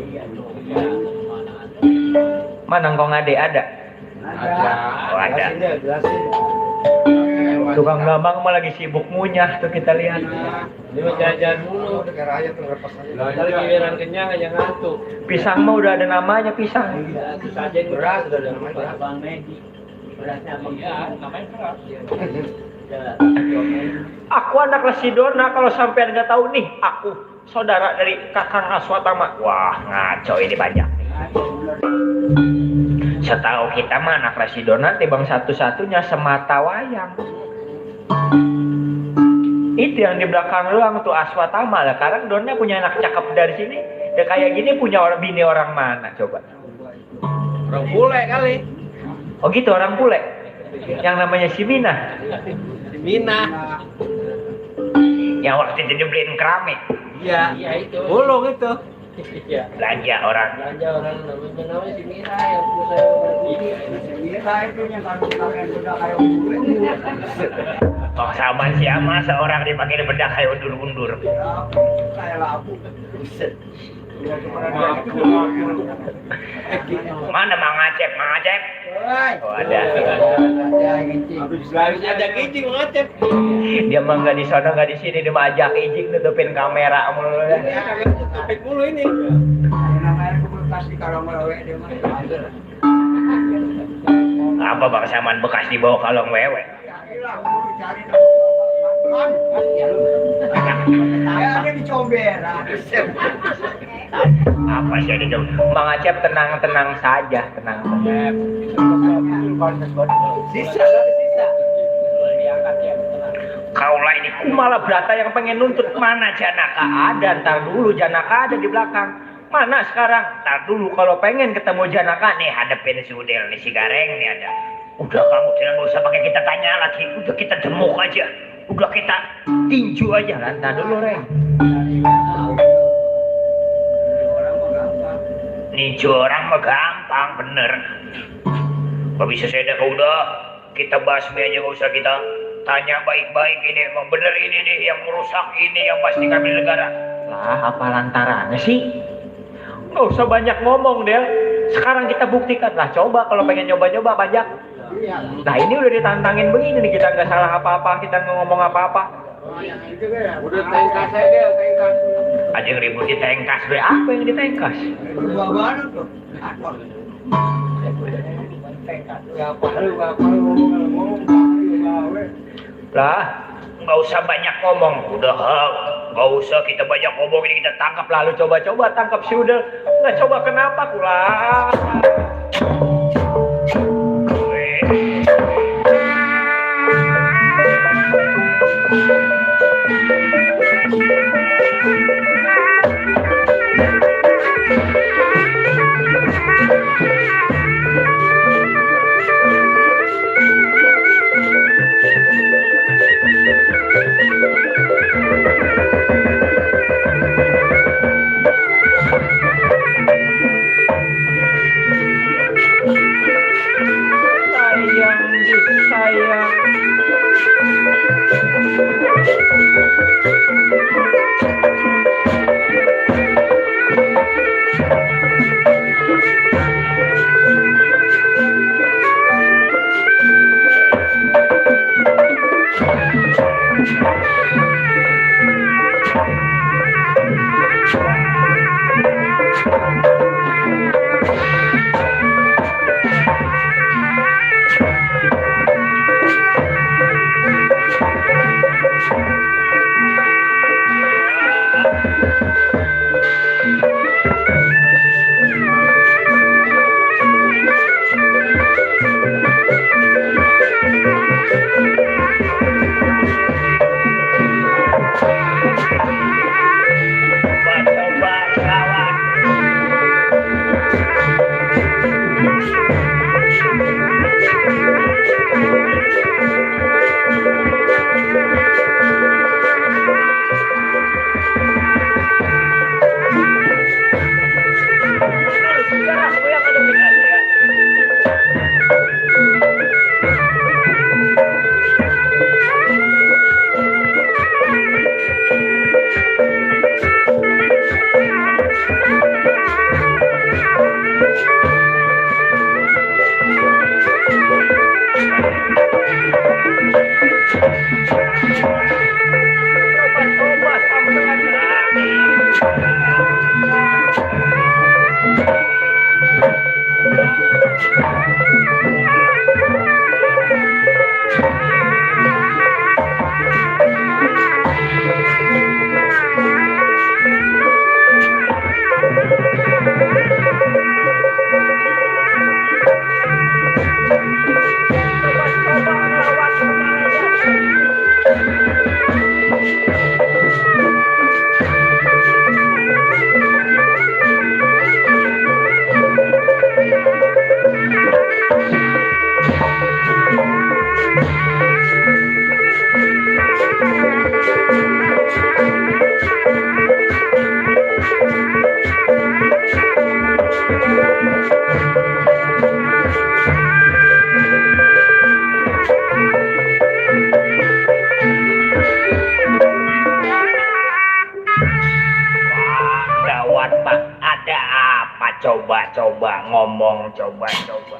Mana Ngkong Ade ada? Oh ada. Tukang Gambang mah lagi sibuk ngunyah tuh kita lihat. Dia mah jajan mulu. Kalau giliran kenyang aja ngantuk. Pisang mah udah ada namanya pisang. Sajen beras udah ada namanya Bang Medi. Berasnya Bang namanya beras. Aku anak Residona, kalau sampean nggak tahu nih, aku saudara dari Kakang Aswatama. Wah ngaco ini banyak. Setahu kita mah anak Residona tibang satu-satunya semata wayang. Itu yang di belakang ruang tuh Aswatama lah. Sekarang Donnya punya anak cakep dari sini. Ya kayak gini punya orang bini orang mana coba? Orang bule kali. Oh gitu orang bule. Yang namanya si Mina. Si Mina. Yang waktu itu dibeliin keramik. Iya, itu. Bolong itu. Iya. Belanja orang. Belanja orang namanya si Mira yang perlu saya beli. Mira itu yang kalian udah kayak bule. Oh sama siapa seorang dipakai bedak kayak undur-undur. Kayak labu. Mana Mang Acep? Mang Acep? Oh ada. Habis ada kijing ngacep. Dia mah nggak di sana nggak di sini, dia mah ajak ijik nutupin kamera mulu. Topik mulu ini. Namanya bekas di kalong wewe dia mah. Apa Bang Saman bekas dibawa kalong wewe? Carilah, cari ada di comberan. Apa sih ada jauh? Mang Acep tenang saja, tenang. Sisa. Kaulah ini Kumala Brata yang pengen nuntut mana Janaka ada, ntar dulu Janaka ada di belakang. Mana sekarang? Ntar dulu kalau pengen ketemu Janaka nih hadepin si Udel nih si Gareng nih ada. Udah kamu tidak usah pakai kita tanya lagi, udah kita jemuk aja, udah kita tinju aja lah. Ntar dulu Reng. Ninju orang mah gampang bener. Gak bisa saya udah kita basmi aja, gak usah kita tanya baik-baik ini emang bener ini nih yang merusak ini yang pasti kami negara. Lah apa lantarannya sih? Nggak usah banyak ngomong Del. Sekarang kita buktikan lah. Coba kalau pengen nyoba-nyoba pajak. Nah ini udah ditantangin begini nih, kita nggak salah apa-apa, kita nggak ngomong apa-apa. Udah tengkas aja, tengkas. Ajeng ribut di tengkas be. Apa yang ditengkas? Berubah banget tuh. Lah Nggak usah banyak ngomong, udah nggak usah kita banyak ngomong ini kita tangkap lah. lalu coba-coba tangkap si Udel. Nggak coba kenapa kulah? Aku yang ada dengan dia. Coba-coba sampean berani. Coba-coba lawan saya. Gawat Pak, ada apa coba-coba ngomong coba-coba.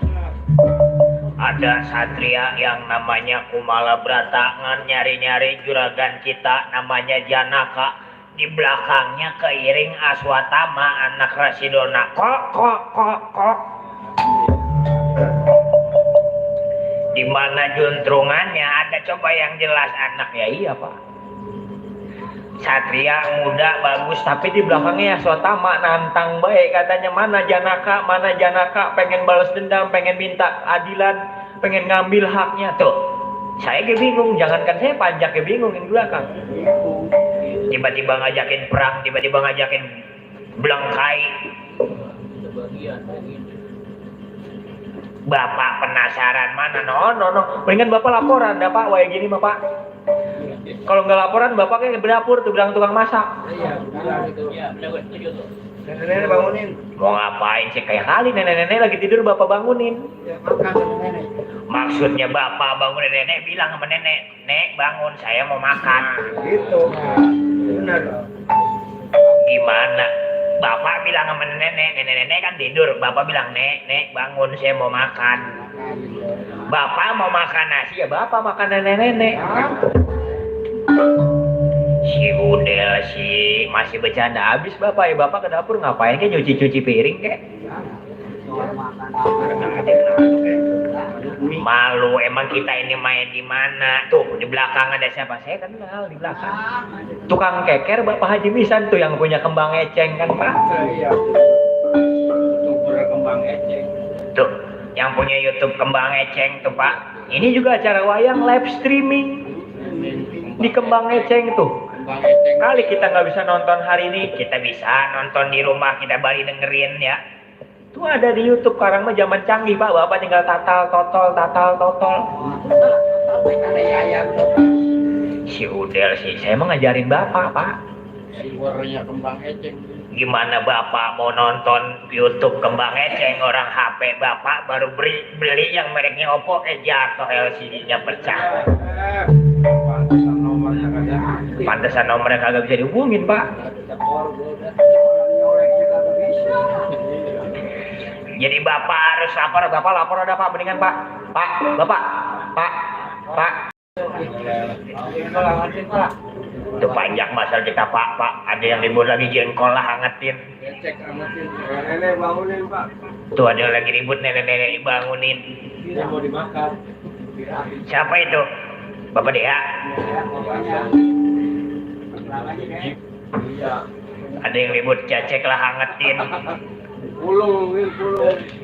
Ada satria yang namanya Kumala Bratangan nyari-nyari juragan kita namanya Janaka. Di belakangnya keiring Aswatama anak Rasidona. Kok. Di mana juntrungannya ada coba yang jelas anaknya. Iya Pak. Satria muda bagus tapi di belakangnya Aswatama nantang baik katanya mana Janaka pengen balas dendam, pengen minta adilan, pengen ngambil haknya tuh. Saya bingung, jangankan saya pajak bingung yang belakang. Tiba-tiba ngajakin perang, tiba-tiba ngajakin belengkai. Bapak penasaran mana? No. Mendingan Bapak laporan, dah Pak. Wah gini Bapak. Kalau nggak laporan, Bapak kayak berdapur tuh bilang tukang masak. Nenek bangunin. Mau ngapain sih kayak kali nenek-nenek lagi tidur Bapak bangunin. Maksudnya Bapak bangunin nenek bilang sama nenek, "Nek, bangun, saya mau makan." Gitu. Benar. Gimana? Bapak bilang sama nenek kan tidur. Bapak bilang, "Nek, bangun, saya mau makan." Bapak mau makan nasi ya Bapak makan nenek. Si Udel sih masih bercanda habis Bapak ya. Bapak ke dapur ngapain kayak nyuci piring kek? Malu emang kita ini main di mana? Tuh di belakang ada siapa? Saya kenal di belakang. Tukang keker Bapak Haji Misan tuh yang punya kembang eceng kan Pak? Iya. Tuh kembang eceng. Tuh yang punya YouTube kembang eceng tuh Pak. Ini juga acara wayang live streaming di kembang eceng tuh. Kali kita nggak bisa nonton hari ini, kita bisa nonton di rumah kita bari dengerin ya. Tuh ada di YouTube sekarang mah zaman canggih Pak. Bapak tinggal tatal totol. Si Udel sih, saya mau ngajarin Bapak Pak. Warnanya kembang eceng. Gimana Bapak mau nonton YouTube kembang eceng orang HP Bapak baru beli yang mereknya Oppo jatuh LCD-nya pecah. Pantesan nomornya kagak bisa dihubungin Pak. Jadi Bapak harus lapor ada Pak mendingan Pak. Pak. Itu panjang masalah kita Pak. Ada yang ribut lagi jengkol lah hangatin. Nenek bangunin Pak. Tuh ada yang lagi ribut nenek dibangunin. Dia mau dimakan. Siapa itu? Bapak Dea. Iya. Ada yang ribut cecek lah hangatin. Pulung.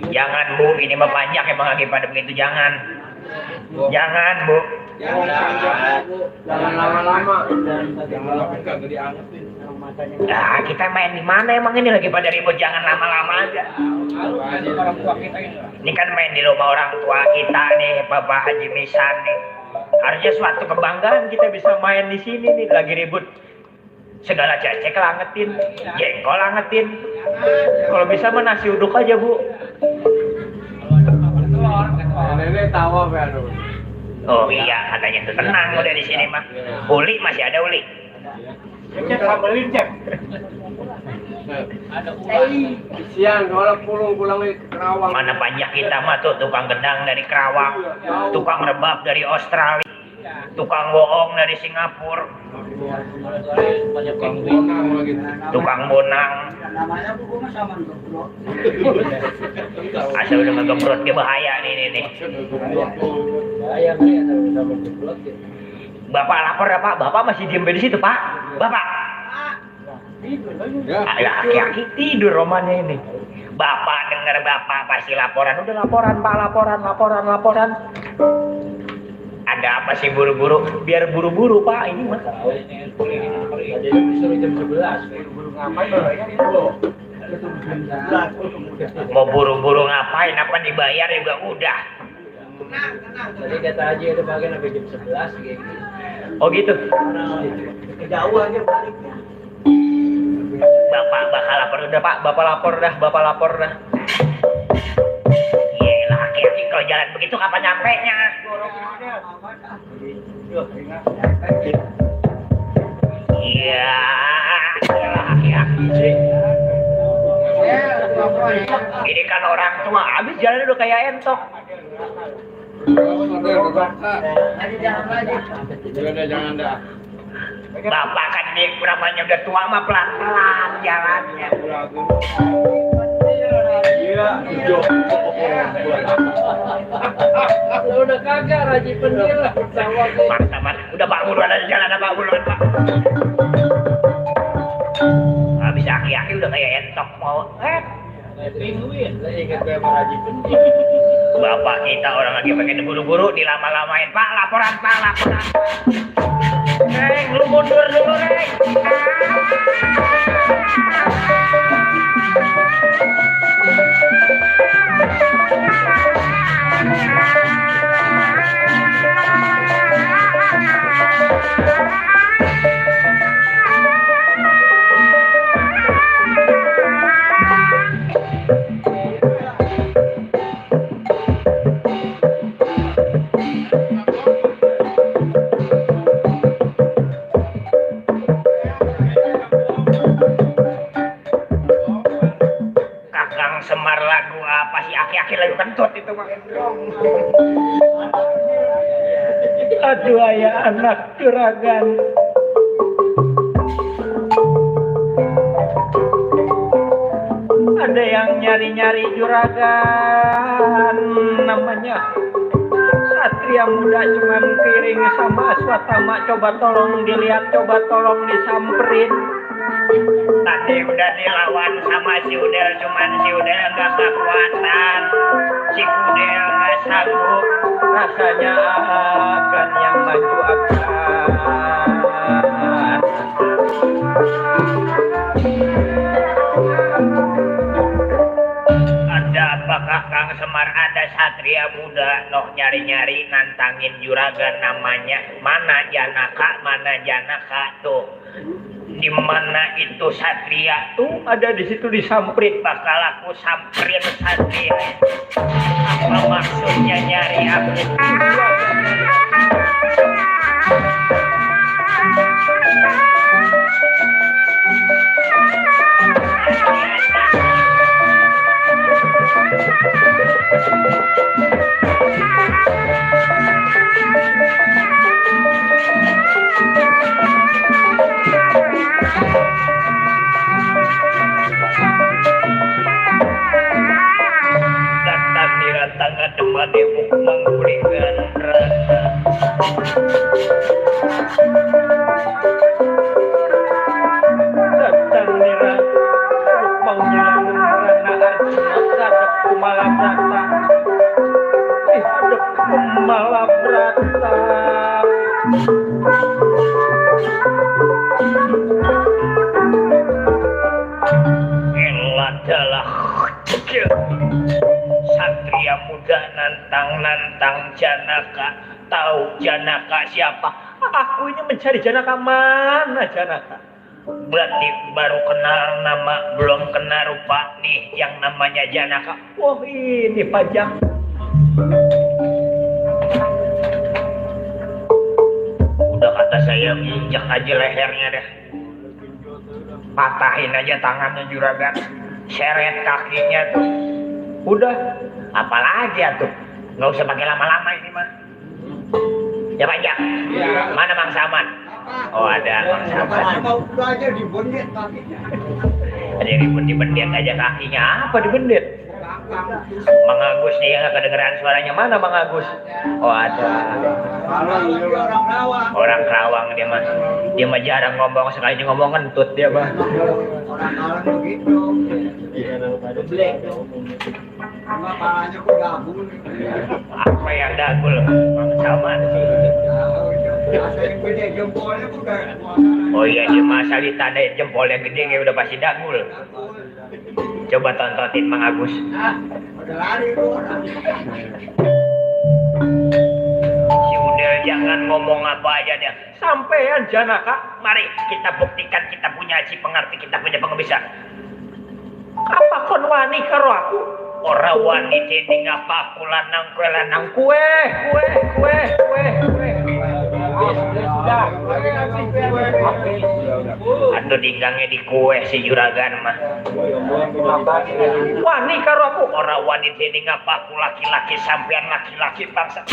Jangan Bu, ini mah panjang emang lagi pada begitu jangan Bu. Jangan lama-lama. Jangan diangetin. Nah, kita main di mana emang ini lagi pada ribut jangan lama-lama aja. Ini kan main di rumah orang tua kita nih, Bapak Haji Misan nih. Harusnya suatu kebanggaan kita bisa main di sini nih lagi ribut. segala cecek langetin, jengkol langetin. Kalau bisa mah nasi uduk aja Bu. Nenek tawa baru. Oh iya, katanya tuh tenang udah di sini mah. Uli masih ada uli. Cek sambelin cek. Ada uang. Siang kalau pulang ke Kerawang. Mana banyak kita mah tuh tukang gedang dari Kerawang, tukang rebab dari Australia, tukang bohong dari Singapura, tukang bonang. Namanya buku mah sama bro. Asal udah ngegembrot ke bahaya nih. Ayam nih sama jeblok ya. Bapak lapor ya Pak, Bapak masih diem di situ Pak. Bapak, laki-laki tidur romannya ini. Bapak dengar Bapak pasti laporan. Udah laporan Pak, laporan. Ada apa sih buru-buru? Biar buru-buru Pak ini mah. Jadi disuruh jam 11. Buru-buru ngapain lo? Mau buru-buru ngapain? Apa dibayar juga udah. Tadi kata Haji ada bagian sampai jam 11 kayak gitu. Oh gitu. Kejauhan aja baliknya. Bapak bakal lapor udah Pak, Bapak lapor dah. Iya laki-laki kalau jalan begitu kapan nyampe nya? Iya laki-laki sih. Ini kan orang tua, habis jalan udah kayak entok. Jangan dah. Bapak kan nih namanya udah tua mah pelan-pelan jalannya. Lo udah kagak Haji Pendil sawah. Mantap, udah Pak buruan aja jalan Pak buruan Pak. Habis aki-aki udah kayak entok mau. Pinguin, lah ingat gue sama Haji Pendil. Bapak kita orang lagi pengen buru-buru dilama-lamain. Pak laporan. Neng, lu mundur dulu Neng. Kakang Semar lagu apa sih? Aki-aki lagu kentut itu mah. Aduh ayah anak juragan. Ada yang nyari-nyari juragan namanya Satria Muda cuman piring sama Aswatama. Coba tolong dilihat, coba tolong disamperin. Tadi udah dilawan sama si Udel, cuman si Udel nggak kekuatan. Si Udel nggak sanggup. Rasanya akan yang maju akan. Ada apakah Kang Semar? Ada Satria Muda noh nyari-nyari nantangin juragan namanya. Mana Janaka tuh? Di mana itu Satria? Tuh ada di situ disamprit. Bakal aku samperin Satria. Apa maksudnya nyari aku? Datang diratang adema demuk manggulingan rasa. Datang nira maunya karena sadap kumalabrata. Sadap kumalabrata. Eladalah Satria Muda nantang Janaka. Tahu Janaka siapa? Aku ini mencari Janaka, mana Janaka? Berarti baru kenal nama, belum kenal rupa nih yang namanya Janaka. Oh ini pajak. Udah kata saya injak aja lehernya deh. Patahin aja tangannya juragan. Seret kakinya tuh. Udah. Apalagi atuh. Nggak usah pakai lama-lama ini mah. Ya pajak. Iya. Mana Mang Saman? Oh ada Mang Saman. Mau aja dibonyet kakinya. Ada yang dibendit aja kakinya. Apa dibendit? Mang Agus nih yang nggak kedengeran suaranya. Mana Mang Agus? Oh ada. Kalau dia orang Rawang. Orang Kerawang dia mah. Dia mah jarang ngomong, sekali ngomong kentut dia mah. Orang Rawang begitu. Black. Cuma palanya kok gabung. Apa yang dagul? Mang Saman sih. Ada yang gede jempolnya udah. Oh iya dia mah asal ditanda jempol yang gede kayak udah pasti dagul. Coba tontonin Mang Agus. Udah lari tuh orang. Si Udel jangan ngomong apa aja deh. Sampean Janaka. Mari kita buktikan kita punya si pengerti, kita punya pengabisa. Apa kon wani karo aku? Orang wanita ini ngapa aku lanang Kue. Aduh dinggangnya di kue si juragan mah. Wani karo aku. Orang wanita ini ngapa aku laki-laki sampean laki-laki bangsa.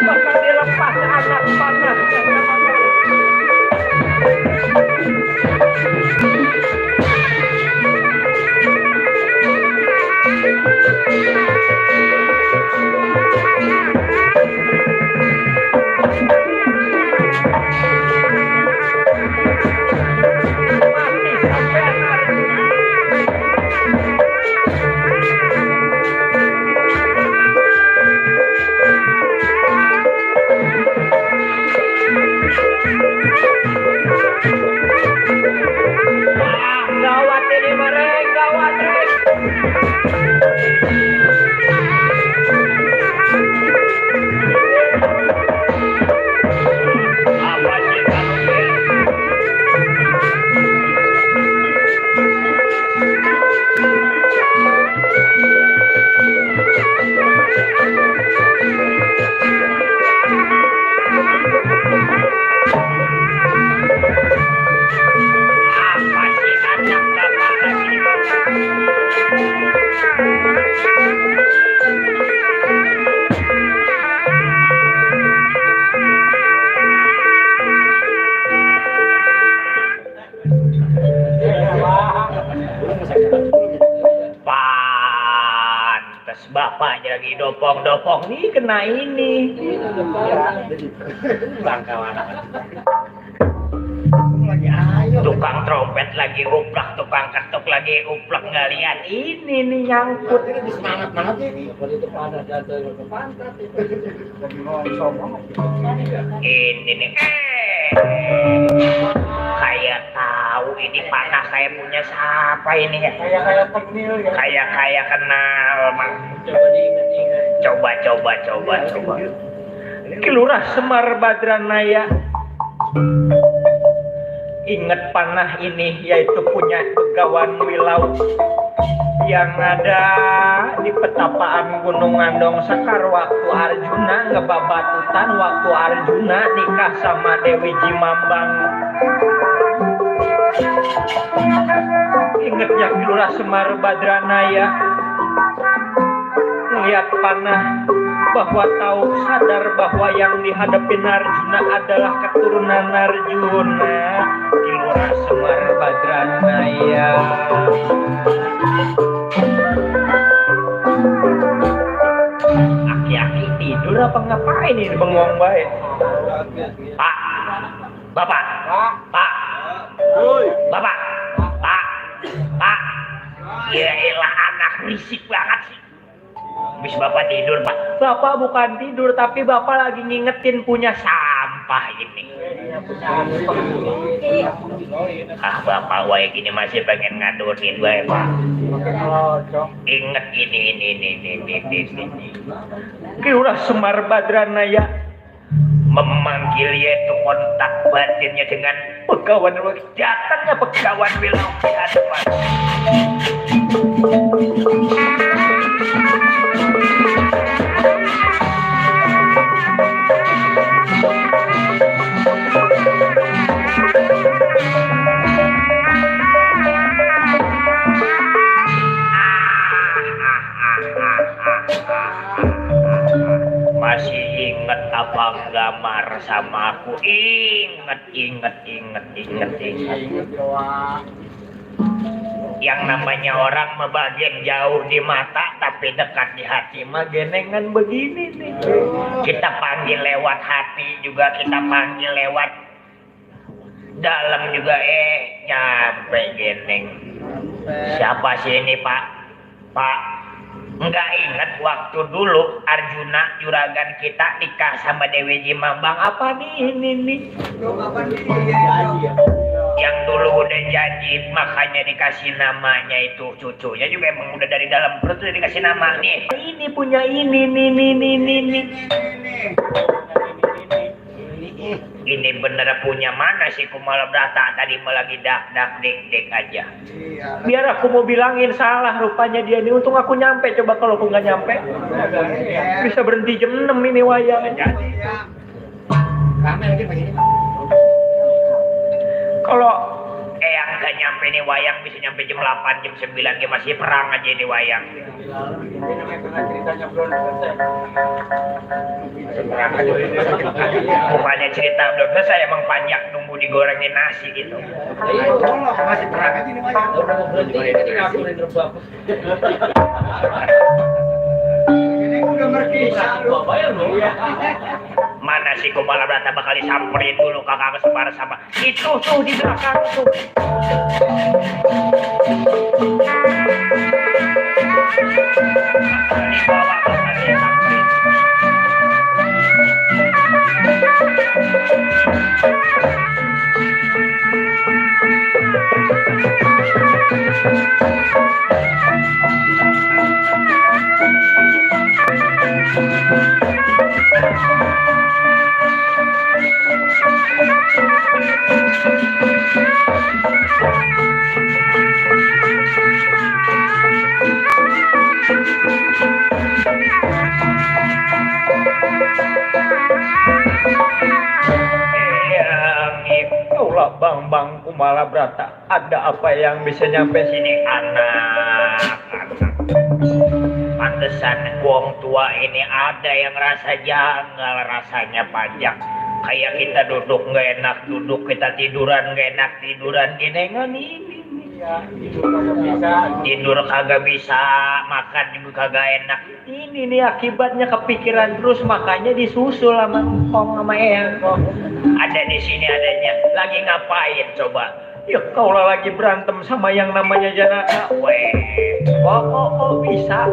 Bakal dilepas anak panas. bapak lagi dopong-dopong nih kena ini. Lagi ayo. Tukang trompet lagi uplak, tukang ketuk lagi uplak, nggak lihat ini nih nyangkut. Ini semangat banget ini. Lagi ngomong. Ini nih, kayak tahu ini panah kayak punya siapa ini ya? Kayak kenil ya. Kayak kenal, mang. Coba. Kilurah Semar Badranaya. Ingat panah ini yaitu punya Begawan Wilau yang ada di petapaan Gunung Andong Sekar waktu Arjuna ngebabatutan, waktu Arjuna nikah sama Dewi Jimambang. Ingat ya Kilurah Semar Badranaya, melihat panah bahwa tahu sadar bahwa yang dihadapin Arjuna adalah keturunan Arjuna. Kilurah Semar Badranaya. Aki-aki tidur apa ngapain ini bengong baik? Pak, bapak, pak, bapak, pak. Ya elah anak berisik banget sih. Bis bapak tidur, Pak. Bapak bukan tidur tapi bapak lagi ngingetin punya Sampah ini. Bapak wae gini masih pengen ngadurin wae, Pak. Ingat ini. Kilurah Semar Badranaya Memanggil yaitu kontak batinnya dengan Begawan Wilau. datangnya Begawan Wilau di hadapan. Masih inget apa nggak marah sama aku? Inget. Yang namanya orang bagian jauh di mata tapi dekat di hati mah genengan begini nih. Kita panggil lewat hati juga, kita panggil lewat dalam juga, nyampe geneng. Siapa sih ini, Pak? Nggak ingat waktu dulu Arjuna juragan kita nikah sama Dewi Jimambang. Apa nih ini? Yang dulu udah janji, makanya dikasih namanya itu cucunya juga emang udah dari dalam perut udah dikasih nama nih. Ini punya ini. Ini bener punya mana sih Kumalabrata, tadi malah lagi dak dik aja. Biar aku mau bilangin salah rupanya dia ini. Untung aku nyampe. Coba kalau aku nggak nyampe bisa berhenti jam 6 ini wayang. Kalau yang nggak nyampe nih wayang bisa nyampe jam 8, jam 9 dia masih perang aja ini wayang. Bukannya cerita belum selesai, emang panjang nunggu digorengin nasi gitu. Masih perang aja nih wayang. Ini udah merkisah lu. Mana sih Kumalabrata bakal disamperin dulu kakak Semar sama itu tuh di belakang tuh. Di bawah bakal disamperin. Bang Kumalabrata, ada apa yang bisa nyampe sini? Anak. Pantesan wong tua ini ada yang rasa janggal, rasanya panjang. Kayak kita duduk nggak enak duduk, kita tiduran nggak enak tiduran. Genengan ini. tidur kagak bisa, makan juga kagak enak. Ini nih akibatnya kepikiran terus, makanya disusul sama Kong sama Eyang. Ada di sini adanya. Lagi ngapain coba? Ya kau lah lagi berantem sama yang namanya Janaka. Weh, Oh bisa.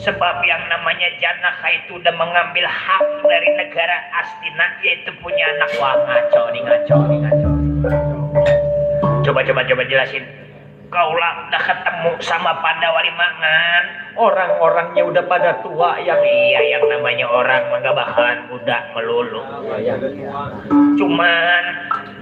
sebab yang namanya Janaka itu udah mengambil hak dari negara Astina, yaitu punya anak. Wah, ngaco nih. Coba jelasin. Kaulah udah ketemu sama Pandawali Mangan. Orang-orangnya udah pada tua yang Iya, yang namanya orang mah gak bakalan budak melulu. Cuman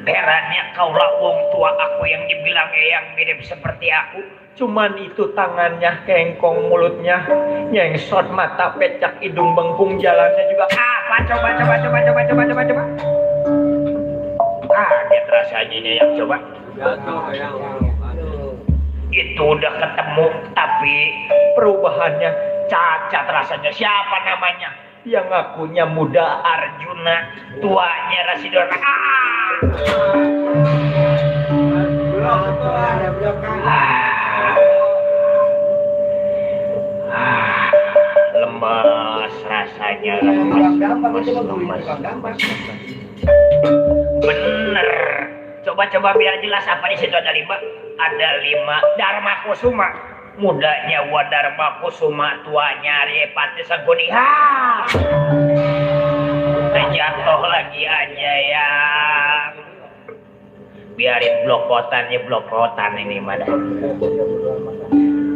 herannya kaulah wong tua aku yang dibilang yang mirip seperti aku. cuman itu tangannya kengkong, mulutnya nyengsot, mata pecak, hidung bengkung, jalannya juga Apa? Coba. Kaget rasanya ini yang coba. Itu udah ketemu, tapi perubahannya. cacat rasanya. Siapa namanya? Yang ngakunya muda, Arjuna, tuanya Rasidona. Lemas rasanya, lemas. Bener. Coba biar jelas apa di situ ada 5. Ada 5 Dharma Kusuma. Mudanya Wadarma Kusuma, tuanya Repati Saguni. Terjatuh lagi aja ya. Biarin blokotan ini mana.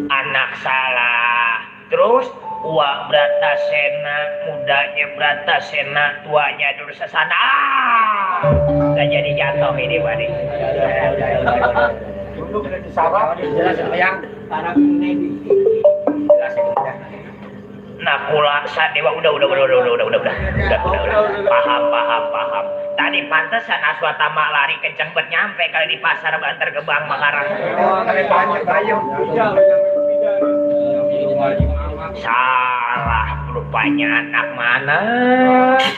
Anak salah. Terus Wa Bratasena, mudanya Bratasena, tuanya Dursasana. Gak jadi jatuh ini Bani. Duduk di sarap, jelas yang tanah ini. Nah, kula Sadewa udah. Paham. Tadi pantesan Aswatama lari kenceng bet nyampe kali di pasar Banter Gebang Makassar. Banyak bayam. Salah rupanya anak mana?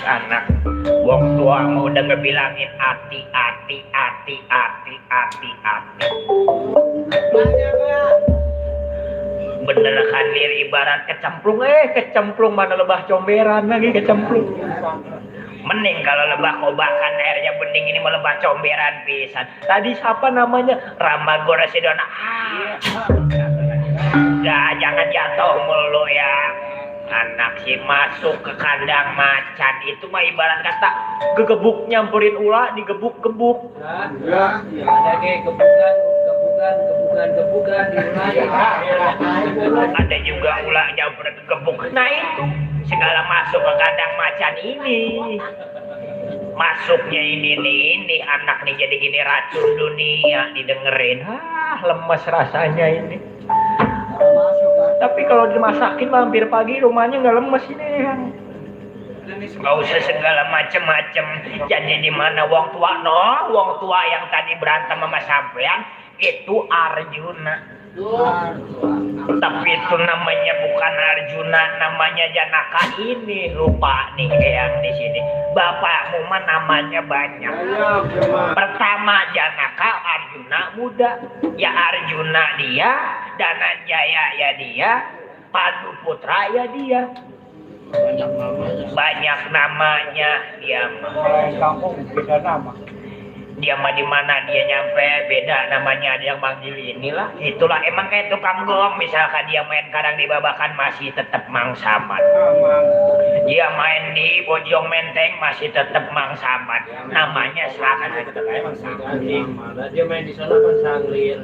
Anak wong tua mau udah ngebilangin hati-hati. Bener kan lir ibarat kecemplung mana lebah comberan lagi kecemplung. Mending kalau lebah kobakan airnya bening, ini mau lebah comberan pisan. Tadi siapa namanya? Rama Goresidona. Jangan jatuh mulu ya. Anak si masuk ke kandang macan itu mah ibarat kata Gegebuk nyamperin ulah, digebuk-gebuk. Ada kayak gebukan di rumah. ada juga ulah nyamper gebuk. Nah itu segala masuk ke kandang macan ini. Masuknya ini anak nih jadi gini racun dunia didengerin. Lemes rasanya ini. Tapi kalau dimasakin mampir pagi rumahnya nggak lemes ini. Gak usah segala macem-macem. Jadi di mana wong tua yang tadi berantem sama sampean itu Arjuna. Tapi itu namanya bukan Arjuna, namanya Janaka. Ini lupa nih yang di sini. Bapakmu mah namanya banyak. Pertama Janaka, Arjuna muda. Ya Arjuna dia, Dananjaya ya dia, Pandu Putra ya dia. Banyak namanya dia mah. Kampung beda nama. Dia mah di mana dia nyampe beda namanya, ada yang manggil inilah itulah. Emang kayak tukang gong, misalkan dia main kadang di Babakan masih tetap mangsaman, dia main di Bojong Menteng masih tetap mangsaman, namanya Sanglir. Dia main di sana kan Sanglir.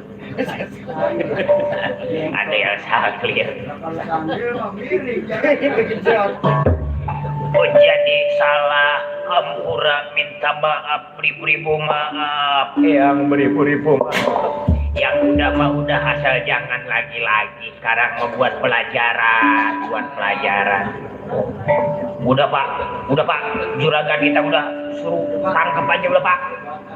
Ada yang Sanglir. Kalau sambil memilih jangan Oh jadi salah, hampura minta maaf, beribu-ribu maaf. Yang beribu-ribu. Yang udah mah udah, asal jangan lagi-lagi. Sekarang membuat pelajaran, Udah pak, juragan kita udah suruh tangkap aja udah pak.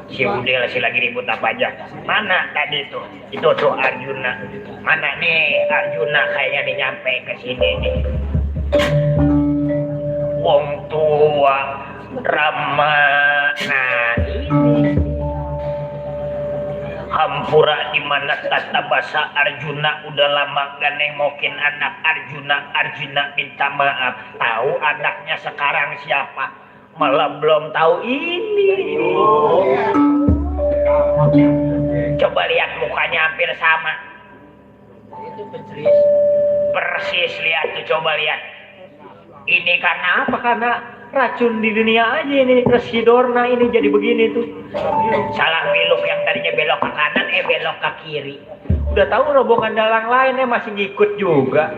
Si Udel si lagi ribut apa aja. Mana tadi tuh? Itu tuh Arjuna. Mana nih Arjuna kayaknya nih nyampe ke sini nih. Wong tua Rama, nah ini Hampura di mana tata basa Arjuna udah lama gak nengokin anak Arjuna. Arjuna minta maaf. Tahu anaknya sekarang siapa? Malah belum tahu ini. Coba lihat mukanya hampir sama. Itu penceris. Persis lihat tuh, coba lihat. Ini karena Apa karena racun di dunia aja ini Resi Dorna ini jadi begini tuh. salah belok, yang tadinya belok ke kanan belok ke kiri. Udah tahu rombongan dalang lainnya masih ngikut juga.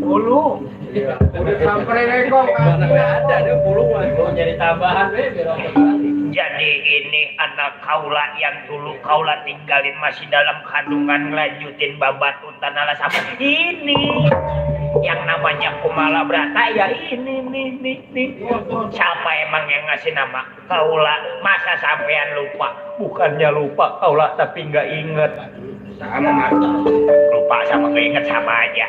Mulu. Udah sampai kok. Mana nggak ada dia puluhan. Mau jadi tambahan belok ke kali. Jadi ini anak kaula yang dulu kaula tinggalin masih dalam kandungan ngelanjutin babatutan tanah sama ini. Yang namanya Kumala Brata ya ini nih. Siapa emang yang ngasih nama kaula? Masa sampean lupa? Bukannya lupa kaula tapi nggak inget. Sama lupa sama keinget sama aja.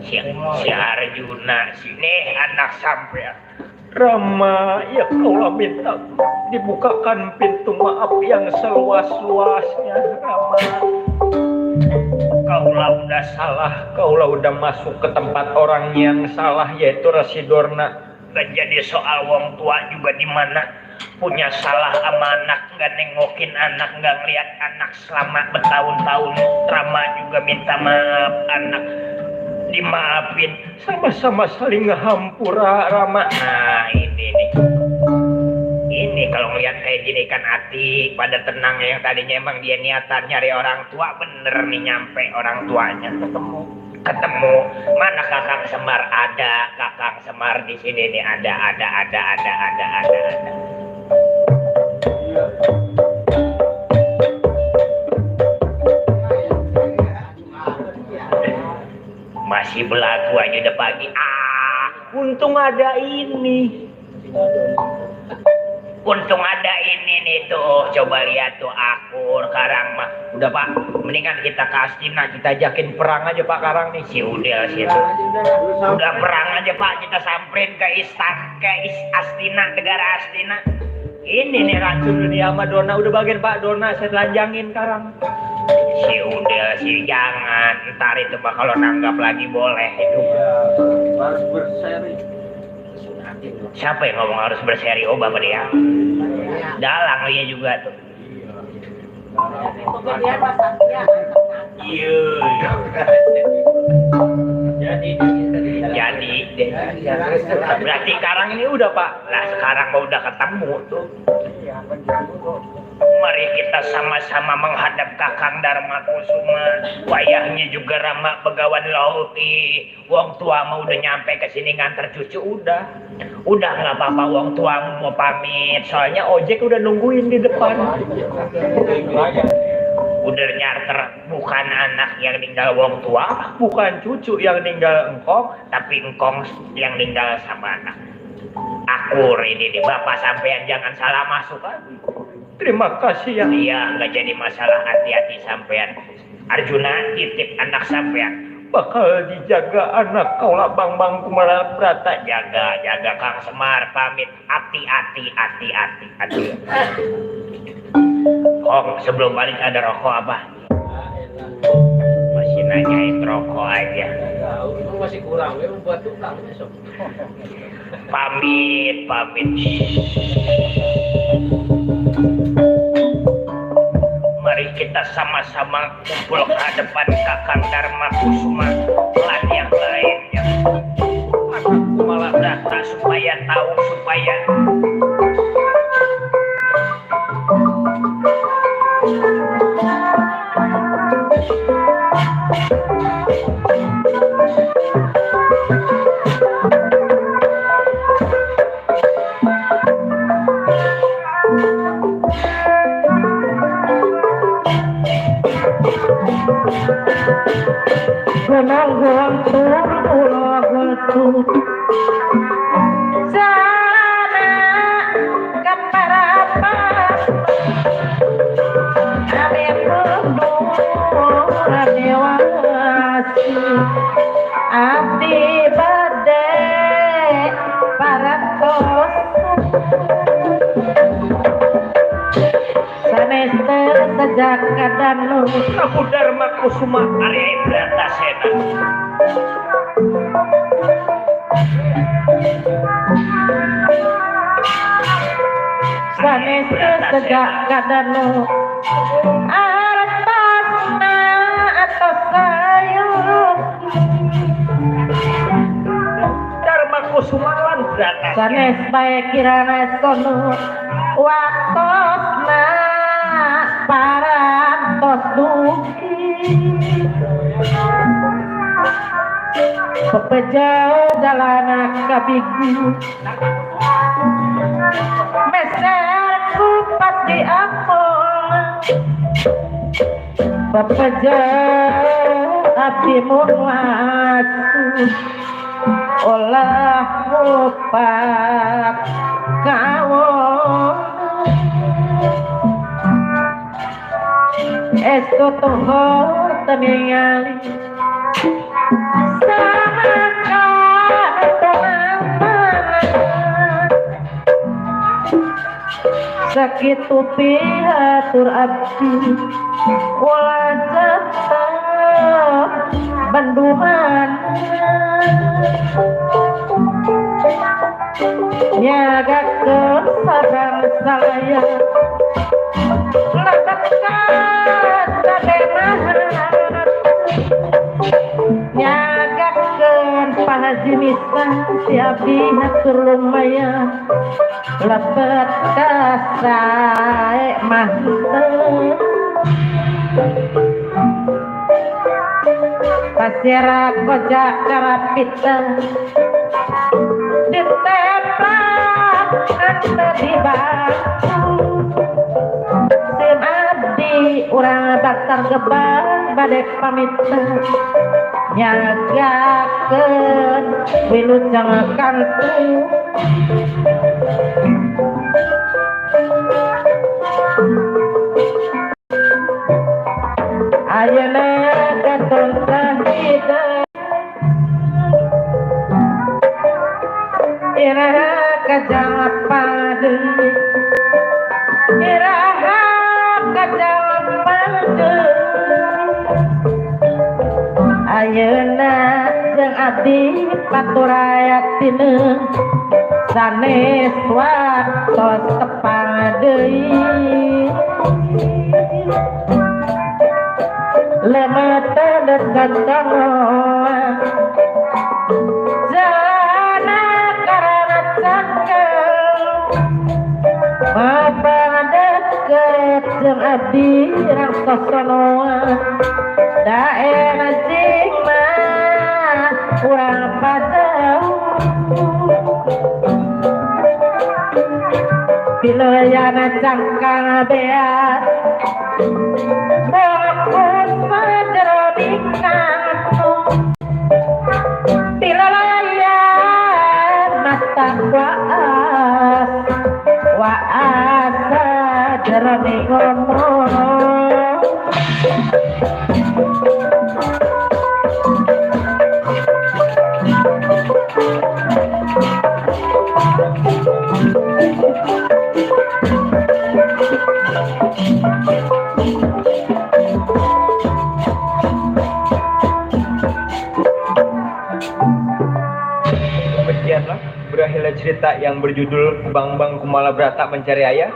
Si Arjuna sini anak sampean. Rama, ya kaulah minta dibukakan pintu maaf yang seluas-luasnya, Rama. Kaulah udah salah, kaulah udah masuk ke tempat orang yang salah, yaitu Resi Dorna. Gak jadi soal wong tua juga di mana punya salah sama anak, nggak nengokin anak, nggak ngeliat anak selama bertahun-tahun. Rama juga minta maaf, anak dimaafin, Sama-sama saling ngehampura, Rama. nah ini nih. Ini kalau ngeliat kayak gini kan hati pada tenang. Yang tadinya emang dia niatan nyari orang tua, bener nih nyampe orang tuanya ketemu. Mana Kakang Semar? Ada Kakang Semar di sini nih, ada. Masih belagu aja udah pagi. Untung ada ini. Untung ada ini nih tuh. Coba lihat tuh akur Karang mah. Udah Pak, mendingan kita ke Astina, kita ajakin perang aja Pak Karang nih. Si Udel situ. Udah perang aja Pak, kita samperin ke Astina, negara Astina. Ini nih racun dunia sama Dona. Udah bagian Pak Dona, saya telanjangin Karang. Si Udel sih jangan. Ntar itu Pak kalau nanggap lagi boleh itu. Harus berseri. Siapa yang ngomong harus berseri? Oh Bapak dia. Dalang dia juga tuh. Iya. Jadi deh. Berarti sekarang ini udah Pak. Lah sekarang mau udah ketemu tuh. Mari kita sama-sama menghadap Kakang Dharma Kusuma. Wayahnya juga Rama Begawan Lauti. Wong tua mau udah nyampe ke sini nganter cucu udah. Udah nggak apa-apa wong tua mau pamit. Soalnya ojek udah nungguin di depan. Udah nyarter, bukan anak yang ninggal wong tua, Bukan cucu yang ninggal engkong. tapi engkong yang ninggal sama anak. Akur ini nih, Bapak sampean jangan salah masuk lagi. Terima kasih ya. Iya, nggak jadi masalah, hati-hati sampean. Arjuna titip anak sampean. Bakal dijaga anak kaulah Bang Kumala Brata. Jaga Kang Semar, pamit. Hati-hati. Kong, sebelum balik ada rokok apa? Masih nanyain rokok aja. Emang masih kurang, ya buat tukang besok. Pamit. Mari kita sama-sama kumpul ke hadapan Kakang Dharma Kusuma dan yang lainnya. Aku malah data supaya tahu, supaya Sana keparapa ame mundur dewasi abdi bade parantos sanes sejak kadanu Prabu Dharma Kusuma Arya Bratasena sanes sejak kadanu artasna atas sayur Dharma Kusuma lan Bratasena sanes bae kirana sono waktosna parantos duki pepejauh jalana kabigu meserku pati apol pepejauh abdi muasu olah mupak kawon estu tuhor teningali sama teman-teman sakitu pihatur abdi ulah jatah banduhan nyaga kesarang saya lakukan tadenahan nyagakeun pahaji misan si abdi hatur lumayan lepet kasae mantep pasira koja karapita diteprak ante di batu sim abdi urang baktar gebang badek pamita nyagakeun wilujeng kantu ayeuna katon kahida iraha kajapade iraha kajapade ayeuna jeung abdi paturayatine sanes waktos tepang deui lemete dekat jana karana cangkel apa deket jeung abdi raksasana daerah jingma urang padau pilayana cangkang beas fokus sajeroning kantung pilalayan mata waas sajeroning ngomong demikianlah berakhirlah cerita yang berjudul Bang Bang Kumala Brata Mencari Ayah.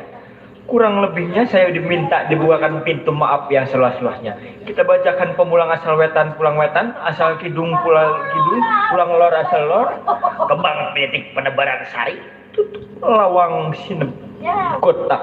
Kurang lebihnya saya diminta dibukakan pintu maaf yang seluas-luasnya. Kita bacakan pemulang asal wetan pulang wetan, asal kidung pulang kidung, pulang lor asal lor, kembang petik penebaran sari lawang sinep kota.